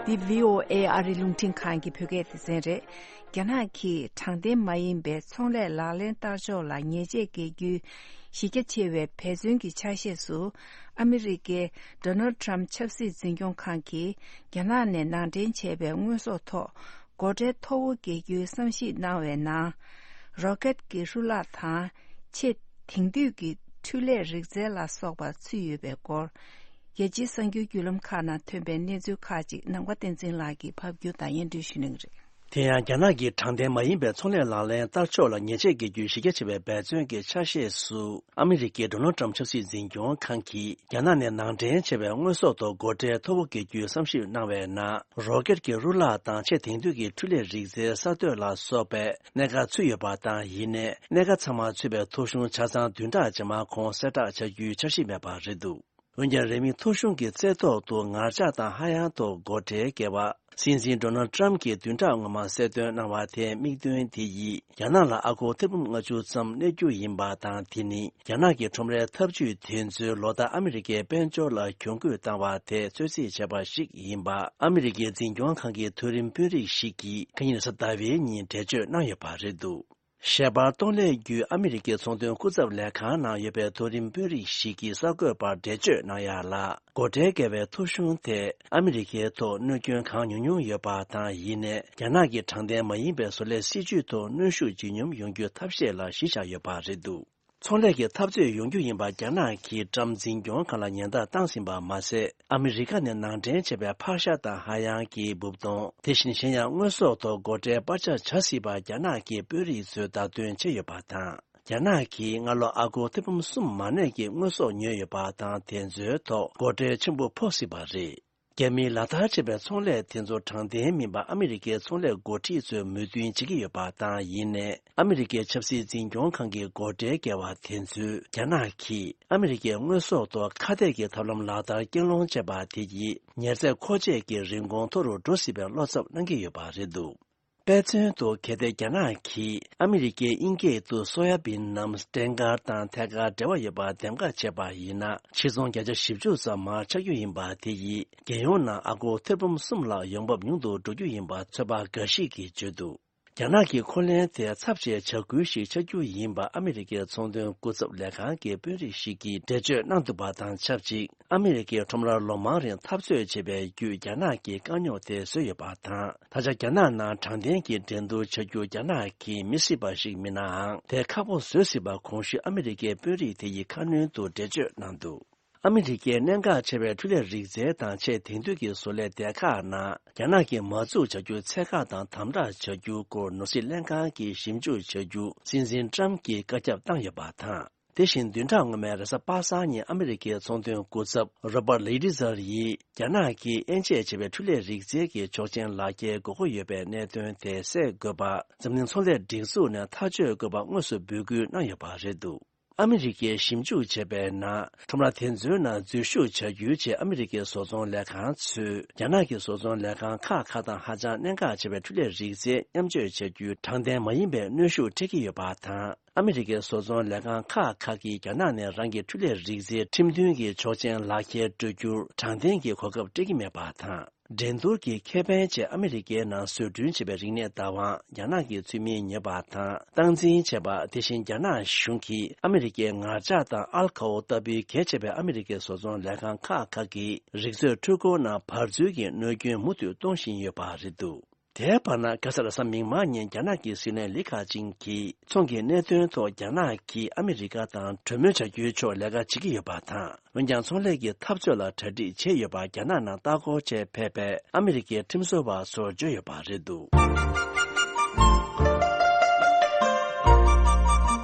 འདི་བྷི་ཨོ་ཨེ་ཨ་རིའི་རླུང་འཕྲིན་ཁང་གི་བོད་སྐད་སྡེ་ཚན་རེད། རྒྱ་ནག་གིས་དྲང་བདེན་མ་ཡིན་པའི་ཚོང་ལས་ལག་ལེན་བསྟར་ཕྱོགས་ལ་ཉེས་ཆད་འགེལ་རྒྱུའི་གཞི་རྒྱ་ཆེ་བའི་འབད་བརྩོན་གྱི་ཆ་ཤས་སུ། ཨ་མི་རི་ཀའི་ཌོ་ནལ་ཊམ་ཆབ་སྲིད་འཛིན་སྐྱོང་ཁང་གིས་རྒྱ་ནག་ནས་ནང་འདྲེན་བྱས་པའི་དངོས་ཟོག་ཐོག་སྒོ་ཁྲལ་མཐོ་བོ་འགེལ་རྒྱུའི་བསམ་གཞིག་གནང་བའི་ནང་། རོ་ཀེད་ཀྱི་རུ་ལག་དང་། ཆེས་དེང་དུས་ཀྱི་འཕྲུལ་ལས་རིག་རྩལ་ལ་སོགས་པ་ཚུད་ཡོད་པའི་སྐོར། རྒྱལ་སྤྱིའི་གསར་འགྱུར་བརྒྱུད་ལམ་ཁག་ནང་ཐོན་པའི་གནས་ཚུལ་ཁག་ཅིག་ནམ་མཁའ་བསྟན་འཛིན་ལགས་ཀྱིས་ཕབ་སྒྱུར་དང་སྙན་སྒྲོན་ཞུ་གནང་གི་རེད། དེ་ཡང་རྒྱ་ནག་གི་དྲང་བདེན་མ་ཡིན་པའི་ཚོང་ལས་ལག་ལེན་བསྟར་ཕྱོགས་ལ་ཉེས་ཆད་འགེལ་རྒྱུའི་གཞི་རྒྱ་ཆེ་བའི་འབད་བརྩོན་གྱི་ཆ་ཤས་སུ། ཨ་མི་རི་ཀའི་ཌོ་ནལ་ཏྲམ་ཆབ་སྲིད་འཛིན་སྐྱོང་ཁང་གིས་རྒྱ་ནག་ནས་ནང་འདྲེན་བྱས་པའི་དངོས་ཟོག་ཐོག་སྒོ་ཁྲལ་མཐོ་པོ་འགེལ་རྒྱུའི་བསམ་ཞིབ་གནང་བའི་ནང་། རོ་ཀེད་ཀྱི་རུ་ལག་དང་ཆེས་དེང་དུས་ཀྱི་འཕྲུལ་ལས་རིག་རྩལ་གསར་གཏོད་ལ་སོགས་པའི་གནད་འགག་ཚུད་ཡོད་པ་དང་། ཡིན་ནའི་གནད་འགག་ཚང་མ་ཚུད་པའི་ཐོ་གཞུང་ཆ་ཚང་བདུན་ཕྲག་རྗེས་མ་གོང་གསལ་བསྒྲགས་བྱ་རྒྱུའི་འཆར་གཞི་མེད་པ་རེད་འདུག་འོན་ཀྱང་། རེས་མིག་ཐོ་གཞུང་གི་རྩེ་ཐོག་ཏུ་ངར་ལྕགས་དང་ཧ་ཡང་ཐོག་སྒོ་ཁྲལ་བཀལ་བ། སྲིད་འཛིན་ཌོ་ནལ་ཏྲམ་གྱིས་བདུན་ཕྲག་སྔོན་མ་གསལ་སྟོན་གནང་བ་དེའི་དམིགས་དོན་དེ་ཡིས། རྒྱ་ནག་ལ་ཨ་སྒོར་ཐེར་འབུམ་ལྔ་བཅུ་ཙམ་གནས་རྒྱུ་ཡིན་པ་དང་། དེ་ནི་རྒྱ་ནག་གི་ཁྲོམ་རའི་ཐབས་ཇུས་དེ་ཚོས་ལོ་ལྟར་ཨ་མི་རི་ཀའི་དཔལ་འབྱོར་ལ་གྱོང་གུད་བཏང་བ་དེ་ཚོད་རྩིས་བྱས་པ་ཞིག་ཡིན་པ། ཨ་མི་རི་ཀའི་འཛིན་སྐྱོང་ཁང་གི་མཐོ་རིམ་དཔོན་རིགས་ཤིག་གིས་ཁ་ཉིན་རེས་གཟའ་ཟླ་བའི་ཉིན་འགྲེལ་བརྗོད་གནང་ཡོད་པ་རེད་འདུག་ཤེས་པར་གཏོང་ལས་བརྒྱུད་ཨ་མི་རི་ཀའི་ཚོང་དོན་སྐུ་ཚབ་ལས་ཁང་ནང་ཡོད་པའི་མཐོ་རིམ་དཔོན་རིགས་ཤིག་གིས་གསར་འགོད་པར་འགྲེལ་བརྗོད་གནང་ཡག་ལ། སྒོ་ཁྲལ་བཀལ་བའི་ཐོ་གཞུང་དེས་ཨ་མི་རི་ཀའི་ཐོག་གནོད་སྐྱོན་གང་ཉུང་ཉུང་ཡོད་པ་དང་། ཡིན་ནའི་རྒྱ་ནག་གི་དྲང་བདེན་མ་ཡིན་པའི་བཟོ་ལས་སྲིད་ཇུས་ཐོག་གནོན་ཤུགས་ཇེ་ཉུང་ཡོང་རྒྱུའི་ཐབས་ཤེས་ལ་གཞི་བཞག་ཡོད་པ་རེད་འདུག་ཚོང་ལས་ཀྱི་འཐབ་རྩོད་ཡོང་རྒྱུ་ཡིན་པ་རྒྱ་ནག་གིས་ཏྲམ་འཛིན་སྐྱོང་ཁང་ལ་ཉེན་བརྡ་བཏང་ཟིན་པ་མ་ཟད། ཨ་མི་རི་ཀ་ནས་ནང་འདྲེན་བྱས་པའི་ཕག་ཤ་དང་ཧ་ཡང་གི་འབུབ་ཐོན། དེ་བཞིན་གཞན་ཡང་དངོས་ཟོག་ཐོག་སྒོ་ཁྲལ་སྤར་ཆ་བྱ་སྲིད་པ་རྒྱ་ནག་གི་དཔོན་རིགས་ཚོས་བརྡ་སྟོན་བྱས་ཡོད་པ་དང་། རྒྱ་ནག་གིས་སྔ་ལོ་ཨ་སྒོར་ཐེར་འབུམ་གསུམ་མ་གནས་ཀྱི་དངོས་ཟོག་ཉོས་ཡོད་པ་དང་། དེ་ཚོའི་ཐོག་སྒོ་ཁྲལ་ཆེན་པོ་ཕོག་སྲིད་པ་རེད། རྒྱ་མིས་ལག་བསྟར་བྱས་པའི་ཚོང་ལས་དེ་ཚོ་དྲང་བདེན་མིན་པ་ཨ་མི་རི་ཀའི་ཚོང་ལས་འགོ་ཁྲིད་ཚོས་མོས་མཐུན་བྱེད་ཀྱི་ཡོད་པ་དང་། ཡིན་ནའི་ཨ་མི་རི་ཀའི་ཆབ་སྲིད་འཛིན་སྐྱོང་ཁང་གི་སྒོ་ཁྲལ་བཀལ་བ་དེ་ཚོས་རྒྱ་ནག་གིས་ཨ་མི་རི་ཀའི་དངོས་ཟོག་ཐོག་ཁ་གཏད་ཀྱི་ཐབས་ལམ་ལག་བསྟར་རྐྱང་སློང་བྱས་པ་དེ་ཡིས་ཉེར་ཚད་མཁོ་ཆས་ཀྱི་རིན་གོང་མཐོ་རུ་འགྲོ་སྲིད་པའི་བློ་འཚབ་གནང་གི་ཡོད་པ་རེད་འདུག་དཔེ་མཚོན་དུ། གལ་ཏེ་རྒྱ་ནག་གིས་ཨ་མི་རི་ཀའི་དབྱིན་སྐད་དུ་སོ་ཡ་བིན་ནམ་སྤྲད་གར་དང་ཐད་ཀར་འབྲེལ་བ་ཡོད་པ་འདེམས་ཀ་བྱས་པ་ཡིན་ན། ཕྱིར་ཚོང་བརྒྱ་ཆ་བཞི་བཅུ་ཙམ་མར་ཆག་རྒྱུ་ཡིན་པ་དེ་ཡིས་རྒྱལ་ཡོངས་ནང་ཨ་སྒོར་ཐེར་འབུམ་གསུམ་ལྷག་ཡོང་འབབ་ཉུང་དུ་འགྲོ་རྒྱུ་ཡིན་པ་ཚོད་དཔག་འགའ་ཞིག་གིས་བརྗོད་འདུག་རྒྱ་ནག་གི་འཁོན་ལན་དེ་ཚབས་ཆེའི་བྱ་འགུལ་ཞིག་ཆགས་རྒྱུ་ཡིན་པ་ཨ་མི་རི་ཀའི་ཚོང་དོན་སྐུ་ཚབ་ལས་ཁང་གི་དཔོན་རིགས་ཤིག་གིས་འགྲེལ་བརྗོད་གནང་འདུག་པ་དང་ཆབས་ཅིག་ཨ་མི་རི་ཀའི་ཁྲོམ་རར་ལོ་མང་རིང་འཐབ་རྩོད་བྱས་པའི་བརྒྱུད་རྒྱ་ནག་གིས་དཀའ་རྙོག་དེ་བཟོས་ཡོད་པ་དང་། ད་ཆ་རྒྱ་ནག་ནང་དྲང་བདེན་གྱི་འགྲན་བསྡུར་བྱ་རྒྱུ་རྒྱ་ནག་གིས་མི་སྲིད་པ་ཞིག་མིན་ནའང་། དེ་ཁག་པོ་བཟོས་སྲིད་པ་གོང་ཞུས་ཨ་མི་རི་ཀའི་དཔོན་རིགས་དེ་ཡིས་ཁ་སྣོན་དུ་འགྲེལ་བརྗོད་གནང་འདུག་ཨ་མི་རི་ཀའི་གནད་འགག་ཆེ་བའི་འཕྲུལ་ལས་རིག་རྩལ་དང་ཆེས་དེང་དུས་ཀྱི་བཟོ་ལས་སྡེ་ཁག་ནང་རྒྱ་ནག་གིས་མ་འཛུགས་བྱ་རྒྱུ་ཚད་བཀག་དང་དམ་དྲག་བྱ་རྒྱུའི་སྐོར་ནོར་སྲིད་ལྷན་ཁང་གིས་ཞིབ་འཇུག་བྱ་རྒྱུ་སྲིད་འཛིན་ཏྲམ་གྱིས་བཀའ་ཁྱབ་བཏང་ཡོད་པ་དང་། དེ་བཞིན་བདུན་ཕྲག་སྔོན་མའི་རེས་གཟའ་པ་སངས་ཉིན་ཨ་མི་རི་ཀའི་ཚོང་དོན་སྐུ་ཚབ་རོ་པར་ལེ་ཏི་ཛར་ཡིས་རྒྱ་ནག་གིས་དབྱེ་འབྱེད་བྱས་པའི་འཕྲུལ་ལས་རིག་རྩལ་གྱི་ཆོག་མཆན་ལག་ཁྱེར་དགོས་མཁོ་ཡོད་པའི་གནད་དོན་དེ་སེལ་དགོས་པ། འཛམ་གླིང་ཚོང་ལས་སྒྲིག་འཛུགས་ནས་ཐག་གཅོད་དགོས་པ་དངོས་སུ་འབོད་སྐུལ་གནང་ཡོད་པ་རེད་འདུག་ཨ་མི་རི་ཀས་ཞིབ་འཇུག་བྱས་པའི་ནང་། ཁྲོམ་ར་དེ་ཚོའི་ནང་འཛུལ་ཞུགས་བྱ་རྒྱུའི་ཆེད་ཨ་མི་རི་ཀའི་བཟོ་ཚོང་ལས་ཁང་ཚོས་རྒྱ་ནག་གི་བཟོ་ཚོང་ལས་ཁང་ཁག་ཁག་དང་ཧ་ཅང་གནད་འགག་ཆེ་བའི་འཕྲུལ་ལས་རིག་རྩལ་མཉམ་སྤྱོད་བྱ་རྒྱུའི་དྲང་བདེན་མ་ཡིན་པའི་གནོན་ཤུགས་སྤྲད་ཀྱི་ཡོད་པ་དང་། ཨ་མི་རི་ཀའི་བཟོ་ཚོང་ལས་ཁང་ཁག་ཁག་གིས་རྒྱ་ནག་ནས་རང་གི་འཕྲུལ་ལས་རིག་རྩལ་ཁྲིམས་མཐུན་གྱི་ཆོག་མཆན་ལག་ཁྱེར་སྤྲོད་རྒྱུར་དྲང་བདེན་གྱི་གོ་སྐབས་སྤྲད་ཀྱི་མེད་པ་དང་། འགྲན་བསྡུར་གྱི་ཁེ་ཕན་ཆེད་ཨ་མི་རི་ཀའི་ནང་བཟོ་སྐྲུན་བྱས་པའི་རིག་གནས་བདག་དབང་རྒྱ་ནག་གི་ཚུལ་མིན་ཉོས་པ་དང་སྟངས་འཛིན་བྱས་པ། དེ་བཞིན་རྒྱ་ནག་གཞུང་གིས་ཨ་མི་རི་ཀའི་ངར་ལྕགས་དང་ཨལ་ཁ་ཨོ་ལྟ་བུའི་གལ་ཆེ་བའི་ཨ་མི་རི་ཀའི་བཟོ་ཚོང་ལས་ཁང་ཁག་ཁག་གི་རིག་མཛོད་འཕྲུལ་འཁོར་ནང་བར་འཛུལ་གྱི་གནོད་སྐྱོན་མུ་མཐུད་གཏོང་བཞིན་ཡོད་པ་རེད་འདུག་དེའི་བར་ན། ག་ས་རེས་གཟའ་མིག་དམར་ཉིན་རྒྱ་ནག་གི་སྲིད་བློན་ལི་ཁ་ཆིང་གིས་ཚོང་གི་གནད་དོན་ཐོག་རྒྱ་ནག་གིས་ཨ་མི་རི་ཀ་དང་གྲོས་མོལ་བྱ་རྒྱུའི་ཕྱོགས་ལས་ཀ་བྱེད་ཀྱི་ཡོད་པ་དང་། འོན་ཀྱང་། ཚོང་ལས་ཀྱི་འཐབ་རྩོད་ལ་གྲ་སྒྲིག་བྱས་ཡོད་པ་རྒྱ་ནག་ནང་ལྟ་སྐོར་བྱས་ཕེབས་པའི་ཨ་མི་རི་ཀའི་ཁྲིམས་བཟོ་བ་ཚོར་བརྗོད་ཡོད་པ་རེད་འདུག་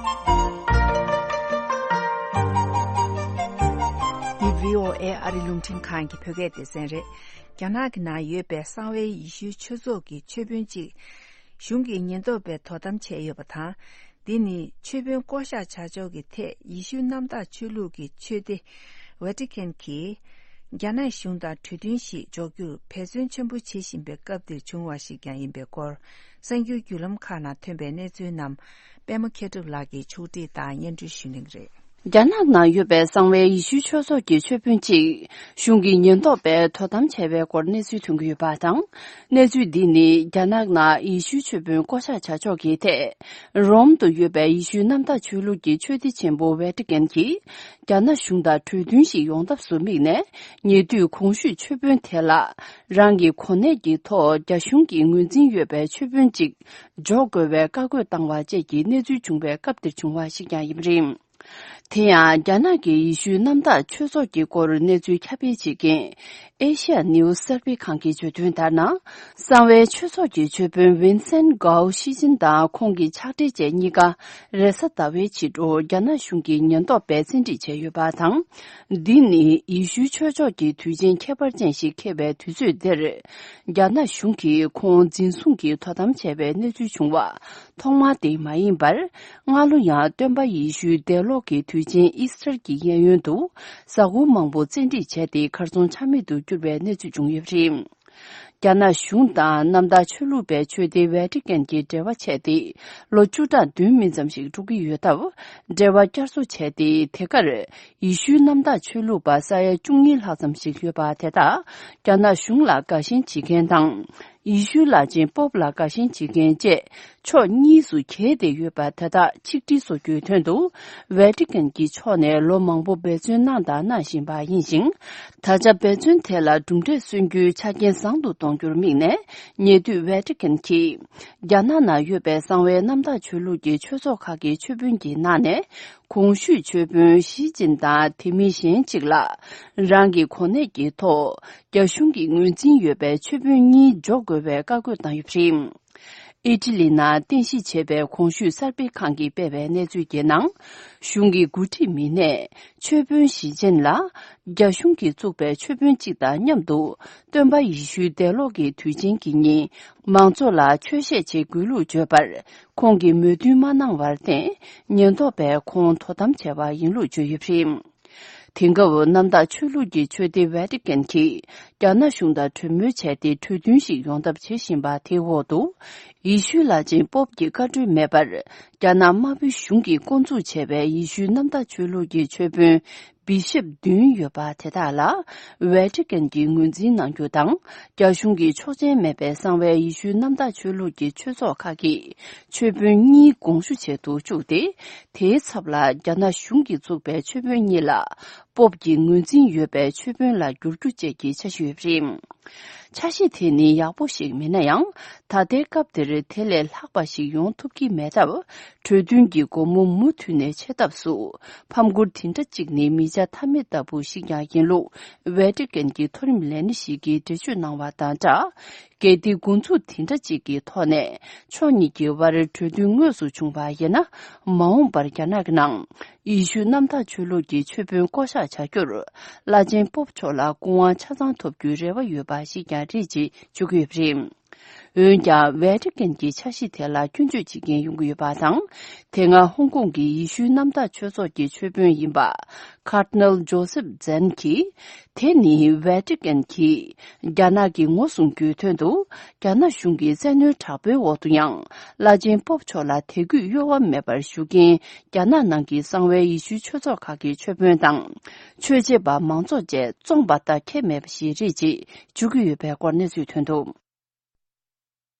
འདི་བྷི་ཨོ་ཨེ་ཨ་རི་རླུང་འཕྲིན་ཁང་གི་བོད་སྐད་སྡེ་ཚན་རེད། རྒྱ་ནག་གི་ནང་ཡོད་པའི་གསང་བའི་ཡེ་ཤུའི་ཆོས་ཚོགས་ཀྱི་ཆོས་དཔོན་གཅིག་གཞུང་གི་ཉེན་རྟོག་པས་དོ་དམ་བྱས་ཡོད་པ་དང་། འདི་ནི་ཆོས་དཔོན་བསྐོ་གཞག་བྱ་ཕྱོགས་ཀྱི་ཐད་ཡེ་ཤུ་གནམ་བདག་ཆོས་ལུགས་ཀྱི་ཆོས་སྡེ་ཝེ་ཏི་ཀན་གྱིས་རྒྱ་ནག་གཞུང་དང་གྲོས་མཐུན་ཞིག་འཇོག་རྒྱུར་འབད་བརྩོན་ཆེན་པོ་བྱེད་བཞིན་པའི་སྐབས་འདིར་བྱུང་བ་ཞིག་ཀྱང་ཡིན་པའི་སྐོར། གསར་འགྱུར་བརྒྱུད་ལམ་ཁག་ནང་ཐོན་པའི་གནས་ཚུལ་རྣམས་པད་མ་མཁས་གྲུབ་ལགས་ཀྱིས་ཕྱོགས་སྒྲིག་དང་སྙན་སྒྲོན་ཞུ་གནང་གི་རེད། རྒྱ་ནག་ནང་ཡོད་པའི་གསང་བའི་ཡེ་ཤུའི་ཆོས་ཚོགས་ཀྱི་ཆོས་དཔོན་གཅིག་གཞུང་གི་ཉེན་རྟོག་པས་དོ་དམ་བྱས་པའི་སྐོར་གནས་ཚུལ་ཐོན་གྱི་ཡོད་པ་དང་། གནས་ཚུལ་འདི་ནི་རྒྱ་ནག་ནང་ཡེ་ཤུའི་ཆོས་དཔོན་བསྐོ་གཞག་བྱ་ཕྱོགས་ཀྱི་ཐད། རོམ་དུ་ཡོད་པའི་ཡེ་ཤུའི་གནམ་བདག་ཆོས་ལུགས་ཀྱི་ཆོས་སྡེ་ཆེན་པོ་ཝེ་ཏི་ཀན་གྱིས་རྒྱ་ནག་གཞུང་དང་གྲོས་མཐུན་ཞིག་ཡོང་ཐབས་སུ་དམིགས་ནས། ཉེ་དུས་གོང་ཞུས་ཆོས་དཔོན་དེ་ལ་རང་གི་གོ་གནས་ཀྱི་ཐོག་རྒྱ་གཞུང་གི་ངོས་འཛིན་ཡོད་པའི་ཆོས་དཔོན་གཅིག་འཇོག་དགོས་པའི་བཀའ་བཀོད་བཏང་བ་བཅས་ཀྱི་གནས་ཚུལ་བྱུང་བའི་སྐབས་དེར་བྱུང་བ་ཞིག་ཀྱང་ཡིན་པ་རེད། དེ་ཡང་རྒྱ་ནག་གི་ཡེ་ཤུའི་གནམ་བདག་ཆོས་ཚོགས་ཀྱི་སྐོར་གནས་ཚུལ་ཁྱབ་སྤེལ་བྱེད་མཁན་ཨེ་ཤི་ཡ་ནིའུ་སི་གསར་སྤེལ་ཁང་གིས་བརྗོད་དོན་ལྟར་ན། གསང་བའི་ཆོས་ཚོགས་ཀྱི་ཆོས་དཔོན་ཝིན་སེན་གའོ་ཤི་ཅིན་དང་ཁོང་གི་ཕྱག་སྦྲེལ་བཅས་གཉིས་ཀ་རེས་གཟའ་ཟླ་བའི་ཕྱི་དྲོ་རྒྱ་ནག་གཞུང་གི་ཉེན་རྟོག་པས་བཙན་ཁྲིད་བྱས་ཡོད་པ་དང་། འདི་ནི་ཡེ་ཤུའི་ཆོས་ཕྱོགས་ཀྱི་དུས་ཆེན་ཁྱད་པར་ཅན་ཞིག་འཁེལ་བའི་དུས་ཚོད་འདིར། རྒྱ་ནག་གཞུང་གིས་ཁོང་འཛིན་བཟུང་གིས་དོ་དམ་བྱས་པའི་གནས་ཚུལ་བྱུང་བ་ཐོག་མ་དེ་མ་ཡིན་པར། སྔ་ལོ་ཡང་སྟོན་པ་ཡེ་ཤུའི་འདས་ལོག་གི་དུས་ཆེན་ཨིས་ཊར་གྱི་གཡས་གཡོན་དུ་གཟའ་འཁོར་མང་པོ་བཙན་ཁྲིད་བྱས་ཏེ་གར་སོང་ཆ་མེད་དུ་གྱུར་བའི་གནས་ཚུལ་བྱུང་ཡོད་པ་རེད། རྒྱ་ནག་གཞུང་དང་གནམ་བདག་ཆོས་ལུགས་པའི་ཆོས་སྡེ་ཝེ་ཏི་ཀན་གྱི་འབྲེལ་བ་ཆད་དེ་ལོ་བཅུ་ཕྲག་བདུན་མིན་ཙམ་ཞིག་འགྲོ་གི་ཡོད་སྟབས། འབྲེལ་བ་བསྐྱར་གསོ་བྱས་ཏེ། དེ་གར་ཡེ་ཤུའི་གནམ་བདག་ཆོས་ལུགས་པ་ས་ཡ་བཅུ་གཉིས་ལྷག་ཙམ་ཞིག་ཡོད་པ་དེ་དག་རྒྱ་ནག་གཞུང་ལ་དགའ་ཞེན་བྱེད་མཁན་དང་། ཡེ་ཤུའི་བླ་ཆེན་པོབ་ལ་དགའ་ཞེན་བྱེད་མཁན་བཅས་ཕྱོགས་གཉིས་སུ་གྱེས་ཏེ་ཡོད་པ་དེ་དག་ཆིག་སྒྲིལ་བཟོ་རྒྱུའི་དོན་དུ། ཝེ་ཏི་ཀན་གྱི་ཕྱོགས་ནས་ལོ་མང་པོ་འབད་བརྩོན་གནང་དང་གནང་བཞིན་པ་ཡིན་ཞིང་། ད་ཆ་འབད་བརྩོན་དེ་ལ་གྲུབ་འབྲས་སོན་རྒྱུའི་ཆ་རྐྱེན་བཟང་དུ་གཏོང་རྒྱུར་དམིགས་ནས། ཉེ་དུས་ཝེ་ཏི་ཀན་གྱིས་རྒྱ་ནག་ནང་ཡོད་པའི་གསང་བའི་གནམ་བདག་ཆོས་ལུགས་ཀྱི་ཆོས་ཚོགས་ཁག་གི་ཆོས་དཔོན་གྱི་ནང་ནས། གོང་ཞུས་ཆོས་དཔོན་ཞི་ཅིན་དང་དེ་མིན་གཞན་གཅིག་ལ། རང་གི་གོ་གནས་ཀྱི་ཐོག་རྒྱ་གཞུང་གི་ངོས་འཛིན་ཡོད་པའི་ཆོས་དཔོན་གཉིས་འཇོག་དགོས་པའི་བཀའ་བཀོད་བཏང་ཡོད་པ་རེད། ཨི་ཊ་ལི་ནང་རྟེན་གཞི་བྱས་པའི་གོང་ཞུས་གསར་སྤེལ་ཁང་གིས་སྤེལ་བའི་གནས་ཚུལ་གྱི་ནང་། གཞུང་གི་འགོ་ཁྲིད་མི་སྣས་ཆོས་དཔོན་ཞི་ཅིན་ལ། རྒྱ་གཞུང་གིས་བཙུགས་པའི་ཆོས་དཔོན་གཅིག་དང་མཉམ་དུ། སྟོན་པ་ཡེ་ཤུའི་འདས་ལོག་གི་དུས་ཆེན་གྱི་ཉིན། མང་ཚོགས་ལ་ཆོས་བཤད་ཆེད་དགོས་ལུགས་བརྗོད་པར། ཁོང་གིས་མོས་མཐུན་མ་གནང་བར་བརྟེན། ཉེན་རྟོག་པས་ཁོང་དོ་དམ་བྱས་པ་ཡིན་ལུགས་བརྗོད་ཡོད་པ་རེད། དེང་སྐབས་གནམ་བདག་ཆོས་ལུགས་ཀྱི་ཆོས་སྡེ་ཝེ་ཏི་ཀན་གྱིས་རྒྱ་ནག་གཞུང་དང་གྲོས་མོལ་བྱས་ཏེ། གྲོས་མཐུན་ཞིག་ཡོང་ཐབས་བྱེད་བཞིན་པ་དེའི་འོག་ཏུ། ཡེ་ཤུའི་བླ་ཆེན་པོབ་ཀྱི་བཀའ་འཁྲོལ་མེད་པར། རྒྱ་ནག་དམར་པོའི་གཞུང་གིས་བསྐོ་འཛུགས་བྱས་པའི་ཡེ་ཤུའི་གནམ་བདག་ཆོས་ལུགས་ཀྱི་ཆོས་དཔོན་བི་ཤོབ་བདུན་ཡོད་པ་དེ་དག་ལ། ཝེ་ཏི་ཀན་གྱིས་ངོས་འཛིན་གནང་རྒྱུ་དང་། རྒྱ་གཞུང་གིས་ཆོག་མཆན་མེད་པའི་གསང་བའི་ཡེ་ཤུའི་གནམ་བདག་ཆོས་ལུགས་ཀྱི་ཆོས་ཚོགས་ཁག་གི་ཆོས་དཔོན་གཉིས་དགོངས་ཞུ་བྱེད་དུ་བཅུག་སྟེ། དེའི་ཚབ་ལ་རྒྱ་ནག་གཞུང་གིས་བཙུགས་པའི་ཆོས་དཔོན་གཉིས་ལ། པོབ་ཀྱི་ངོས་འཛིན་ཡོད་པའི་ཆོས་དཔོན་ལ་བསྒྱུར་རྒྱུ་བཅས་ཀྱི་འཆར་གཞི་ཡོད་པ་རེད། འཆར་གཞི་དེ་ནི་ཡག་པོ་ཞིག་མིན་ན་ཡང་། ད་ལྟའི་སྐབས་འདིར་དེ་ལས་ལྷག་པ་ཞིག་ཡོང་ཐུབ་ཀྱི་མེད་སྟབས། གྲོས་མཐུན་གྱི་སྒོ་མོ་མུ་མཐུད་ནས་ཕྱེ་ཐབས་སུ། ཕམ་སྐོར་དེ་འདྲ་གཅིག་ནི་མི་བྱ་ཐབས་མེད་ལྟ་བུ་ཞིག་ཀྱང་ཡིན་ལུགས། ཝེ་ཏི་ཀན་གྱི་མཐོ་རིམ་ལས་སྣེ་ཞིག་གིས་འགྲེལ་བརྗོད་གནང་བ་དང་སྦྲགས། གལ་ཏེ་འགོ་འཛུགས་དེ་འདྲ་གཅིག་གི་ཐོག་ནས། ཕྱོགས་གཉིས་ཀྱི་དབར་གྲོས་མཐུན་དངོས་སུ་བྱུང་བ་ཡིན་ན། མ་འོངས་པར་རྒྱ་ནག་གི་ནང་། ཡེ་ཤུ་གནམ་བདག་ཆོས་ལུགས་ཀྱི་ཆོས་དཔོན་བསྐོ་གཞག་བྱ་རྒྱུར། བླ་ཆེན་པོབ་མཆོག་ལ་སྐུ་དབང་ཆ་ཚང་ཐོབ་རྒྱུའི་རེ་བ་ཡོད་པ་ཞིག་ཀྱང་རེད་ཅེས་བརྗོད་ཀྱི་ཡོད་པ་རེད། འོན་ཀྱང་། ཝེ་ཏི་ཀན་གྱི་འཆར་གཞི་དེ་ལ་སྐྱོན་བརྗོད་བྱེད་མཁན་ཡོང་གི་ཡོད་པ་དང་། དེ་སྔ་ཧོང་ཀོང་གི་ཡེ་ཤུའི་གནམ་བདག་ཆོས་ཚོགས་ཀྱི་ཆོས་དཔོན་ཡིན་པ། ཀར་ཌི་ནལ་ཇོ་སེབ་ཛན་གྱིས། དེ་ནི་ཝེ་ཏི་ཀན་གྱིས། རྒྱ་ནག་གི་ངོ་སྲུང་རྒྱུའི་དོན་དུ། རྒྱ་ནག་གཞུང་གི་བཙན་གནོན་དྲག་པོའི་འོག་ཏུ་ཡང་། བླ་ཆེན་པོབ་མཆོག་ལ་དད་གུས་གཡོ་བ་མེད་པར་ཞུ་མཁན། རྒྱ་ནག་ནང་གི་གསང་བའི་ཡེ་ཤུའི་ཆོས་ཚོགས་ཁག་གི་ཆོས་དཔོན་དང་། ཆོས་བྱེད་པ་མང་ཚོགས་བཅས་བཙོངས་པ་དང་ཁྱད་མེད་པ་ཞིག་རེད་ཅེས་བརྗོད་ཀྱི་ཡོད་པའི་སྐོར་གནས་ཚུལ་ཐོན་འདུག།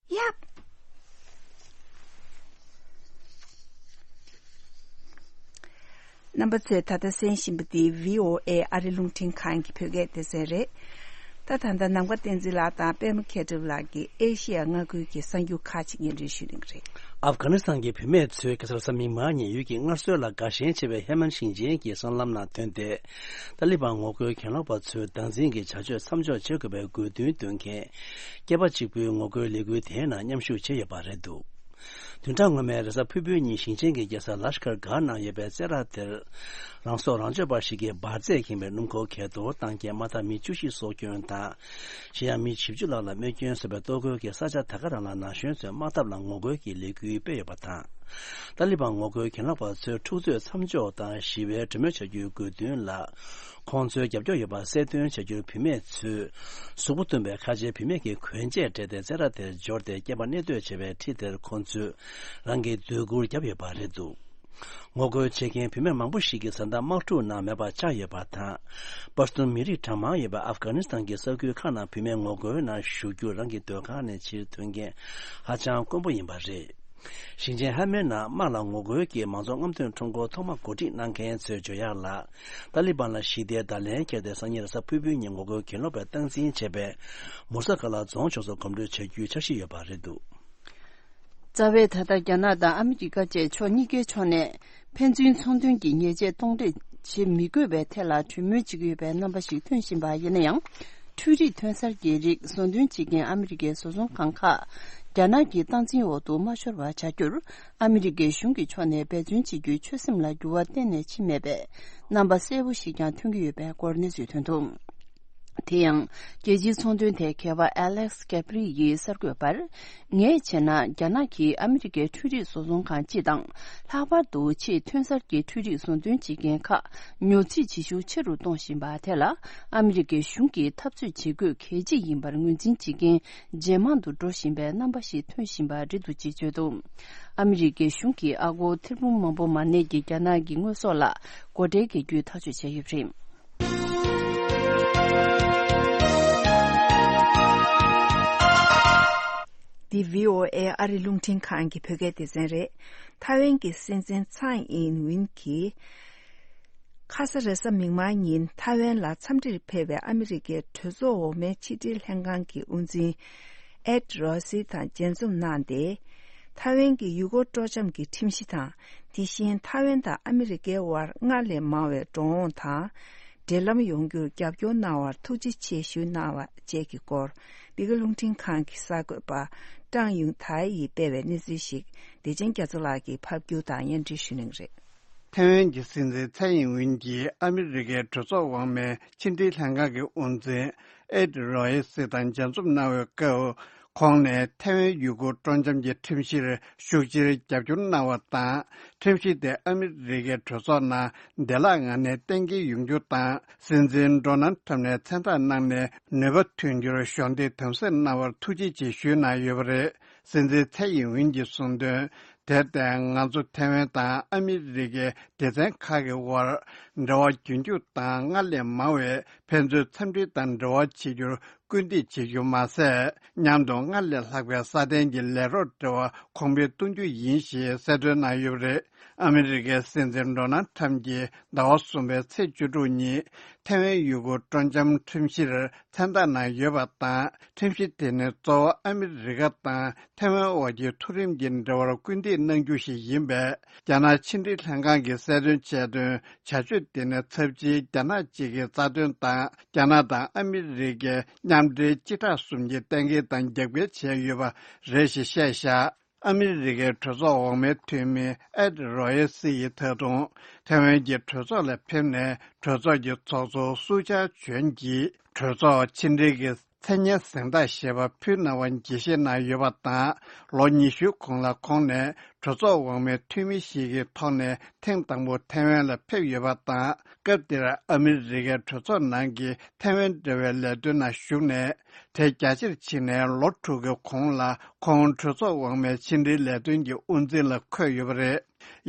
ཡབ། རྣམ་པ་ཚོས་ད་ལྟ་གསན་བཞིན་པ་འདི་བྷི་ཨོ་ཨེ་ཨ་རི་རླུང་འཕྲིན་ཁང་གི་བོད་སྐད་སྡེ་ཚན་རེད། ད་ད་ལྟ་ནམ་མཁའ་བསྟན་འཛིན་ལགས་དང་པད་མ་མཁས་གྲུབ་ལགས་ཀྱིས་ཨེ་ཤེ་ཡ་མངའ་ཁུལ་གྱི་གསར་འགྱུར་ཁག་ཅིག་སྙན་སྒྲོན་ཞུ་གནང་གི་རེད། ཨབ་གྷ་ནི་སི་ཐན་གྱི་བུད་མེད་ཚོས་ཁ་སང་གཟའ་མིག་དམར་ཉིན་ཡུལ་གྱི་སྔར་སྲོལ་ལ་དགའ་ཞེན་ཆེ་བའི་ཧེ་མན་ཞིང་ཆེན་གྱི་སྲང་ལམ་ནང་ཐོན་ཏེ། ཏཱ་ལི་བན་ངོ་རྒོལ་གྱེན་ལོག་པ་ཚོའི་སྟངས་འཛིན་གྱི་བྱ་སྤྱོད་མཚམས་འཇོག་བྱེད་དགོས་པའི་དགོས་འདུན་འདོན་མཁན། སྐྱེས་པ་གཅིག་པུའི་ངོ་རྒོལ་ལས་འགུལ་དེའི་ནང་མཉམ་ཞུགས་བྱས་ཡོད་པ་རེད་འདུག། བདུན་ཕྲག་སྔོན་མའི་རེས་གཟའ་ཕུར་བུའི་ཉིན་ཞིང་ཆེན་གྱི་རྒྱལ་ས་ལཱ་ཤ་ཀར་གྷར་ནང་ཡོད་པའི་རྩེད་ར་དེར། རང་སྲོག་རང་གཅོད་པ་ཞིག་གིས་འབར་རྫས་ཁེངས་པའི་སྣུམ་འཁོར་གས་གཏོར་བཏང་རྐྱེན་མ་མཐའ་མི་བཅུ་བཞི་སྲོག་སྐྱོན་དང་། གཞན་ཡང་མི་བཞི་བཅུ་ལྷག་ལ་རྨས་སྐྱོན་བཟོས་པའི་གཏོར་རྒོལ་གྱི་ས་ཆ་ད་ག་རང་ལ་ན་གཞོན་ཚོས་དམག་འཐབ་ལ་ངོ་རྒོལ་གྱི་ལས་འགུལ་སྤེལ་ཡོད་པ་དང་། ཏཱ་ལི་བན་ངོ་རྒོལ་གྱེན་ལོག་པ་ཚོའི་འཁྲུག་རྩོད་མཚམས་འཇོག་དང་ཞི་བའི་གྲོས་མོལ་བྱ་རྒྱུའི་དགོས་འདུན་ལ། ཁོང་ཚོའི་རྒྱབ་སྐྱོར་ཡོད་པ་གསལ་སྟོན་བྱ་རྒྱུར་བུད་མེད་ཚོས་གཟུགས་པོ་བཏུམས་པའི་ཁ་ཆེའི་བུད་མེད་ཀྱི་གོན་ཆས་སྤྲས་ཏེ་རྩེད་ར་དེར་འབྱོར་ཏེ་སྐྱེས་པ་གནས་སྡོད་བྱས་པའི་འཁྲིས་དེར་ཁོང་ཚོས་རང་གི་སྡོད་གུར་བརྒྱབ་ཡོད་པ་རེད་འདུག། ངོ་རྒོལ་བྱེད་མཁན་བུད་མེད་མང་པོ་ཞིག་གིས་བཟའ་ཟླ་དམག་འཁྲུག་ནང་མེད་པ་ཆགས་ཡོད་པ་དང་། པ་ཤ་ཏུན་མི་རིགས་གྲངས་མང་ཡོད་པའི་ཨབ་གྷ་ནི་སི་ཐན་གྱི་ས་ཁུལ་ཁག་ནང་བུད་མེད་ངོ་རྒོལ་ནང་ཞུགས་རྒྱུར་རང་གི་སྡོད་ཁང་ནས་ཕྱིར་ཐོན་མཁན་ཧ་ཅང་དཀོན་པོ་ཡིན་པ་རེད། ཞིང་ཆེན་ཧ་མེར་ནང་དམག་ལ་ངོ་རྒོལ་གྱིས་མང་ཚོགས་རྔམ་སྟོན་ཁྲོམ་སྐོར་ཐོག་མ་གོ་སྒྲིག་གནང་མཁན་ཚོས་བརྗོད་ཡག་ལ། ཏཱ་ལི་བན་ལ་ཞི་བདེའི་བརྡ་ལན་འཁྱེར་ཏེ་སང་ཉིན་རེས་གཟའ་ཕུར་བུའི་ཉིན་ངོ་རྒོལ་གྱེན་ལོག་པའི་སྟངས་འཛིན་བྱས་པའི་མུ་ས་ཀ་ལ་རྫོང་ཕྱོགས་སུ་གོམ་བགྲོད་བྱ་རྒྱུའི་འཆར་གཞི་ཡོད་པ་རེད་འདུག། རྩ་བའི་ད་ལྟ་རྒྱ་ནག་དང་ཨ་མི་རི་ཀ་བཅས་ཕྱོགས་གཉིས་ཀའི་ཕྱོགས་ནས་ཕན་ཚུན་ཚོང་དོན་གྱི་ཉེས་ཆད་གཏོང་སྤྲོད་བྱེད་མི་དགོས་པའི་ཐད་ལ་གྲོས་མོལ་བྱེད་ཀྱི་ཡོད་པའི་རྣམ་པ་ཞིག་ཐོན་བཞིན་པ་ཡིན་ན་ཡང་། འཕྲུལ་རིག་ཐོན་གསར་གྱི་རིགས་བཟོ་འདོན་བྱེད་མཁན་ཨ་མི་རི་ཀའི་བཟོ་ཚོང་ཁང་ཁག་རྒྱ་ནག་གི་སྟངས་འཛིན་འོག་ཏུ་མ་ཤོར་བ་བྱ་རྒྱུར་ཨ་མི་རི་ཀའི་གཞུང་གི་ཕྱོགས་ནས་འབད་བརྩོན་བྱེད་རྒྱུའི་ཆོད་སེམས་ལ་འགྱུར་བ་གཏན་ནས་ཕྱིན་མེད་པའི་རྣམ་པ་གསལ་པོ་ཞིག་ཀྱང་ཐོན་གྱི་ཡོད་པའི་སྐོར་གནས་ཚུལ་ཐོན་འདུག་དེ་ཡང་། རྒྱལ་སྤྱིའི་ཚོང་དོན་ཐད་མཁས་པ་ཨ་ལེག་སི་ཀེ་པི་རི་ཡིས་གསར་འགོད་པར། ངས་བྱས་ན་རྒྱ་ནག་གིས་ཨ་མི་རི་ཀའི་འཕྲུལ་རིག་བཟོ་ཚོང་ཁང་སྤྱི་དང་། ལྷག་པར་དུ་ཆེས་ཐོན་གསར་གྱི་འཕྲུལ་རིག་བཟོ་འདོན་བྱེད་མཁན་ཁག་ཉོ་རྩིས་བྱེད་ཤུགས་ཆེ་རུ་གཏོང་བཞིན་པ་དེ་ལ། ཨ་མི་རི་ཀའི་གཞུང་གིས་འཐབ་རྩོད་བྱེད་དགོས་གལ་ཆེ་ཡིན་པར་ངོས་འཛིན་བྱེད་མཁན་ཇེ་མང་དུ་འགྲོ་བཞིན་པའི་རྣམ་པ་ཞིག་ཐོན་བཞིན་པ་རེད་འདུག་ཅེས་བརྗོད་འདུག་ཨ་མི་རི་ཀའི་གཞུང་གིས་ཨ་སྒོར་ཐེར་འབུམ་མང་པོ་མ་གནས་ཀྱི་རྒྱ་ནག་གི་དངོས་ཟོག་ལ་སྒོ་ཁྲལ་འགེལ་རྒྱུའི་ཐག་གཅོད་བྱས་ཡོད་པ་རེད། འདི་བྷི་ཨོ་ཨེ་ཨ་རི་རླུང་འཕྲིན་ཁང་གི་བོད་སྐད་སྡེ་ཚན་རེད། ཐའེ་ཝན་གྱི་སྲིད་འཛིན་ཚའེ་ཨིན་ཝིན་གྱིས། ཁ་ས་རེས་གཟའ་མིག་དམར་ཉིན་ཐའེ་ཝན་ལ་འཚམས་འདྲིར་ཕེབས་པའི་ཨ་མི་རི་ཀའི་གྲོས་ཚོགས་འོག་མའི་ཕྱི་འབྲེལ་ལྷན་ཁང་གི་དབུ་འཛིན་ཨེད་རོ་སི་དང་མཇལ་འཛོམས་གནང་སྟེ། ཐའེ་ཝན་གྱི་ཡུལ་སྐོར་སྤྲོ་འཆམ་གྱི་ཁྲིམས་གཞི་དང་། དེ་བཞིན་ཐའེ་ཝན་དང་ཨ་མི་རི་ཀའི་དབར་སྔར་ལས་མང་བའི་འགྲོ་འོང་དང་། འབྲེལ་ལམ་ཡོང་རྒྱུར་རྒྱབ་སྐྱོར་གནང་བར་ཐུགས་རྗེ་ཆེ་ཞུས་གནང་བ་བཅས་ཀྱི་སྐོར། འདི་ག་རླུང་འཕྲིན་ཁང་གི་གསར་འགོད་པ་ཀྲང་ཡུང་ཐའེ་ཡིས་སྤེལ་བའི་གནས་ཚུལ་ཞིག་བདེ་ཆེན་རྒྱ་མཚོ་ལགས་ཀྱིས་ཕབ་སྒྱུར་དང་སྙན་སྒྲོན་ཞུ་གནང་གི་རེད། ཐའེ་ཝན་གྱི་སྲིད་འཛིན་ཚའེ་ཡིན་ཝིན་གྱིས་ཨ་མི་རི་ཀའི་གྲོས་ཚོགས་འོག་མའི་ཕྱི་འབྲེལ་ལྷན་ཁང་གི་དབུ་འཛིན་ཨེད་རོ་ཨེ་སི་དང་མཇལ་འཛོམས་གནང་བའི་སྐབས། ཁོང་ནས་ཐའེ་ཝན་ཡུལ་སྐོར་སྤྲོ་འཆམ་གྱི་ཁྲིམས་གཞིར་ཤུགས་ཆེར་རྒྱབ་སྐྱོར་གནང་བ་དང་། ཁྲིམས་གཞི་དེ་ཨ་མི་རི་ཀའི་གྲོས་ཚོགས་ནང་བདེ་བླག་ངང་ནས་གཏན་འཁེལ་ཡོང་རྒྱུ་དང་། སྲིད་འཛིན་ཌོ་ནལ་ཁྲམ་ནས་མཚན་རྟགས་གནང་ནས་ནུས་པ་ཐོན་རྒྱུར་གཞོགས་འདེགས་དམ་ཟབ་གནང་བར་ཐུགས་རྗེ་ཆེ་ཞུས་གནང་ཡོད་པ་རེད། སྲིད་འཛིན་ཚའེ་ཡིན་ཝིན་གྱིས་གསུངས་དོན། དེར་བརྟེན་ང་ཚོ་ཐའེ་ཝན་དང་ཨ་མི་རི་ཀའི་སྡེ་ཚན་ཁག་གི་དབར་འབྲེལ་བ་རྒྱུན་མཐུད་དང་སྔར་ལས་མང་བའི་ཕན་ཚུན་འཚམས་འདྲི་དང་འབྲེལ་བ་བྱེད་རྒྱུར་སྐུལ་འདེད་བྱེད་རྒྱུ་མ་ཟད། མཉམ་དུ་སྔར་ལས་ལྷག་པའི་སྲ་བརྟན་གྱི་ལས་རོགས་འབྲེལ་བ་གོང་འཕེལ་གཏོང་རྒྱུ་ཡིན་ཞེས་གསལ་སྟོན་གནང་ཡོད་པ་རེད། ཨ་མི་རི་ཀའི་སྲིད་འཛིན་ཌོ་ནལ་ཁྲམ་གྱིས་ཟླ་བ་གསུམ་པའི་ཚེས་བཅུ་དྲུག་ཉིན་ཐའེ་ཝན་ཡུལ་སྐོར་སྤྲོ་འཆམ་ཁྲིམས་གཞིར་མཚན་རྟགས་གནང་ཡོད་པ་དང་། ཁྲིམས་གཞི་དེ་ནི་གཙོ་བོ་ཨ་མི་རི་ཀ་དང་ཐའེ་ཝན་དབར་གྱི་མཐོ་རིམ་གྱི་འབྲེལ་བར་སྐུལ་འདེད་གནང་རྒྱུ་ཞིག་ཡིན་པས། རྒྱ་ནག་ཕྱི་འབྲེལ་ལྷན་ཁང་གིས་གསལ་སྟོན་བྱས་དོན། བྱ་སྤྱོད་དེ་ནི་ཚབས་ཆེའི་རྒྱ་ནག་གཅིག་གི་རྩ་དོན་དང་། རྒྱ་ནག་དང་ཨ་མི་རི་ཀའི་མཉམ་འབྲེལ་སྤྱི་ཁྲག་གསུམ་གྱི་གཏན་འཁེལ་དང་རྒྱབ་འགལ་བྱས་ཡོད་པ་རེད་ཞེས་བཤད་བཞག་ཨ་མི་རི་ཀའི་གྲོས་ཚོགས་འོག་མའི་འཐུས་མི་ཨེད་རོ་ཨེ་སི་ཡིས་ད་དུང་། ཐའེ་ཝན་གྱི་གྲོས་ཚོགས་ལ་ཕེབས་ནས། གྲོས་ཚོགས་ཀྱི་ཚོགས་གཙོ་སུའུ་ཅཱ་ཆོན་གྱིས་གྲོས་ཚོགས་ཕྱི་འབྲེལ་གྱི་མཚན་སྙན་གཟེངས་རྟགས་ཞེས་པ་ཕུལ་གནང་བ་འགྲེལ་བཤད་གནང་ཡོད་པ་དང་། ལོ་ཉི་ཤུའི་གོང་ལ་ཁོང་ནས་གྲོས་ཚོགས་འོག་མའི་འཐུས་མི་ཞིག་གི་ཐོག་ནས་ཐེངས་དང་པོ་ཐའེ་ཝན་ལ་ཕེབས་ཡོད་པ་དང་། སྐབས་དེར་ཨ་མི་རི་ཀའི་གྲོས་ཚོགས་ནང་གི་ཐའེ་ཝན་འབྲེལ་བའི་ལས་དོན་ནང་ཞུགས་ནས། དེ་རྒྱ་ཆེར་ཕྱིན་ནས་ལོ་དྲུག་གི་གོང་ལ་ཁོང་གྲོས་ཚོགས་འོག་མའི་ཕྱི་འབྲེལ་ལས་དོན་གྱི་དབུ་འཛིན་ལ་འཁོད་ཡོད་པ་རེད།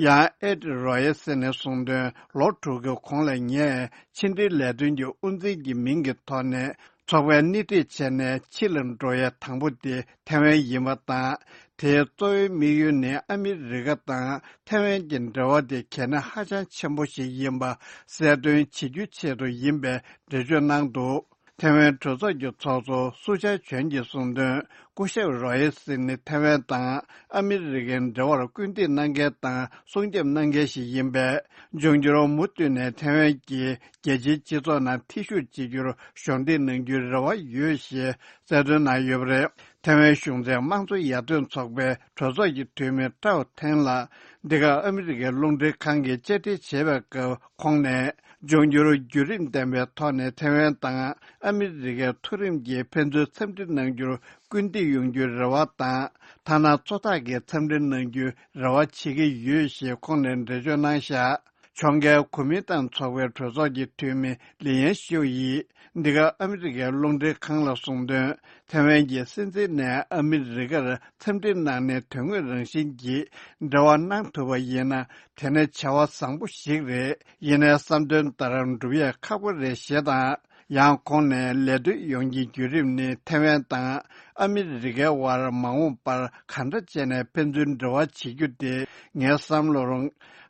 ཡང་ཨེད་རོ་ཨེ་སི་ནས་གསུངས་དོན། ལོ་དྲུག་གི་གོང་ལ་ངས་ཕྱི་འབྲེལ་ལས་དོན་གྱི་དབུ་འཛིན་གྱི་མིང་གི་ཐོག་ནས་ཚོགས་པའི་སྣེ་ཁྲིད་བྱས་ནས་ཕྱི་ལ་འགྲོ་ཡས་དང་པོ་དེ་ཐའེ་ཝན་ཡིན་པ་དང་། དེའི་གཙོ་བོའི་དམིགས་ཡུལ་ནི་ཨ་མི་རི་ཀ་དང་ཐའེ་ཝན་གྱི་འབྲེལ་བ་དེ་གལ་གནད་ཧ་ཅང་ཆེན་པོ་ཞིག་ཡིན་པ་གསལ་སྟོན་བྱེད་རྒྱུའི་ཆེད་དུ་ཡིན་པའི་འགྲེལ་བརྗོད་གནང་འདུག་ཐའེ་ཝན་གྲོས་ཚོགས་ཀྱི་ཚོགས་གཙོ་སུའུ་ཅཱ་ཆོན་གྱིས་གསུངས་དོན། སྐུ་ཞབས་རོ་ཨེ་སི་ནི་ཐའེ་ཝན་དང་ཨ་མི་རི་ཀའི་འབྲེལ་བར་སྐུལ་འདེད་གནང་མཁན་དང་སྲུང་སྐྱོབ་གནང་མཁན་ཞིག་ཡིན་པས། འབྱུང་འགྱུར་མུ་མཐུད་ནས་ཐའེ་ཝན་གྱིས་རྒྱལ་སྤྱིའི་སྤྱི་ཚོགས་ནང་ཐེ་ཞུགས་བྱེད་རྒྱུར་གཞོགས་འདེགས་གནང་རྒྱུའི་རེ་བ་ཡོད་ཞེས་གསལ་སྟོན་གནང་ཡོད་པ་རེད། ཐའེ་ཝན་གཞུང་འཛིན་དམངས་གཙོ་ཡར་ཐོན་ཚོགས་པའི་གྲོས་ཚོགས་ཀྱི་འཐུས་མི་ཀྲའོ་ཐེན་ལགས་འདི་ག་ཨ་མི་རི་ཀའི་རླུང་འཕྲིན་ཁང་གིས་བཅར་འདྲི་བྱས་པའི་སྐབས་ཁོང་ནས། འབྱུང་འགྱུར་བརྒྱུད་རིམ་ལྡན་པའི་ཐོག་ནས་ཐའེ་ཝན་དང་ཨ་མི་རི་ཀའི་མཐོ་རིམ་གྱི་ཕན་ཚུན་འཚམས་འདྲི་གནང་རྒྱུར་སྐུལ་འདེད་ཡོང་རྒྱུའི་རེ་བ་དང་། ཐ་ན་གཙོ་བདག་གི་འཚམས་འདྲི་གནང་རྒྱུའི་རེ་བ་བྱེད་ཀྱི་ཡོད་ཞེས་ཁོང་ནས་འགྲེལ་བརྗོད་གནང་བཞག་ཕྱོགས་འགལ་གོ་མིན་ཏང་ཚོགས་པའི་གྲོས་ཚོགས་ཀྱི་འཐུས་མི་ལི་ཡན་ཤིའུ་ཡིས་འདི་ག་ཨ་མི་རི་ཀའི་རླུང་འཕྲིན་ཁང་ལ་གསུངས་དོན། ཐའེ་ཝན་གྱི་སྲིད་འཛིན་ནས་ཨ་མི་རི་ཀར་འཚམས་འདྲི་གནང་ནས་དོན་དངོས་རང་བཞིན་གྱིས་འབྲེལ་བ་གནང་ཐུབ་པ་ཡིན་ན། དེ་ནི་བྱ་བ་བཟང་པོ་ཞིག་རེད། ཡིན་ནའི་བསམ་དོན་ལྟར་འགྲུབ་ཡས་ཁག་པོ་རེད་ཞེས་དང་ ཡང་ཁོང་ནས་ལས་དོན་ཡོངས་ཀྱི་བརྒྱུད་རིམ་ནི་ཐེ་ཝན་དང་ཨ་མི་རི་ཀའི་དབར་མ་འོངས་པར་གང་འདྲ་བྱས་ནས་ཕན་ཚུན་འབྲེལ་བ་བྱེད་རྒྱུ་དེ་ངའི་བསམ་བློར་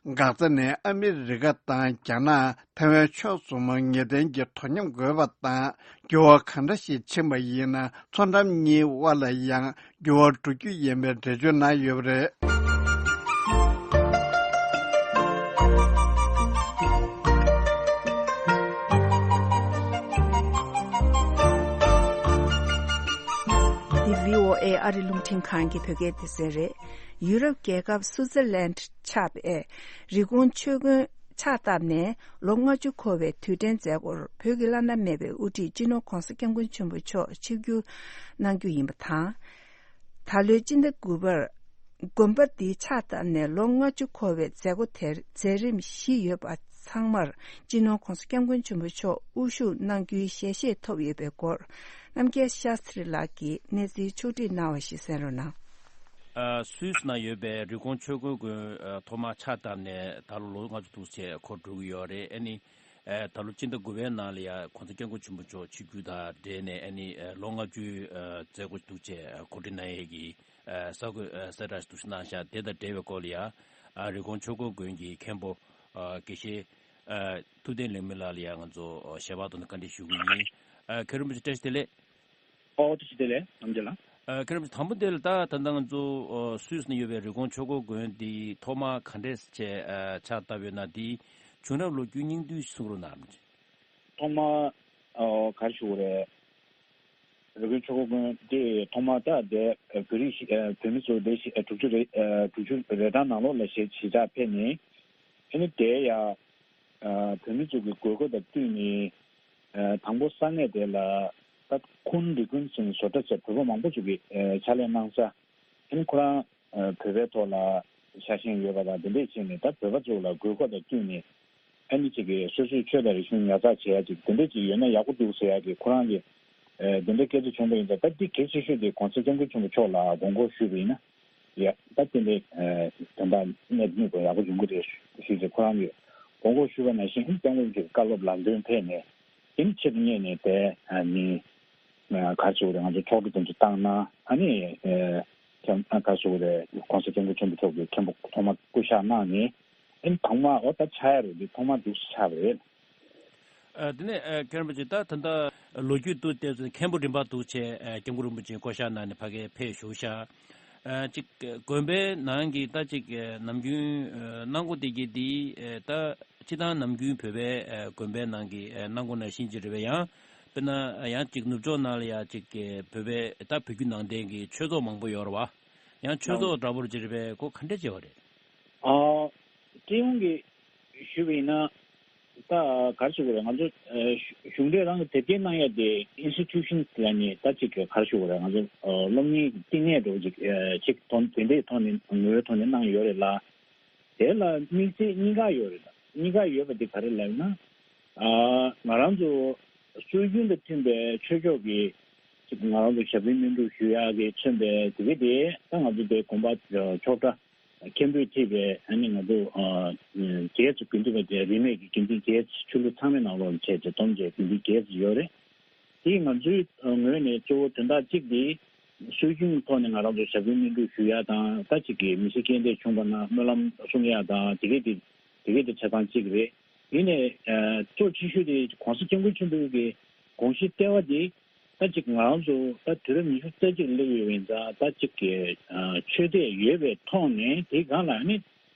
འགག་རྩ་ནི་ཨ་མི་རི་ཀ་དང་རྒྱ་ནག་ཐེ་ཝན་ཕྱོགས་གསུམ་ངེས་གཏན་གྱི་དོ་མཉམ་དགོས་པ་དང་འགྱུར་བ་གང་འདྲ་ཞིག་ཕྱིན་པ་ཡིན་ན་མཚོ་འགྲམ་གཉིས་དབར་ལ་ཡང་འགྱུར་བ་འགྲོ་རྒྱུ་ཡིན་པའི་འགྲེལ་བརྗོད་གནང་ཡོད་པ་རེད། འདི་བྷི་ཨོ་ཨེ་ཨ་རི་རླུང་འཕྲིན་ཁང་གི་བོད་སྐད་སྡེ་ཚན་རེད། ཡུ་རོབ་རྒྱལ་ཁབ་སུའུ་ཙེར་ལན་ཆགས་པའི་རི་ཀོན་ཆོས་དགོན་ཕྱག་བཏབ་ནས་ལོ་ལྔ་བཅུ་འཁོར་བའི་དུས་དྲན་མཛད་སྒོར་བོད་ཀྱི་བླ་ན་མེད་པའི་དབུ་ཁྲིད་སྤྱི་ནོར་༧གོང་ས་༧སྐྱབས་མགོན་ཆེན་པོ་མཆོག་ཆིབས་བསྒྱུར་གནང་རྒྱུ་ཡིན་པ་དང་། ད་ལོའི་སྤྱི་ཟླ་དགུ་པར་དགོན་པ་འདིའི་ཕྱག་བཏབ་ནས་ལོ་ལྔ་བཅུ་འཁོར་བའི་མཛད་སྒོ་དེར་མཛད་རིམ་བཞི་ཡོད་པ་ཚང་མར་སྤྱི་ནོར་༧གོང་ས་༧སྐྱབས་མགོན་ཆེན་པོ་མཆོག་དབུ་བཞུགས་གནང་རྒྱུའི་ཞལ་བཞེས་ཐོབ་ཡོད་པའི་སྐོར་རྣམ་རྒྱལ་ཤཱ་སྟྲི་ལགས་ཀྱིས་གནས་ཚུལ་ཕྱོགས་བསྒྲིགས་གནང་བ་ཞིག་གསན་རོགས་གནང་། ཨ། སུད་སི་ན་ཡོད་པའི་རི་ཀོན་ཆོས་འཁོར་དགོན། ཨ། ཐོག་མར་ཕྱག་བཏབ་ནས་ད་ལོ་ལོ་ལྔ་བཅུ་འདུག་བྱས་འཁོར་འགྲོ་གི་ཡོད་རེད། ཨ་ནི། ཨ། ད་ལོ་སྤྱི་ཟླ་དགུ་པའི་ནང་ལ་ཡ་༧གོང་ས་༧སྐྱབས་མགོན་ཆེན་པོ་མཆོག་ཆིབས་བསྒྱུར་དང་འབྲེལ་ནས་ཨ་ནི། ཨ། ལོ་ལྔ་བཅུའི། ཨ། མཛད་སྒོ་འདུག་བྱས་གོ་སྒྲིག་གནང་ཡས་ཀྱི། ཨ། གསར་འགོད། ཨ། གསལ་བསྒྲགས་ཤིག་འདུག་སེ་གནང་ཤག་དེ་དང་འབྲེལ་བའི་སྐོར་ལ་ཡ། ཨ། རི་ཀོན་ཆོས་འཁོར་དགོན་གྱི་མཁན་པོ། ཨ། དགེ་བཤེས། ཨ། ཐུབ་བསྟན་ལེགས་སྨོན་ལགས་ལ་ཡ་ང་ཚོ་ཞལ་པར་ཐོག་ནས་བཀའ་འདྲི་ཞུ་གི་ཡིན། ཨ། མཁན་རིན་པོ་ཆེ་བཀྲ་ཤིས་བདེ་ལེགས། ཨོ། བཀྲ་ཤིས་བདེ་ལེགས། ནམ་རྒྱུན་ལ། ཨ། མཁན་རིན་པོ་ཆེ། དང་པོ་དེ་ལ་ད་ད་ལྟ་ང་ཚོ། ཨ། སུད་སི་ནང་ཡོད་པའི་རི་ཀོན་ཆོས་འཁོར་དགོན་འདི་ཐོག་མར་ག་འདྲས་བྱས། ཨ། ཕྱག་བཏབ་ཡོད་ན་འདིའི་བྱུང་རབས་ལོ་རྒྱུས་སྙིང་བསྡུས་གསུང་རོགས་གནང་། ཐོག་མར། ཨ། ག་རེ་ཞུ་དགོས་རེད། རི་ཀོན་ཆོས་འཁོར་དགོན་འདི་ཐོག་མར་ད་དེ་བོད་རིགས་ཤིག་ཨ། བོད་མི་ཚོ་དེ་ཞིག་ཨ། དྲུག་ཅུ་རེ་ཨ། དྲུག་ཅུ་རེ་གྲངས་ནང་ལོགས་ལ་གཞིས་གཞིས་ཆགས་ཕེབས་ནས། ཨ་ནི་དེ་ཡ། ཨ། བོད་མི་ཚོ་གི་དགོས་མཁོ་དང་བསྟུན་ནས། ཨ། དང་པོ་ས་གནས་དེ་ལ་ད་ཁུན་རི་ཀོན་ཟེར་ནས་བཟོ་གྲྭ་བྱས་བོད་པ་མང་པོ་ཞིག་གིས་ཨ། ཕྱག་ལས་གནང་ས། ཨ་ནི་ཁོ་རང་ཨ། བོད་པའི་ཐོག་ལ་ཤ་ཞེན་ཡོད་པ་དང་དེ་འདྲས་བྱས་ནས་ད་བོད་པ་ཚོ་ལ་དགོས་མཁོ་དང་བསྟུན་ནས་ཨ་ནི་ཅིག་གིས་སོ་སོའི་ཆོས་དང་རིག་གཞུང་ཉར་ཚགས་བྱེད་ཡ་ཅིག་དེ་འདྲས་ཅིག་ཡོད་ན་ཡག་པོ་འདུག་ཟེར་ཡ་གི་ཁོ་རང་གི་ཨ། དེ་འདྲས་སྐད་ཆ་བྱུང་བ་ཡིན་ཙང་ད་འདི་གལ་ཆེ་ཤོས་དེ་༧གོང་ས་༧སྐྱབས་མགོན་ཆེན་པོ་མཆོག་ལ་དགོངས་སྐོར་ཞུས་པ་ཡིན་ན། ཡ། ད་དེ་འདྲའི་ཨ། དོན་དག་གནད་དུ་སྨིན་པ་ཡག་པོ་ཡོང་གི་རེད་ཞུས་ཏེ་ཁོ་རང་གིས་དགོངས་སྐོར་ཞུས་པ་ནང་བཞིན་སྐྱབས་མགོན་གྱི་བཀའ་སློབ་ལམ་སྟོན་ཕེབས་ནས་དེ་ནི་ཆེད་དུ་གཉེར་ནས་དེ་ཨ་ནི་ཨ། ག་རེ་ཞུ་དགོས་རེད། ང་ཚོ་ཚོགས་འདུ་དེ་ཚོ་བཏང་གནང་། ཨ་ནི་ཨ། ཨ། ག་རེ་ཞུ་དགོས་རེད། ༧གོང་ས་༧སྐྱབས་མགོན་ཆེན་པོ་མཆོག་གིས་མཁན་པོ་ཐོག་མ་སྐུ་བཞག་གནང་ནས་ཨ་ནི་ཐོག་མ་འོ་ད་ཆགས་ཡ་རེད། འདི་ཐོག་མ་འདུག་སེ་ཆགས་པ་རེད། ཨ། དེ་ནས་ཨ། མཁན་རིན་པོ་ཆེ། ད་ད་ལྟ་ལོ་རྒྱུས་དུ་བལྟས་ཚེ་མཁན་པོ་རིམ་པ་འདུག་བྱས། ཨ། སྐྱབས་མགོན་རིན་པོ་ཆེ་བསྐོ་བཞག་གནང་ནས་ཕ་གིར་ཕེབས་བཞུགས་ཤག་ཨ། ཅིག་དགོན་པའི་ནང་གི་ད་ཅིག་ཨ། ནམ་རྒྱུན་ཨ། གནང་སྒོ་དེ་གྱད་འདི་ཨ། ད་སྤྱིར་བཏང་ནམ་རྒྱུན་བོད་པའི་ཨ། དགོན་པའི་ནང་གི་ཨ། གནང་སྒོ་ནང་བཞིན་ཅིག་རེད་པས། ཡང་དཔེར་ན་ཡང་ཅིག་ནུབ་ཕྱོགས་ནང་ལ་ཡ་ཅིག་བོད་པའི་ད་བོད་བརྒྱུད་ནང་བསྟན་གྱི་ཆོས་ཚོགས་མང་པོ་ཡོད་རེད་པ། ཡང་ཆོས་ཚོགས་འདྲ་པོ་ཅིག་རེད་པས། ཁོ་ག་འདྲ་བྱས་པ་རེད། ཨ། སྤྱི་ཡོངས་ཀྱི་ཞུས་པ་ཡིན་ན། ད་ག་རེ་ཞུ་དགོས་རེད། ང་ཚོ་ཨ། གཞུང་འབྲེལ་རང་གི་དེབ་སྐྱེལ་གནང་ཡ་དེ་ཨིན་སི་ཊི་ཊུ་ཤན་ལབ་ནས་ད་ཅིག་གི་ག་རེ་ཞུ་དགོས་རེད། ང་ཚོ་ཨ། སློབ་གཉེར་གྱི་བསྟི་གནས་འདྲ་པོ་ཅིག་ཨ། ཅིག་ཐོག་དེ་འདྲའི་ཐོག་ནས་ངོ་བོའི་ཐོག་ནས་གནང་ཡོད་རེད་ལ། དེ་ལ་དམིགས་བསལ་གཉིས་ཀ་ཡོད་རེད་ལ། གཉིས་ཀ་ཡོད་པ་དེ་ག་རེ་ལབ་ན། ཨ། ང་རང་ཚོ་སྲོལ་རྒྱུན་དང་མཐུན་པའི་ཆོས་ཕྱོགས་ཀྱི་ཅིག་ང་རང་ཚོ་ཞབས་རིམ་སྨིན་སྒྲུབ་ཞུ་ཡག་གི་མཚོན་པའི་དེ་ག་དེ་ད་ང་ཚོ་དེ་དགོན་པ་ཆོག་གྲྭ་མཁན་པོས་ཁྲིད་པའི་ཨ་ནི་ང་ཚོ་ཨ། བརྒྱད་ཙམ་དགེ་འདུན་པ་དེ་རིས་མེད་ཀྱི་དགེ་འདུན་བརྒྱད་ཙམ་ཆོས་ལུགས་ཚང་མའི་ནང་ལོགས་ལ་བྱས་ཏེ་བསྡོམས་བྱས་དགེ་འདུན་བརྒྱད་ཙམ་ཡོད་རེད། དེ་ང་ཚོའི་ངོས་ནས་གཙོ་བོ་དོན་དག་གཅིག་དེ་སྲོལ་རྒྱུན་ཐོག་ནས་ང་རང་ཚོ་ཞབས་རིམ་སྨིན་སྒྲུབ་ཞུ་ཡག་དང་ད་ཅིག་གི་མི་ཚེ་སྐྱེལ་འདྲེན་བྱུང་བ་ན་སྨོན་ལམ་གསུང་ཡག་དང་དེ་ག་དེ་དེ་ག་དེ་ཆ་ཚང་གཅིག་རེད། ཡིན་ནའི་ཨ། གཙོ་ཆེ་ཤོས་དེ་༧གོང་ས་༧སྐྱབས་མགོན་ཆེན་པོ་གི་དགོངས་གཞི་ལྟེ་བ་དེ། ད་ཅིག་ང་རང་ཚོ་ད་དུས་རབས་ཉི་ཤུ་རྩ་གཅིག་སླེབས་ཡོད་པ་ཡིན་ཙང་ད་ཅིག་གི་ཨ། ཆོས་དད་ཡོད་པའི་ཐོག་ནས་དེའི་སྒང་ལ་ནི་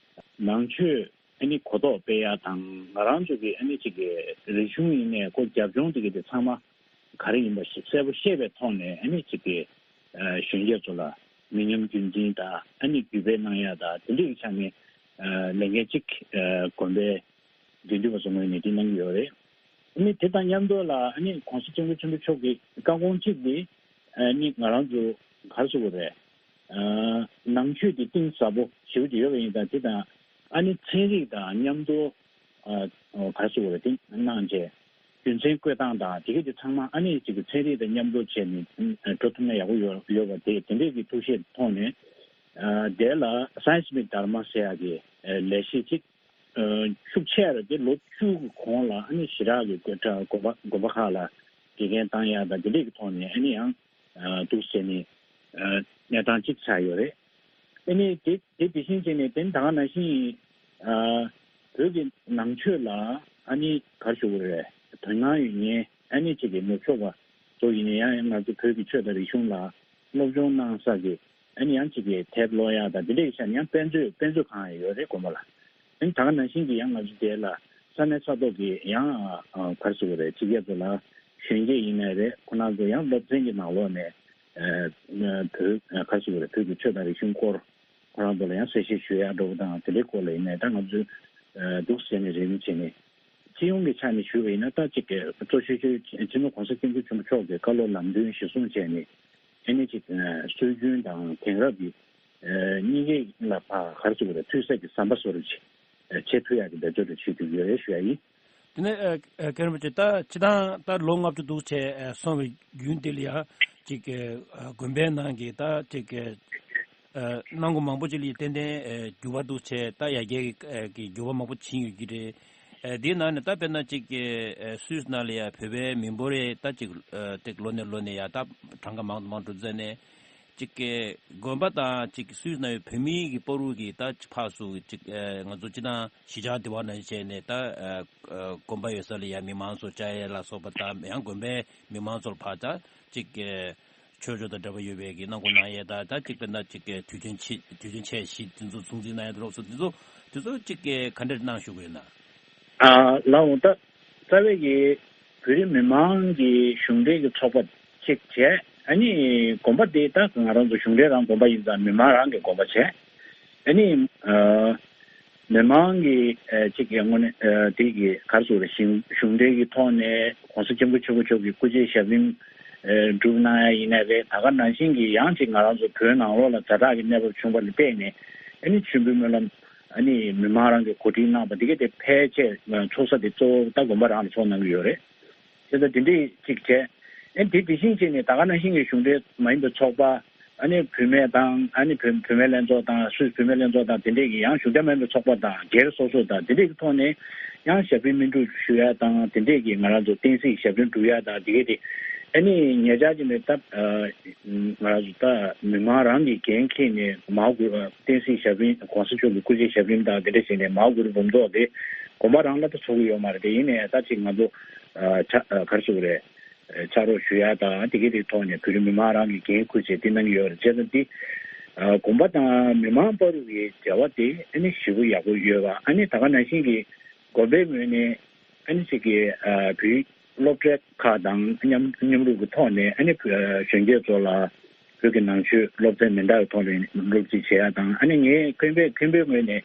ནང་ཆོས་ཨ་ནི་གོ་རྟོགས་སྤེལ་ཡ་དང་ང་རང་ཚོ་གི་ཨ་ནི་ཅིག་གི་རིག་གཞུང་ཡིན་ནའི་ཁོ་རྒྱབ་ལྗོངས་དེ་གི་དེ་ཚང་མ་ག་རེ་ཡིན་པ་ཞིག་གསལ་པོ་ཤེས་པའི་ཐོག་ནས་ཨ་ནི་ཅིག་གི་ཨ། གཞོན་སྐྱེས་ཚོ་ལ་མི་ཉམས་རྒྱུན་འཛིན་དང་ཨ་ནི་བརྒྱུད་སྤེལ་གནང་ཡ་དང་དེ་འདྲའི་ཆ་ནས་ཨ། ལས་འགན་གཅིག་ཨ། དགོན་པའི་དགེ་འདུན་པ་ཚོ་ངོས་ནས་འདི་གནང་གི་ཡོད་རེད། ཨ་ནི་དེ་དང་མཉམ་དུ་ལ་ཨ་ནི་༧གོང་ས་༧སྐྱབས་མགོན་ཆེན་པོ་མཆོག་གི་བཀའ་དགོངས་གཅིག་འདི་ཨ་ནི་ང་རང་ཚོ་ག་རེ་ཟེར་དགོས་རེད། ཨ། ནང་ཆོས་འདི་གཏིང་ཟབ་པོ་ཞེ་པོ་ཅིག་ཡོད་པ་ཡིན་ཙང་དེ་དང་ཨ་ནི་ཚན་རིག་དང་མཉམ་དུ་ཨ། ག་རེ་ཟེར་དགོས་རེད། དེ་གནང་བྱས་རྒྱུ་མཚན་བཀོད་སྟངས་དང་དེ་གས་དེ་ཚང་མ་ཨ་ནི་ཅིག་གི་ཚན་རིག་དང་མཉམ་དུ་བྱས་ནས་འགྲོ་ཐུབ་ན་ཡག་པོ་ཡོད་ཡོད་པ་དེ་དེ་འདྲས་ཀྱི་ཐུགས་བཞེད་ཐོག་ནས་ཨ། དེ་ལ་Science Meet Dharma ཟེར་ཡག་གི་ལས་གཞི་ཅིག་ཤུགས་ཆེ་རུ་དེ་ལོ་བཅུ་གི་གོང་ལ་ཨ་ནི་ཞེ་དྲག་གི་དགོན་དགོན་པ་ཁག་ལ་དགེ་རྒན་བཏང་ཡག་དང་དེ་འདྲས་ཀྱི་ཐོག་ནས་ཨ་ནི་ཡང་འདུག་ཟེར་ནས་གནས་སྟངས་གཅིག་ཆགས་ཡོད་རེད། ཨ་ནི་དེ་དེ་དེ་བཞིན་བྱས་ནས་དེ་ད་ག་ནང་བཞིན་བོད་ཀྱི་ནང་ཆོས་ལ་ཨ་ནི་ག་རེ་ཞུ་དགོས་རེད། དོ་སྣང་ཡོད་མཁན་ཨ་ནི་ཅིག་གི་ནུབ་ཕྱོགས་པ་ཚོ་ཡིན་ན་ཡང་ང་ཚོ་བོད་ཀྱི་ཆོས་དང་རིག་གཞུང་ལ་སློབ་སྦྱོང་གནང་ས་གི་ཨ་ནི་ཡང་ཅིག་གི་དེབ་ཀློག་ཡག་དང་དེ་འདྲས་ཀྱི་ཆ་ནས་ཡང་དཔེ་མཛོད་དཔེ་མཛོད་ཁང་ཡང་ཡོད་རེད་དགོན་པ་ལ། ཨ་ནི་ད་ག་ནང་བཞིན་གྱི་ཡང་ང་ཚོ་དེ་ལ་ས་གནས་ས་ཐོག་གི་ཡང་ག་རེ་ཟེར་དགོས་རེད། ཕྱི་རྒྱལ་ཚོ་ལ་གཞོན་སྐྱེས་ཡིན་ནའི་རེད། ཁོ་རང་ཚོ་ཡང་སློབ་ཚན་གྱི་ནང་ལོགས་ནས་བོད་ག་རེ་ཟེར་དགོས་རེད། བོད་ཀྱི་ཆོས་དང་རིག་གཞུང་སྐོར་ཁོ་རང་ཚོ་ལ་ཡང་གསལ་བཤད་ཞུ་ཡག་འདྲ་པོ་དང་དེ་འདྲའི་སྐོར་ལ་ཡིན་ནའི་ད་ང་ཚོས་འདུག་ཟེར་ནས་རེ་སྨོན་བྱས་ནས། སྤྱི་ཡོངས་ཀྱི་ཆ་ནས་ཞུས་པ་ཡིན་ན་ད་ཅིག་གི་གཙོ་ཆེ་ཤོས་སྤྱི་ནོར་༸གོང་ས་༸སྐྱབས་མགོན་ཆེན་པོ་མཆོག་གི་བཀའ་སློབ་ལམ་སྟོན་གཞིར་བཟུང་བྱས་ནས་ཨ་ནི་ཅིག་སྲོལ་རྒྱུན་དང་དེང་རབས་ཀྱི་གཉིས་ཀའི་ལ་ཕར་ག་རེ་ཟེར་དགོས་རེད། མཐུད་ས་གི་ཟམ་པ་བཟོ་རུ་བྱེད་ཐུབ་ཡག་གི་འབད་རྩོལ་རུ་བྱེད་ཐུབ་ཡོད་རེད་ཞུ་ཡ་ཡིན། དེ་ནས་ཨ་མཁན་རིན་པོ་ཆེ་ད་སྤྱི་བཏང་ད་ལོ་ལྔ་བཅུ་འདུག་བྱས་སོང་བའི་རྒྱུན་དེ་ལ་ཡ་ཅིག་དགོན་པའི་ནང་གི་ད་ཅིག་གནང་སྒོ་མང་པོ་ཅིག་ལ་ཏན་ཏན་འགྱུར་བ་འདུག་བྱས་ད་ཡར་རྒྱས་ཀྱི་འགྱུར་བ་མང་པོ་ཕྱིན་ཡོད་ཀྱི་རེད། དེའི་ནང་ནས་ད་དཔེར་ན་ཅིག་སུད་སི་ནང་ལ་ཡ་བོད་པའི་མི་འབོར་རེ་ད་ཅིག་ཏིག་ལོ་ནས་ལོ་ནས་ཡ་ད་གྲངས་ཀ་མང་དུ་མང་དུ་འཛེགས་ནས། ཅིག་གི་དགོན་པ་དང་ཅིག་སུད་སི་ནང་ཡོད་བོད་མི་གི་བར་དུ་གི་ད་ཅིག་ཕར་ཚུར་གི་ཅིག་ཨ་ང་ཚོ་སྤྱི་བཏང་གཞིས་ཆགས་དེ་བ་ནང་བྱས་ནས་ད་ཨ་ཨ་དགོན་པ་ཡོད་ས་ལ་ཡང་མི་མང་ཚོ་བཅར་ཡས་ལ་སོགས་པ་དང་ཡང་དགོན་པའི་མི་མང་ཚོར་ཕར་ད་ཅིག་གི་ཆོས་ཕྱོགས་དང་འབྲེལ་བ་ཡོད་པའི་གི་གནང་སྒོ་གནང་ཡས་དང་ད་ཅིག་དཔེར་ན་ཅིག་གི་དུས་ཆེན་ཆེ་དུས་ཆེན་ཆེ་བཞི་དེ་ཚོ་སྲུང་བརྩི་གནང་ཡས་དང་ལོགས་སུ་དེ་ཚོ་དེ་ཚོ་ཅིག་གི་ག་འདྲ་གནང་ཞུ་དགོས་ན། ཨ་ལགས་འོང་ད། རྩ་བའི་གི་བོད་རིགས་མི་མང་གི་གཞུང་འབྲེལ་གྱི་ཚོགས་པ་གཅིག་བྱས། ཨ་ནི་དགོན་པ་དེ་ད་ང་རང་ཚོ་གཞུང་འབྲེལ་རང་དགོན་པ་ཡིན་ཙང་མི་མང་རང་གི་དགོན་པ་བྱས། ཨ་ནི་ཨ་མི་མང་གི་ཨ་གཅིག་གི་ངོས་ནས་ཨ་དེ་གི་ག་རེ་ཟེར་དགོས་རེད། གཞུང་གཞུང་འབྲེལ་གྱི་ཐོག་ནས་༸གོང་ས་༸སྐྱབས་མགོན་ཆེན་པོ་མཆོག་གི་སྐུ་ཕྱྭའི་ཞབས་རིམ་ཨ་སྒྲུབ་གནང་ཡ་ཡིན་ནའི་རེད། ད་ག་ནང་བཞིན་གྱི་ཡང་ཅིག་ང་རང་ཚོ་བོད་ནང་ལོགས་ལ་ཛ་དྲག་གི་གནས་བབ་བྱུང་བ་ལ་བརྟེན་ནས་ཨ་ནི་མཆོད་འབུལ་སྨོན་ལམ། ཨ་ནི་མི་མང་རང་གིས་གོ་སྒྲིག་གནང་བ་འདི་ག་དེ་ཕལ་ཆེར་ཚོགས་ས་དེ་གཙོ་བོ་ད་དགོན་པ་རང་ལ་ཚོགས་གནང་གི་ཡོད་རེད། བྱས་ཙང་དེ་འདྲས་གཅིག་བྱས། ཨ་ནི་དེ་དེ་བཞིན་བྱས་ནས་ད་ག་ནང་བཞིན་གྱི་གཞུང་འབྲེལ་མ་ཡིན་པའི་ཚོགས་པ། ཨ་ནི་བུད་མེད་དང་ཨ་ནི་བུད་བུད་མེད་ལྷན་ཚོགས་དང་སུད་བུད་མེད་ལྷན་ཚོགས་དང་དེ་འདྲས་ཀྱི་ཡང་གཞུང་འབྲེལ་མ་ཡིན་པའི་ཚོགས་པ་དང་སྒེར་སོ་སོ་དང་དེ་འདྲས་ཀྱི་ཐོག་ནས་ཡང་ཞབས་རིམ་སྨིན་སྒྲུབ་ཞུ་ཡ་དང་དེ་འདྲས་ཀྱི་ང་རང་ཚོ་བསྟན་སྲིད་ཞབས་རིམ་སྒྲུབ་ཡ་དང་དེ་ག་དེ་ཨ་ནི་ཉེ་ཆར་གྱི་ནས་ད། ང་རང་ཚོ་ད་མི་མང་རང་གི་འགན་འཁྱེར་ནས་མ་གུ་བསྟན་སྲིད་ཞབས་རིམ་༸གོང་ས་མཆོག་གི་སྐུ་ཕྱྭའི་ཞབས་རིམ་དང་དེ་འདྲ་བྱས་ནས་མ་གུ་རུ་འབུམ་ཚོགས་དེ་དགོན་པ་རང་ལ་ད་ཚོགས་ཀྱི་ཡོད་མ་རེད། དེ་ཡིན་ནའི་ད་ཅིག་ང་ཚོ་ཕྱག་ག་རེ་ཟེར་དགོས་རེད། ཕྱག་རོགས་ཞུ་ཡ་དང་དེ་གའི་དེ་ཐོག་ནས་བོད་རིགས་མི་མང་རང་གི་འགན་འཁུར་བྱས་དེ་གནང་གི་ཡོད་རེད། བྱས་ཙང་དེ་དགོན་པ་དང་མི་མང་བར་དུ་གི་འབྲེལ་བ་དེ་ཨ་ནི་ཞེ་པོ་ཡག་པོ་ཡོད་པ། ཨ་ནི་ད་ག་ནང་བཞིན་གྱི་དགོན་པའི་ངོས་ནས་ཨ་ནི་ཅིག་གི་བོད་སློབ་གྲྭ་ཁག་དང་མཉམ་མཉམ་རུབ་ཀྱི་ཐོག་ནས་ཨ་ནི་བོད་གཞོན་སྐྱེས་ཚོ་ལ་བོད་ཀྱི་ནང་ཆོས་སློབ་ཚན་མི་འདྲ་བའི་ཐོག་ནས་སློབ་ཁྲིད་བྱེད་ཡ་དང་། ཨ་ནི་ངས་མཁན་པོའི་མཁན་པོའི་ངོས་ནས་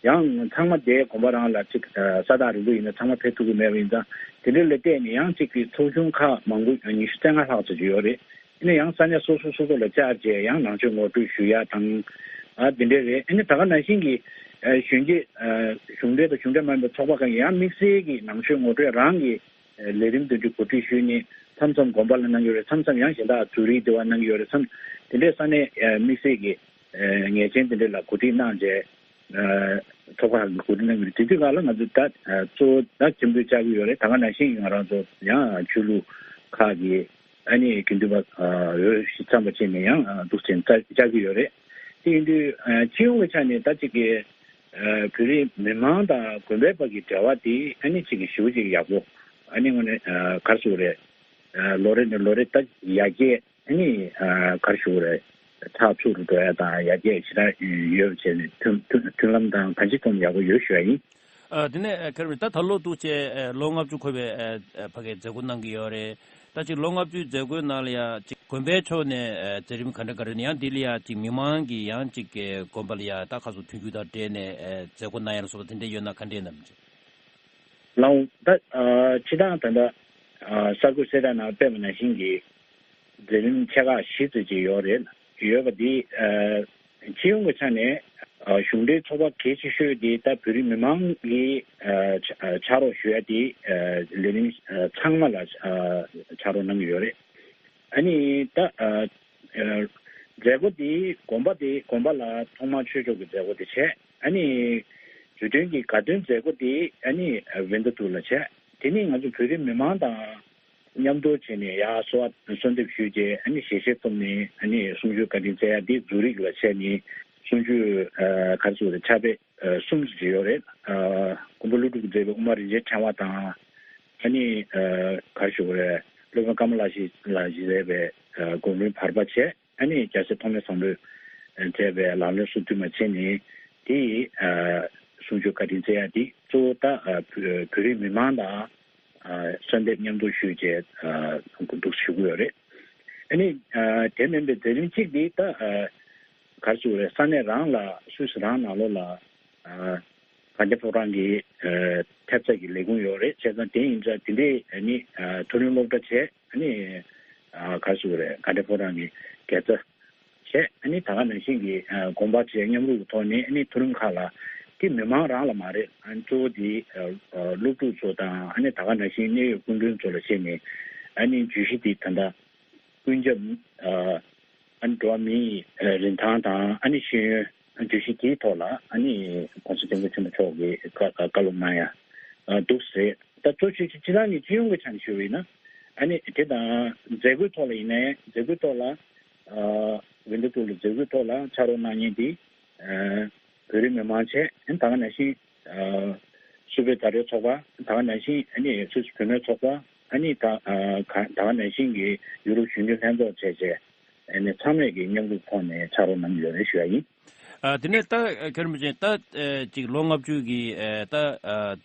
ཡང་ཚང་མ་དེ་དགོན་པ་རང་ལ་ཅིག་ས་ཐག་རིང་པོ་ཡིན་ན་ཚང་མ་ཕེབས་ཐུབ་ཀྱི་མེད་པ་ཡིན་ཙང་དེ་འདྲ་ལ་བལྟས་ནས་ཡང་ཅིག་གི་ཚོགས་ཆུང་ཁག་མང་པོ་ཉི་ཤུ་རྩ་ལྔ་ལྷག་ཙམ་ཅིག་ཡོད་རེད། ཨ་ནི་ཡང་ས་གནས་སོ་སོ་སོ་སོ་ལ་བཅར་བྱས་ཡང་ནང་ཆོས་ངོ་སྤྲོད་ཞུ་ཡ་དང་། ཨ་དེ་འདྲ་རེད། ཨ་ནི་ད་ག་ནང་བཞིན་གྱི་གཞོན་སྐྱེས་གཞུང་འབྲེལ་དང་གཞུང་འབྲེལ་མ་ཡིན་པའི་ཚོགས་པ་ཁག་གིས་ཡང་དམིགས་བསལ་གྱི་ནང་ཆོས་ངོ་སྤྲོད་རང་གི་ལས་རིམ་དེ་འདྲ་གོ་སྒྲིག་ཞུས་ནས་མཚམས་མཚམས་དགོན་པ་ལ་གནང་གི་ཡོད་རེད། མཚམས་མཚམས་ཡང་གཞན་དག་ཛུ་རིག་དེ་བ་གནང་གི་ཡོད་རེད། མཚམས་དེ་འདྲའི་ས་གནས་དམིགས་བསལ་གྱི་ངེས་ཅན་དེ་འདྲ་ལ་གོ་སྒྲིག་གནང་རྗེས་ཚོགས་པ་ཁག་གིས་གོ་སྒྲིག་གནང་གི་རེད། དེ་དུས་སྒང་ལ་ང་ཚོ་ད་གཙོ་བོ་ད་ཁྱིམ་སྡོད་བཅར་གྱི་ཡོད་རེད། ད་ག་ནང་བཞིན་ང་རང་ཚོ་ཡང་ཆོས་ལུགས་ཁག་གི་ཨ་ནི་དགེ་འདུན་པ་འོས་གཞི་བརྩམས་པ་བྱས་ནས་ཡང་འདུག་ཅིང་བཅར་གྱི་ཡོད་རེད། དེ་ཡིན་དུས་སྤྱི་ཡོངས་ཀྱི་ཆ་ནས་ད་ཅིག་གི་བོད་རིགས་མི་མང་དང་དགོན་པའི་བར་གྱི་འབྲེལ་བ་དེ་ཨ་ནི་ཅིག་གི་ཞེ་པོ་ཅིག་ཡག་པོ་ཨ་ནི་དངོས་གནས་ག་རེ་ཞུ་དགོས་རེད། ལོ་རེ་ནས་ལོ་རེ་ད་ཡར་རྒྱས་ཨ་ནི་ག་རེ་ཞུ་དགོས་རེད། ཚགས་ཚུད་དུ་འགྲོ་ཡ་དང་ཡར་རྒྱས་ཞེ་དྲག་ཡོད་པ་བྱས་ནས་མཐུན་མཐུན་མཐུན་ལམ་དང་གང་ཅིའི་ཐོག་ནས་ཡག་པོ་ཡོད་ཞུ་ཡ་ཡིན། ཨ་དེ་ནས་ཨ་མཁན་རིན་པོ་ཆེ་ད་ད་ལོ་འདུག་བྱས་ཨ་ལོ་ལྔ་བཅུ་འཁོར་བའི་ཨ་ཨ་ཕ་གིའི་མཛད་སྒོ་གནང་གི་ཡོད་རེད། ད་ཅིག་ལོ་ལྔ་བཅུའི་མཛད་སྒོའི་ནང་ལ་ཡ་ཅིག་དགོན་པའི་ཕྱོགས་ནས་ཨ་མཛད་རིམ་ག་འདྲ་ག་འདྲ་ནས་ཡང་འདི་ལ་ཡ་ཅིག་མི་མང་གིས་ཡང་ཅིག་གི་དགོན་པ་ལ་ཡ་ད་ཁ་སོ་མཐུན་འགྱུར་དང་འབྲེལ་ནས་ཨ་མཛད་སྒོ་གནང་ཡ་ལ་སོགས་པ་དེ་འདྲ་ཡོད་ན་ག་འདྲས་ནམ་ཅིག་ལགས་འོང་ད་ཨ་སྤྱི་བཏང་ད་ལྟ་ཨ་གསར་འགོད་གསལ་བསྒྲགས་ནང་སྤེལ་བ་ནང་བཞིན་གྱི་མཛད་རིམ་ཆེ་ཁག་བཞི་ཙམ་ཅིག་ཡོད་རེད། ཡོད་པ་འདི་ཨ་སྤྱི་ཡོངས་ཀྱི་ཆ་ནས་ཨ་གཞུང་འབྲེལ་ཚོགས་པ་གལ་ཆེ་ཤོས་དེ་ད་བོད་རིགས་མི་མང་གི་ཨ་ཕྱག་རོགས་ཞུ་ཡ་དེ་ཨ་ལས་རིམ་ཨ་ཚང་མ་ལ་ཨ་ཕྱག་རོགས་གནང་གི་ཡོད་རེད། ཨ་ནི་ད་ཨ་ཨ་མཛད་སྒོ་དེ་དགོན་པ་དེ་དགོན་པ་ལ་ཐོག་མར་ཆོས་ཕྱོགས་ཀྱི་མཛད་སྒོ་དེ་བྱས། ཨ་ནི་ བོད་དོན་གྱི་དགའ་སྟོན་མཛད་སྒོ་དེ་ཨ་ནི་ཝིན་ཏ་ཐུར་ལ་བྱས། དེ་ནི་ང་ཚོ་བོད་རིགས་མི་མང་དང་མཉམ་དུ་བྱས་ནས་ཡར་གསོལ་བ་གསོལ་འདེབས་ཞུས་རྗེས་ཨ་ནི་ཞལ་བཞེས་བཏབ་ནས་ཨ་ནི་གསུང་ཆོས་བཀའ་དྲིན་སྩལ་ཡ་དེ་ཛུ་རིག་ལ་བྱས་ནས་གསུང་ཆོས་ག་རེ་ཟེར་དགོས་རེད། ཕྱག་དཔེ་གསུམ་ཙམ་ཅིག་ཡོད་རེད། མགོན་པོ་ཀླུ་སྒྲུབ་ཀྱིས་མཛད་པའི་དབུ་མ་རིན་ཆེན་ཕྲེང་བ་དང་། ཨ་ནི་ག་རེ་ཞུ་དགོས་རེད། སློབ་དཔོན་ཀ་མ་ལ་ཤཱི་ལགས་ཀྱིས་མཛད་པའི་སྒོམ་རིམ་བར་པ་བྱས། ཨ་ནི་རྒྱལ་སྲས་ཐོགས་མེད་བཟང་པོས་མཛད་པའི་ལམ་རིམ་སོ་བདུན་མ་བྱས་ནས་དེ་ཡི་གསུང་ཆོས་བཀའ་དྲིན་སྩལ་ཡ་དེ་གཙོ་བོ་ད་བོད་རིགས་མི་མང་དང་གསོལ་འདེབས་མཉམ་དུ་ཞུས་བྱས་འདུག་ཞུ་གི་ཡོད་རེད། ཨ་ནི་དེ་མིན་པའི་མཛད་རིམ་གཅིག་དེ་ད་ག་རེ་ཞུ་དགོས་རེད། ས་གནས་རང་ལ་སུད་སི་རང་ནང་ལོགས་ལ་དགའ་ལྡན་ཕོ་བྲང་གི་ཐེབས་རྩ་གི་ལས་ཁུངས་ཡོད་རེད། བྱས་ཙང་དེ་ཡིན་ཙང་དེ་འདྲའི་ནི་མཐོ་རིམ་སློབ་གྲྭ་བྱས། ཨ་ནི་ག་རེ་ཞུ་དགོས་རེད། དགའ་ལྡན་ཕོ་བྲང་གི་དགེ་རྩ་བྱས། ཨ་ནི་ད་ག་ནང་བཞིན་གྱི་དགོན་པ་བྱས། མཉམ་རུབ་ཀྱི་ཐོག་ནས་ཨ་ནི་མཐོ་རིམ་ཁག་ལ་དེ་མི་མང་རང་ལ་མ་རེད། ཨ་ནི་གཙོ་བོ་དེ་སློབ་ཕྲུག་ཚོ་དང་ཨ་ནི་ད་ག་ནང་བཞིན་གནད་ཡོད་སྐུ་མགྲོན་ཚོ་ལ་བྱས་ནས་ཨ་ནི་བརྗོད་གཞི་དེ་ད་ལྟ་ཀུན་ཁྱབ་ཨ་ནི་འགྲོ་བ་མིའི་རིན་ཐང་དང་ཨ་ནི་ཤེས་ཡོན་བརྗོད་གཞི་དེའི་ཐོག་ལ་ཨ་ནི་༸གོང་ས་༸སྐྱབས་མགོན་ཆེན་པོ་མཆོག་གིས་བཀའ་སློབ་གནང་ཡ་འདུག་ཟེར། ད་གཙོ་ཆེ་ཤོས་སྤྱིར་བཏང་གི་སྤྱི་ཡོངས་ཀྱི་ཆ་ནས་ཞུ་བ་ཡིན་ན། ཨ་ནི་དེ་དང་མཛད་སྒོའི་ཐོག་ལ་ཡིན་ནའི་མཛད་སྒོའི་ཐོག་ལ་ཝིན་ཏ་ཐུར་ལ་མཛད་སྒོའི་ཐོག་ལ་ཕྱག་རོགས་གནང་མཁན་དེ་བོད་རིགས་མི་མང་བྱས། ཨ་ནི་ད་ག་ནང་བཞིན་སུད་བོད་བརྡ་སྤྲོད་ཚོགས་པ། ད་ག་ནང་བཞིན་ཨ་ནི་སུད་སི་བུད་མེད་ཚོགས་པ། ཨ་ནི་ད་ད་ག་ནང་བཞིན་གྱི་ཡུ་རོབ་གཞོན་ནུ་ལྷན་ཚོགས་བཅས་བྱས། ཨ་ནི་ཚང་མས་ཀྱི་མཉམ་རུབ་ཐོག་ནས་ཕྱག་རོགས་གནང་གི་ཡོད་རེད་ཞུ་ཡ་ཡིན། ཨ་དེ་ནས་ད་མཁན་རིན་པོ་ཆེ་ད་ཅིག་ལོ་ལྔ་བཅུ་གི་ད་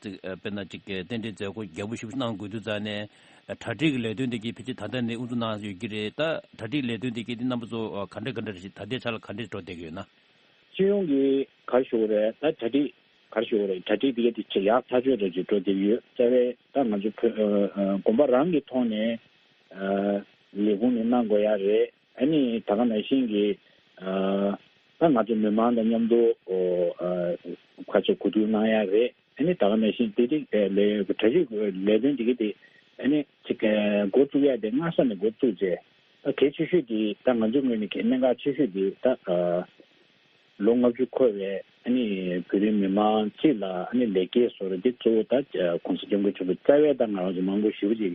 ཅིག་དཔེར་ན་ཅིག་རྟེན་འབྲེལ་མཛད་སྒོ་རྒྱས་པོ་ཞིག་གནང་དགོས་དུས་ཙང་ནས་གྲ་སྒྲིག་གི་ལས་དོན་དེ་གའི་ཕལ་ཆེར་ད་ལྟ་ནས་དབུ་འཛུགས་གནང་ཡོད་ཀྱི་རེད། ད་གྲ་སྒྲིག་ལས་དོན་དེ་གའི་དེ་རྣམ་པ་ཚོ་ག་འདྲ་ག་འདྲ་རེད། ད་ལྟའི་ཆ་ལ་ག་འདྲས་འགྲོ་བསྡད་ཀྱི་ཡོད་ན། སྤྱི་ཡོངས་ཀྱི་ག་རེ་ཞུ་དགོས་རེད། ད་གྲ་སྒྲིག་ག་རེ་ཞུ་དགོས་རེད། གྲ་སྒྲིག་དེ་གའི་དེ་ཡག་ཐག་ཆོད་འདྲ་ཅིག་འགྲོ་བསྡད་ཀྱི་ཡོད། རྩ་བའི་ད་ང་ཚོ་བོད་དགོན་པ་རང་གི་ཐོག་ནས་ལས་ཁུངས་ནས་གནང་དགོས་ཡ་རེད། ཨ་ནི་ད་ག་ནང་བཞིན་གྱི་ཨ་ད་ང་ཚོ་མི་མང་དང་མཉམ་དུ་ཨོ་ཨ་ཁ་ཕྱོགས་གོ་བསྡུར་གནང་ཡ་རེད། ཨ་ནི་ད་ག་ནང་བཞིན་དེ་རིགས་ཨ་ལས་གྲ་སྒྲིག་ལས་དོན་དེ་གི་དེ་ཨ་ནི་ཅིག་ཨ་འགོ་བཙུགས་ཡ་དེ་སྔ་ས་ནས་འགོ་བཙུགས་རྗེས་ད་གལ་ཆེ་ཤོས་དེ་ད་ང་ཚོའི་ངོས་ནས་གལ་གནད་འགག་ཆེ་ཤོས་དེ་ད་ཨ་ལོ་ལྔ་བཅུ་འཁོར་བའི་ཨ་ནི་བོད་རིགས་མི་མང་སྤྱི་ལ་ཨ་ནི་ལེགས་སྐྱེས་གསོལ་རེ་དེ་གཙོ་བོ་ད་༸གོང་ས་༸སྐྱབས་མགོན་ཆེན་པོ་རྩ་བའི་ད་ང་རང་ཚོ་མང་པོ་ཞེ་པོ་ཅིག་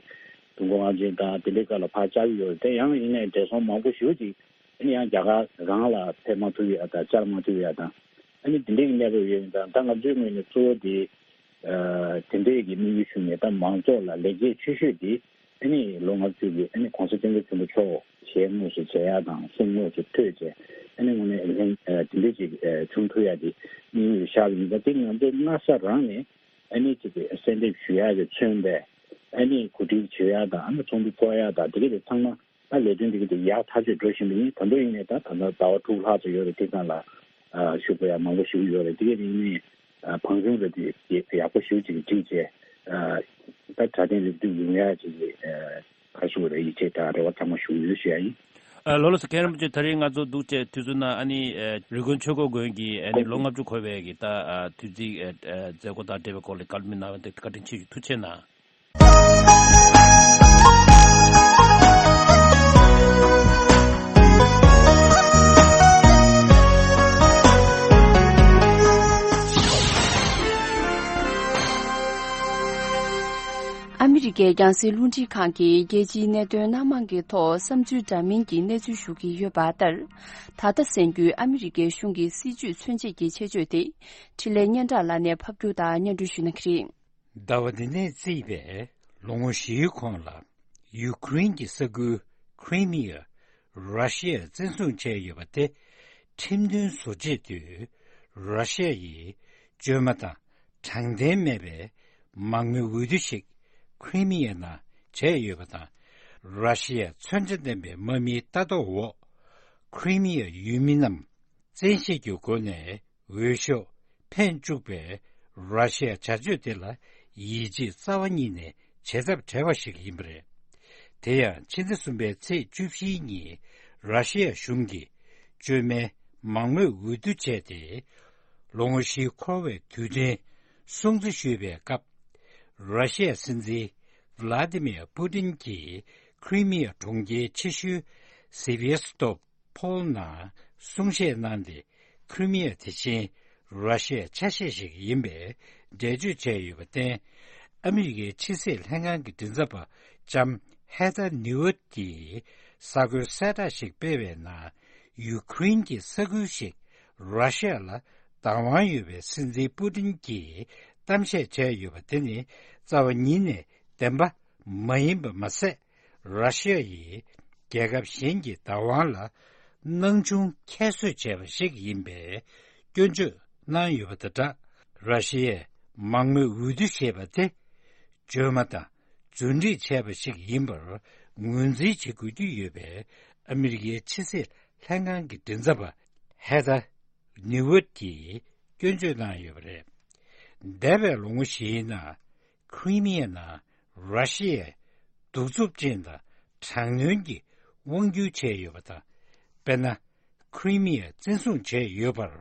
དུས་འཁོར་དབང་ཆེན་དང་དེ་འདྲའི་སྐབས་ལ་ཕར་བཅར་གྱི་ཡོད་རེད། དེ་ཡང་ཡིན་ནའི་བགྲེས་སོང་མང་པོ་ཞེ་པོ་ཅིག་ཨ་ནི་ཡང་རྒྱ་གར་རང་ལ་ཕེབས་མ་ཐུབ་ཡ་དང་བཅར་མ་ཐུབ་ཡ་དང་ཨ་ནི་དེ་འདྲའི་གི་གནས་བབ་ཡོད་ཡིན་ཙང་ད་ང་ཚོའི་ངོས་ནས་གཙོ་བོ་དེ་དེ་འདྲའི་གི་དམིགས་ཡུལ་ཞུ་ནས་ད་མང་ཚོགས་ལ་ལེགས་སྐྱེས་ཆེ་ཤོས་དེ་ཨ་ནི་ལོ་ལྔ་བཅུ་གི་ཨ་ནི་༸གོང་ས་༸སྐྱབས་མགོན་ཆེན་པོ་མཆོག་ཞལ་དངོས་སུ་མཇལ་ཡ་དང་གསུང་དངོས་སུ་ཐོས་བྱས་ཨ་ནི་དངོས་གནས་ལྷན་དེ་འདྲའི་ཅིག་བྱུང་ཐུབ་ཡ་དེ་དམིགས་ཡུལ་བཞག་ཡིན་ཙང་དེ་ང་ཚོ་སྔ་ས་རང་ནས་ཨ་ནི་ཅིག་གསལ་འདེབས་ཞུ་ཡག་གི་མཚོན་པའི་ཨ་ནི་གོ་སྒྲིག་བྱེད་ཡག་དང་ཨ་ནི་ཚོགས་འདུ་འཚོགས་ཡག་དང་དེ་ག་དེ་ཚང་མ་ད་ལས་དོན་དེ་ག་དེ་ཡག་ཐག་ཆོད་འགྲོ་བཞིན་པ་ཡིན། ད་དུང་ཡིན་ནའི་ད་ད་ལྟ་ཟླ་བ་དྲུག་ལྷག་ཙམ་ཡོད་རེད། དེ་ཚང་ལ་ཞུ་དགོས་ཡག་མང་པོ་ཞིག་ཡོད་རེད། དེ་ག་དེ་ཡིན་ནའི་ཕངས་ཆུང་རེད་དེ་ཡག་པོ་ཞེ་པོ་ཅིག་བསྒྲིགས་བྱས་ད་གྲ་སྒྲིག་ལེགས་གྲུབ་ཡོང་ཡག་ཅིག་གི་ཁ་ཤུགས་རེ་ཡིད་ཆེས་དང་རེ་བ་ཚང་མ་ཞུ་གི་ཡོད་ཞུ་ཡ་ཡིན། ཨ་ལགས་ལགས་སོ། མཁན་རིན་པོ་ཆེ་ད་རེས་ང་ཚོ་འདུག་བྱས་དུས་ཚོད་ནང་ཨ་ནི་ཨ་རི་ཀོན་ཆོས་འཁོར་དགོན་གྱི་ཨ་ནི་ལོ་ལྔ་བཅུ་འཁོར་བའི་གི་ད་ཨ་དུས་ཚིགས་ཨ་ཨ་མཛད་སྒོ་དང་འབྲེལ་བའི་སྐོར་ལ་བཀའ་སློབ་གནང་བ་དེ་བཀའ་དྲིན་ཆེ་ཞུ། ཐུགས་རྗེ་གནང་། ཨ་མི་རི་ཀའི་རྒྱང་སྲིང་རླུང་འཕྲིན་ཁང་གིས་རྒྱལ་སྤྱིའི་གནད་དོན་སྣ་མང་གི་ཐོག་བསམ་ཚུལ་འདྲ་མིན་གྱི་གནས་ཚུལ་ཞུ་གི་ཡོད་པ་ལྟར། ད་ལྟ་གསན་རྒྱུའི་ཨ་མི་རི་ཀའི་གཞུང་གི་སྲིད་བྱུས་མཚོན་བྱེད་ཀྱི་ཆེད་བརྗོད་དེ་འཕྲིན་ལས་སྙན་གྲགས་ལགས་ནས་ཕབ་སྒྱུར་དང་སྙན་སྒྲོན་ཞུ་གནང་གི་རེད། ཟླ་བ་འདི་ནས་བརྩིས་པའི་ལོ་ངོ་བཞིའི་གོང་ལ་ཡུ་ཀེ་རེན་གྱི་ས་ཁུལ་ཁི་རི་མི་ཡ་ར་ཤི་ཡས་བཙན་བཟུང་བྱས་ཡོད་པ་དེ་ཁྲིམས་མཐུན་བཟོ་ཆེད་དུ་ར་ཤི་ཡ་ཡིས་བཅོས་མ་དང་དྲང་བདེན་མེད་པའི་མང་མོས་འོས་བསྡུ་ཞིག་ཁི་རི་མི་ཡ་ནང་བྱས་ཡོད་པ་དང་། ར་ཤི་ཡ་མཚོན་ཆ་ལྡན་པའི་དམག་མིའི་ལྟ་རྟོག་འོག་ཁི་རི་མི་ཡ་ཡུལ་མི་རྣམས་བཙན་ཤེད་ཀྱི་སྒོ་ནས་འོས་ཤོག་འཕེན་བཅུག་པའི་ར་ཤི་ཡ་བྱ་སྤྱོད་དེ་ལ་ཡིད་ཆེས་རྩ་བ་ཉིད་ནས་བྱེད་ཐབས་བྲལ་བ་ཞིག་ཡིན་པ་རེད། དེ་ཡང་ཕྱི་ཟླ་གསུམ་པའི་ཚེས་བཅུ་བཞིའི་ཉིན་ར་ཤི་ཡ་གཞུང་གིས་བཅོས་མའི་མང་མོས་འོས་བསྡུ་བྱས་ཏེ། ལོ་ངོ་བཞི་འཁོར་བའི་དུས་དྲན་སྲུང་བརྩི་ཞུས་པའི་སྐབས། ར་ཤི་ཡ་སྲིད་འཛིན་ཝི་ལ་ཏི་མིར་པུ་ཏིན་གྱིས་ཁི་རི་མི་ཡ་གྲོང་ཁྱེར་ཆེ་ཤོས་སེ་བི་ཨེ་སི་ཏོབ་ཕོལ་ནང་གསུང་བཤད་གནང་སྟེ། ཁི་རི་མི་ཡ་དེ་བཞིན་ ར་ཤི་ཡའི་ཆ་ཤས་ཤིག་ཡིན་པའི་འགྲེལ་བརྗོད་བྱས་ཡོད་པར་བརྟེན། ཨ་མི་རི་ཀའི་ཕྱི་སྲིད་ལྷན་ཁང་གི་མགྲིན་ཚབ་པ་ལྕམ་ཧེ་ཐར་ནིའུ་ཨར་གྱིས་གསར་འགོད་གསལ་བསྒྲགས་ཤིག་སྤེལ་བའི་ནང་། ཡུ་ཁུ་རེན་གྱི་ས་ཁུལ་ཞིག་ར་ཤི་ཡ་ལ་བདག་དབང་ཡོད་པའི་སྲིད་འཛིན་པུ་ཏིན་གྱིས་གཏམ་བཤད་བྱས་ཡོད་པ་དེ་ནི་རྩ་བ་ཉིད་ནས་བདེན་པ་མ་ཡིན་པ་མ་ཟད། ར་ཤི་ཡ་ཡིས་རྒྱལ་ཁབ་གཞན་གྱི་བདག་དབང་ལ་སྣང་ཆུང་ཁྱད་གསོད་བྱས་པ་ཞིག་ཡིན་པའི་སྐྱོན་བརྗོད་གནང་ཡོད་པ་དང་སྦྲགས། ར་ཤི་ཡའི་མང་མོས་འོས་བསྡུ་ཞེས་པ་དེ་བཅོས་མ་དང་རྫུན་སྒྲིག་བྱས་པ་ཞིག་ཡིན་པར་ངོས་འཛིན་བྱེད་དགོས་ཀྱི་ཡོད་པའི་ཨ་མི་རི་ཀའི་ཕྱི་སྲིད་ལྷན་ཁང་གི་མགྲིན་ཚབ་པ་ཧེ་ཐར་ནིའུ་ཨར་གྱིས་སྐྱོན་བརྗོད་གནང་ཡོད་པ་རེད། འདས་པའི་ལོ་ངོ་བཞིའི་ནང་། ཁི་རི་མི་ཡའི་ནང་ར་ཤི་ཡས་གདུག་རྩུབ་ཅན་དང་དྲག་གནོན་གྱི་དབང་སྒྱུར་བྱས་ཡོད་པ་དང་། དཔེར་ན། ཁི་རི་མི་ཡ་བཙན་བཟུང་བྱས་ཡོད་པར་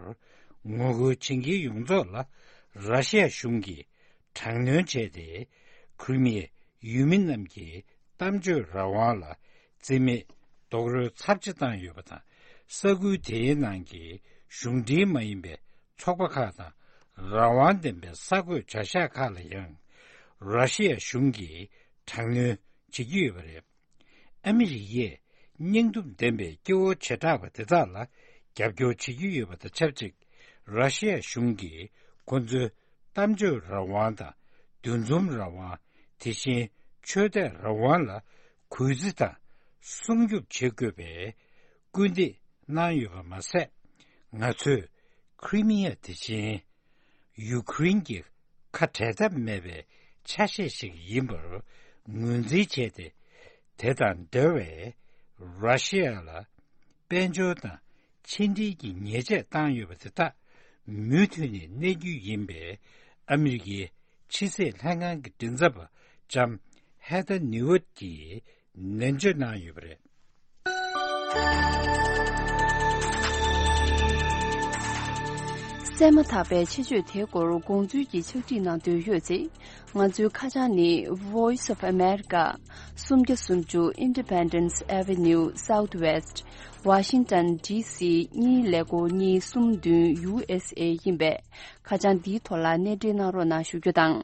ངོ་རྒོལ་བྱེད་མཁན་ཡོངས་རྫོགས་ལ་ར་ཤི་ཡ་གཞུང་གིས་དྲག་གནོན་བྱས་ཏེ། ཁི་རི་མི་ཡའི་ཡུལ་མི་རྣམས་ཀྱི་གཏམ་བརྗོད་རང་དབང་ལ་བརྩི་མེད་རྡོག་རོལ་ཚབས་ཆེ་བཏང་ཡོད་པ་དང་། ས་ཁུལ་དེའི་ནང་གི་གཞུང་འབྲེལ་མ་ཡིན་པའི་ཚོགས་པ་ཁག་དང་། རང་དབང་ལྡན་པའི་གསར་འགོད་བྱ་གཞག་ཁག་ལ་ཡང་ར་ཤི་ཡ་གཞུང་གིས་དྲག་གནོན་བྱེད་ཀྱི་ཡོད་པ་རེད། ཨ་མི་རི་ཀས་སྙིང་སྟོབས་ལྡན་པའི་སྐྱེ་བོ་བྱེ་བྲག་པ་དེ་དག་ལ་རྒྱབ་སྐྱོར་བྱེད་ཀྱི་ཡོད་པ་དང་ཆབས་ཅིག་ར་ཤི་ཡ་གཞུང་གིས་ཁོ་ཚོའི་གཏམ་བརྗོད་རང་དབང་དང་། འདུ་འཛོམས་རང་དབང་། དེ་བཞིན་ཆོས་དད་རང་དབང་ལ་གུས་བརྩི་དང་སྲུང་སྐྱོབ་བྱེད་དགོས་པའི་སྐུལ་འདེད་གནང་ཡོད་པ་མ་ཟད། ང་ཚོས་ཁི་རི་མི་ཡ་དེ་བཞིན་ཡུ་ཁུ་རེན་གྱི་ཁ་བྲལ་ཐབས་མེད་པའི་ཆ་ཤས་ཤིག་ཡིན་པར་ངོས་འཛིན་བྱས་ཏེ། དེ་དང་འབྲེལ་བའི་ར་ཤི་ཡ་ལ་དཔལ་འབྱོར་དང་ཕྱི་འབྲེལ་གྱི་ཉེས་ཆད་བཏང་ཡོད་པ་དེ་དག་མུ་མཐུད་ནས་གནས་རྒྱུ་ཡིན་པའི་ཨ་མི་རི་ཀའི་ཕྱི་སྲིད་ལྷན་ཁང་གི་མགྲིན་ཚབ་པ་ལྕམ་ཧེ་ཐར་ནིའུ་ཨར་གྱིས་ནན་བརྗོད་གནང་ཡོད་པ་རེད། གསན་མ་ཐག་པའི་ཆེད་བརྗོད་དེའི་སྐོར་དགོངས་ཚུལ་གྱི་ཕྱག་བྲིས་གནང་འདོད་ཡོད་ཚེ། ང་ཚོའི་ཁ་བྱང་ནི། Voice of America། སུམ་བརྒྱ་སུམ་ཅུ་Independence Avenue Southwest། Washington D C གཉིས་ཀླད་ཀོར་གཉིས་གསུམ་བདུན་U S A ཡིན་པས། ཁ་བྱང་འདིའི་ཐོག་ལ་གནས་འབྲེལ་གནང་རོགས་གནང་ཞུ་རྒྱུ་དང་།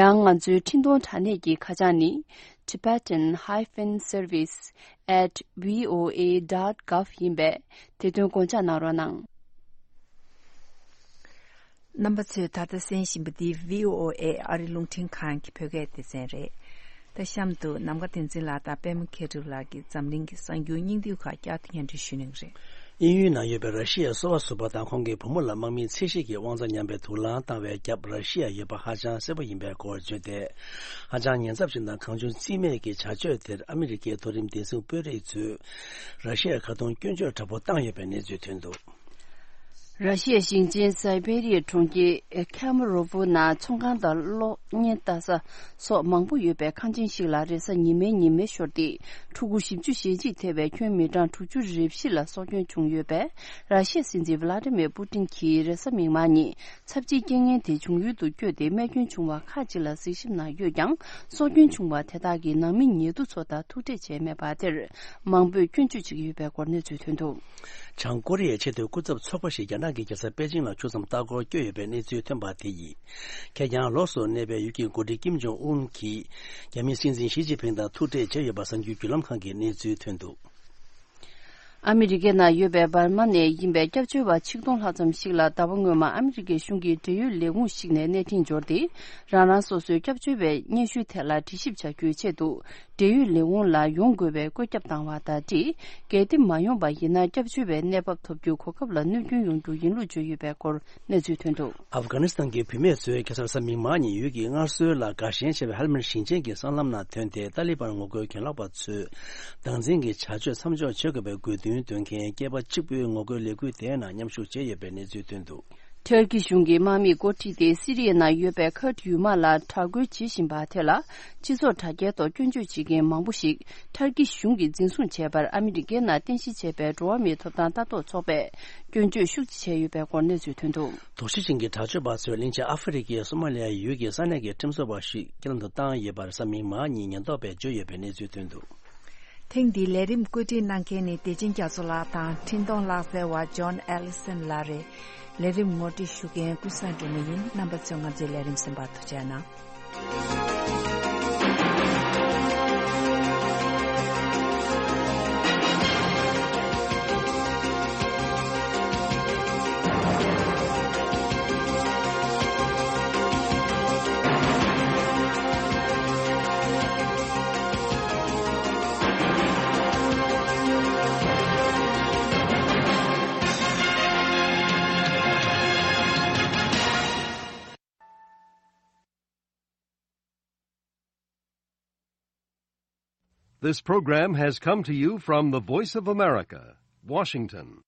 ཡང་ང་ཚོའི་འཕྲིན་གཏོང་དྲ་གནས་ཀྱི་ཁ་བྱང་ནི། Tibetan hyphen service at V O A dot gov ཡིན་པས། དེ་དོན་དགོངས་འཇགས་གནང་རོགས་གནང་། རྣམ་པ་ཚོས་ད་ལྟ་གསན་བཞིན་པ་འདི་V O A ཨ་རི་རླུང་འཕྲིན་ཁང་གི་བོད་སྐད་སྡེ་ཚན་རེད། ད་གཤམ་དུ་ནམ་མཁའ་བསྟན་འཛིན་ལགས་དང་པད་མ་མཁས་གྲུབ་ལགས་ཀྱིས་འཛམ་གླིང་གི་གསར་འགྱུར་སྙིང་བསྡུས་ཁག་བསྐྱར་དུ་སྙན་སྒྲོན་ཞུ་གནང་གི་རེད། དབྱིན་ཡུལ་ནང་ཡོད་པའི་ར་ཤི་ཡའི་སོ་པ་ཟུར་པ་དང་ཁོང་གི་བུ་མོ་ལ་དམག་མིའི་ཚད་གཞི་གི་དབང་རྩ་ཉམས་པའི་དུག་རླངས་བཏང་བའི་རྒྱབ་ར་ཤི་ཡ་ཡོད་པ་ཧ་ཅང་གསལ་པོ་ཡིན་པའི་སྐོར་བརྗོད་དེ། ཧ་ཅང་ཉེན་ཚབས་ཆེན་དང་གང་བྱུང་རྩིས་མེད་ཀྱི་བྱ་སྤྱོད་དེར་ཨ་མི་རི་ཀའི་མཐོ་རིམ་བདེ་སྲུང་དཔོན་རིགས་ཚོས་ར་ཤི་ཡ་ཁ་རྡུང་སྐྱོན་བརྗོད་དྲག་པོ་བཏང་ཡོད་པའི་གནས་ཚུལ་ཐོན་འདུག། ར་ཤི་ཡའི་ཞིང་ཆེན་སའི་བེ་རི་ཡའི་གྲོང་ཁྱེར་ཁེ་མོ་རོ་ཕོ་ནང་ཚོང་ཁང་དང་གློག་བརྙན་ལྟ་ས་སོགས་མང་པོ་ཡོད་པའི་ཁང་ཆེན་ཞིག་ལ་རེས་གཟའ་ཉི་མའི་ཉི་མའི་ཞོར་ཏེ་ཕྲུ་གུ་བཞི་བཅུ་ཞེ་གཅིག་ཐེ་བའི་ཁྱོན་མི་གྲངས་དྲུག་ཅུ་རེ་བཞི་ལ་སྲོག་སྐྱོན་བྱུང་ཡོད་པས། ར་ཤི་ཡའི་སྲིད་འཛིན་ཝི་ལ་ཏི་མིར་པུ་ཏིན་གྱིས་རེས་གཟའ་མིག་དམར་ཉིན་ཚབས་ཆེའི་རྐྱེན་ངན་དེ་བྱུང་ཡུལ་དུ་བསྐྱོད་དེ། རྨས་སྐྱོན་བྱུང་བ་ཁག་ཅིག་ལ་གཟིགས་ཞིབ་གནང་ཡོད་ཀྱང་། སྲོག་སྐྱོན་བྱུང་བ་དེ་དག་གི་ནང་མི་ཉེ་དུ་ཚོ་དང་ཐུག་འཕྲད་བྱས་མེད་པ་དེར་མང་པོས་སྐྱོན་བརྗོད་བྱེད་ཀྱི་ཡོད་པའི་སྐོར་གནས་ཚུལ་ཐོན་འདུག། བྱང་ཀོ་རི་ཡའི་ཆེས་མཐོའི་སྐུ་ཚབ་ཚོགས་པ་ཞིག་རྒྱ་ནག་གི་རྒྱལ་ས་པེ་ཅིང་ལ་ཆུ་མཚམས་ལྟ་སྐོར་བསྐྱོད་ཡོད་པའི་གནས་ཚུལ་ཐོན་པ་དེ་ཡིས། ཁེ་གྱང་ལོགས་སུ་གནས་པའི་ཡུལ་གྱི་འགོ་ཁྲིད་ཀིམ་ཇོང་ཨུན་གྱིས་རྒྱ་མིའི་སྲིད་འཛིན་ཞི་ཅིན་ཕིང་དང་ཐུག་འཕྲད་བྱས་ཡོད་པ་གསར་འགྱུར་བརྒྱུད་ལམ་ཁང་གི་གནས་ཚུལ་ཐོན་འདུག། ཨ་མི་རི་ཀའི་ནང་ཡོད་པའི་འབར་མ་ནས་ཡིན་པའི་སྐྱབས་བཅོལ་བ་ཆིག་སྟོང་ལྷག་ཙམ་ཞིག་ལ་ཟླ་བ་སྔོན་མ་ཨ་མི་རི་ཀའི་གཞུང་གི་འབྲེལ་ཡོད་ལས་ཁུངས་ཤིག་ནས་གནས་འཕྲིན་འབྱོར་ཏེ། རང་རང་སོ་སོའི་སྐྱབས་བཅོལ་བའི་སྙན་ཞུའི་ཐད་ལ་དྲི་ཞིབ་བྱ་རྒྱུའི་ཆེད་དུ། འབྲེལ་ཡོད་ལས་ཁུངས་ལ་ཡོང་དགོས་པའི་བཀོད་ཁྱབ་བཏང་བ་དང་འབྲེལ། གལ་ཏེ་མ་ཡོང་པ་ཡིན་ན། སྐྱབས་བཅོལ་བའི་གནས་བབ་ཐོབ་རྒྱུའི་གོ་སྐབས་ལ་གནོད་སྐྱོན་ཡོང་རྒྱུ་ཡིན་ལུགས་བརྗོད་ཡོད་པའི་སྐོར་གནས་ཚུལ་ཐོན་འདུག། ཨབ་གྷ་ནི་སི་ཐན་གྱི་བུད་མེད་ཚོས་ཁ་སང་གཟའ་མིག་དམར་ཉིན་ཡུལ་གྱི་སྔར་སྲོལ་ལ་དགའ་ཞེན་ཆེ་བའི་ཧེལ་མན་ཞིང་ཆེན་གྱི་སྲང་ལམ་ནང་ཐོན་ཏེ། ཏཱ་ལི་བན་ངོ་རྒོལ་གྱེན་ལོག་པ་ཚོས་སྡང་འཛིན་གྱི་བྱ་སྤྱོད་མཚམས་འཇོག་བྱེད་དགོས་པའི་དགོས་འདུན་འདོན་མཁན་སྐྱེས་པ་གཅིག་པུའི་ངོ་རྒོལ་ལས་འགུལ་དེའི་ནང་མཉམ་ཞུགས་བྱས་ཡོད་པའི་གནས་ཚུལ་ཐོན་འདུག། ཐུར་ཀི་གཞུང་གིས་དམག་མིས་འགོ་ཁྲིད་དེ་སི་རི་ཡའི་ནང་ཡོད་པའི་ཁུར་ཌི་ཡུལ་དམག་ལ་དྲག་རྒོལ་བྱེད་བཞིན་པ་དེ་ལ། སྤྱི་ཚོགས་དྲ་རྒྱའི་ཐོག་སྐྱོན་བརྗོད་བྱེད་མཁན་མང་པོ་ཞིག་ཐུར་ཀི་གཞུང་གིས་འཛིན་བཟུང་བྱས་པར་ཨ་མི་རི་ཀའི་ནང་རྟེན་གཞི་བྱས་པའི་འགྲོ་བ་མིའི་ཐོབ་ཐང་ལྟ་རྟོག་ཚོགས་པས་སྐྱོན་བརྗོད་ཤུགས་ཆེ་བྱས་ཡོད་པའི་སྐོར་གནས་ཚུལ་ཐོན་འདུག། དོགས་གཞི་ཅན་གྱི་དྲག་སྤྱོད་པ་ཚོས་གླིང་ཆེན་ཨ་ཧྥེ་རི་ཁའི་སོ་མ་ལི་ཡ་ཡུལ་གྱི་ས་གནས་ཀྱི་ཁྲིམས་བཟོ་བ་ཞིག་རྐྱེན་ལམ་དུ་བཏང་ཡོད་པར་གཟའ་མིག་དམར་ཉིན་ཉེན་རྟོག་པས་བརྗོད་ཡོད་པའི་གནས་ཚུལ་ཐོན་འདུག། ཐེངས་འདིའི་ལས་རིམ་བཀོད་སྒྲིག་གནང་མཁན་ནི་བདེ་ཆེན་རྒྱ་མཚོ་ལགས་དང་འཕྲིན་གཏོང་ལག་རྩལ་བ་ཇོན་ཨེ་ལི་སན་ལགས་རེད། ལས་རིམ་ངོ་སྤྲོད་ཞུ་མཁན་ཀུན་བཟང་སྒྲོལ་མ་ཡིན། རྣམ་པ་ཚོས་ང་ཚོའི་ལས་རིམ་གསན་པར་ཐུགས་རྗེ་གནང་། This program has come to you from the Voice of America, Washington.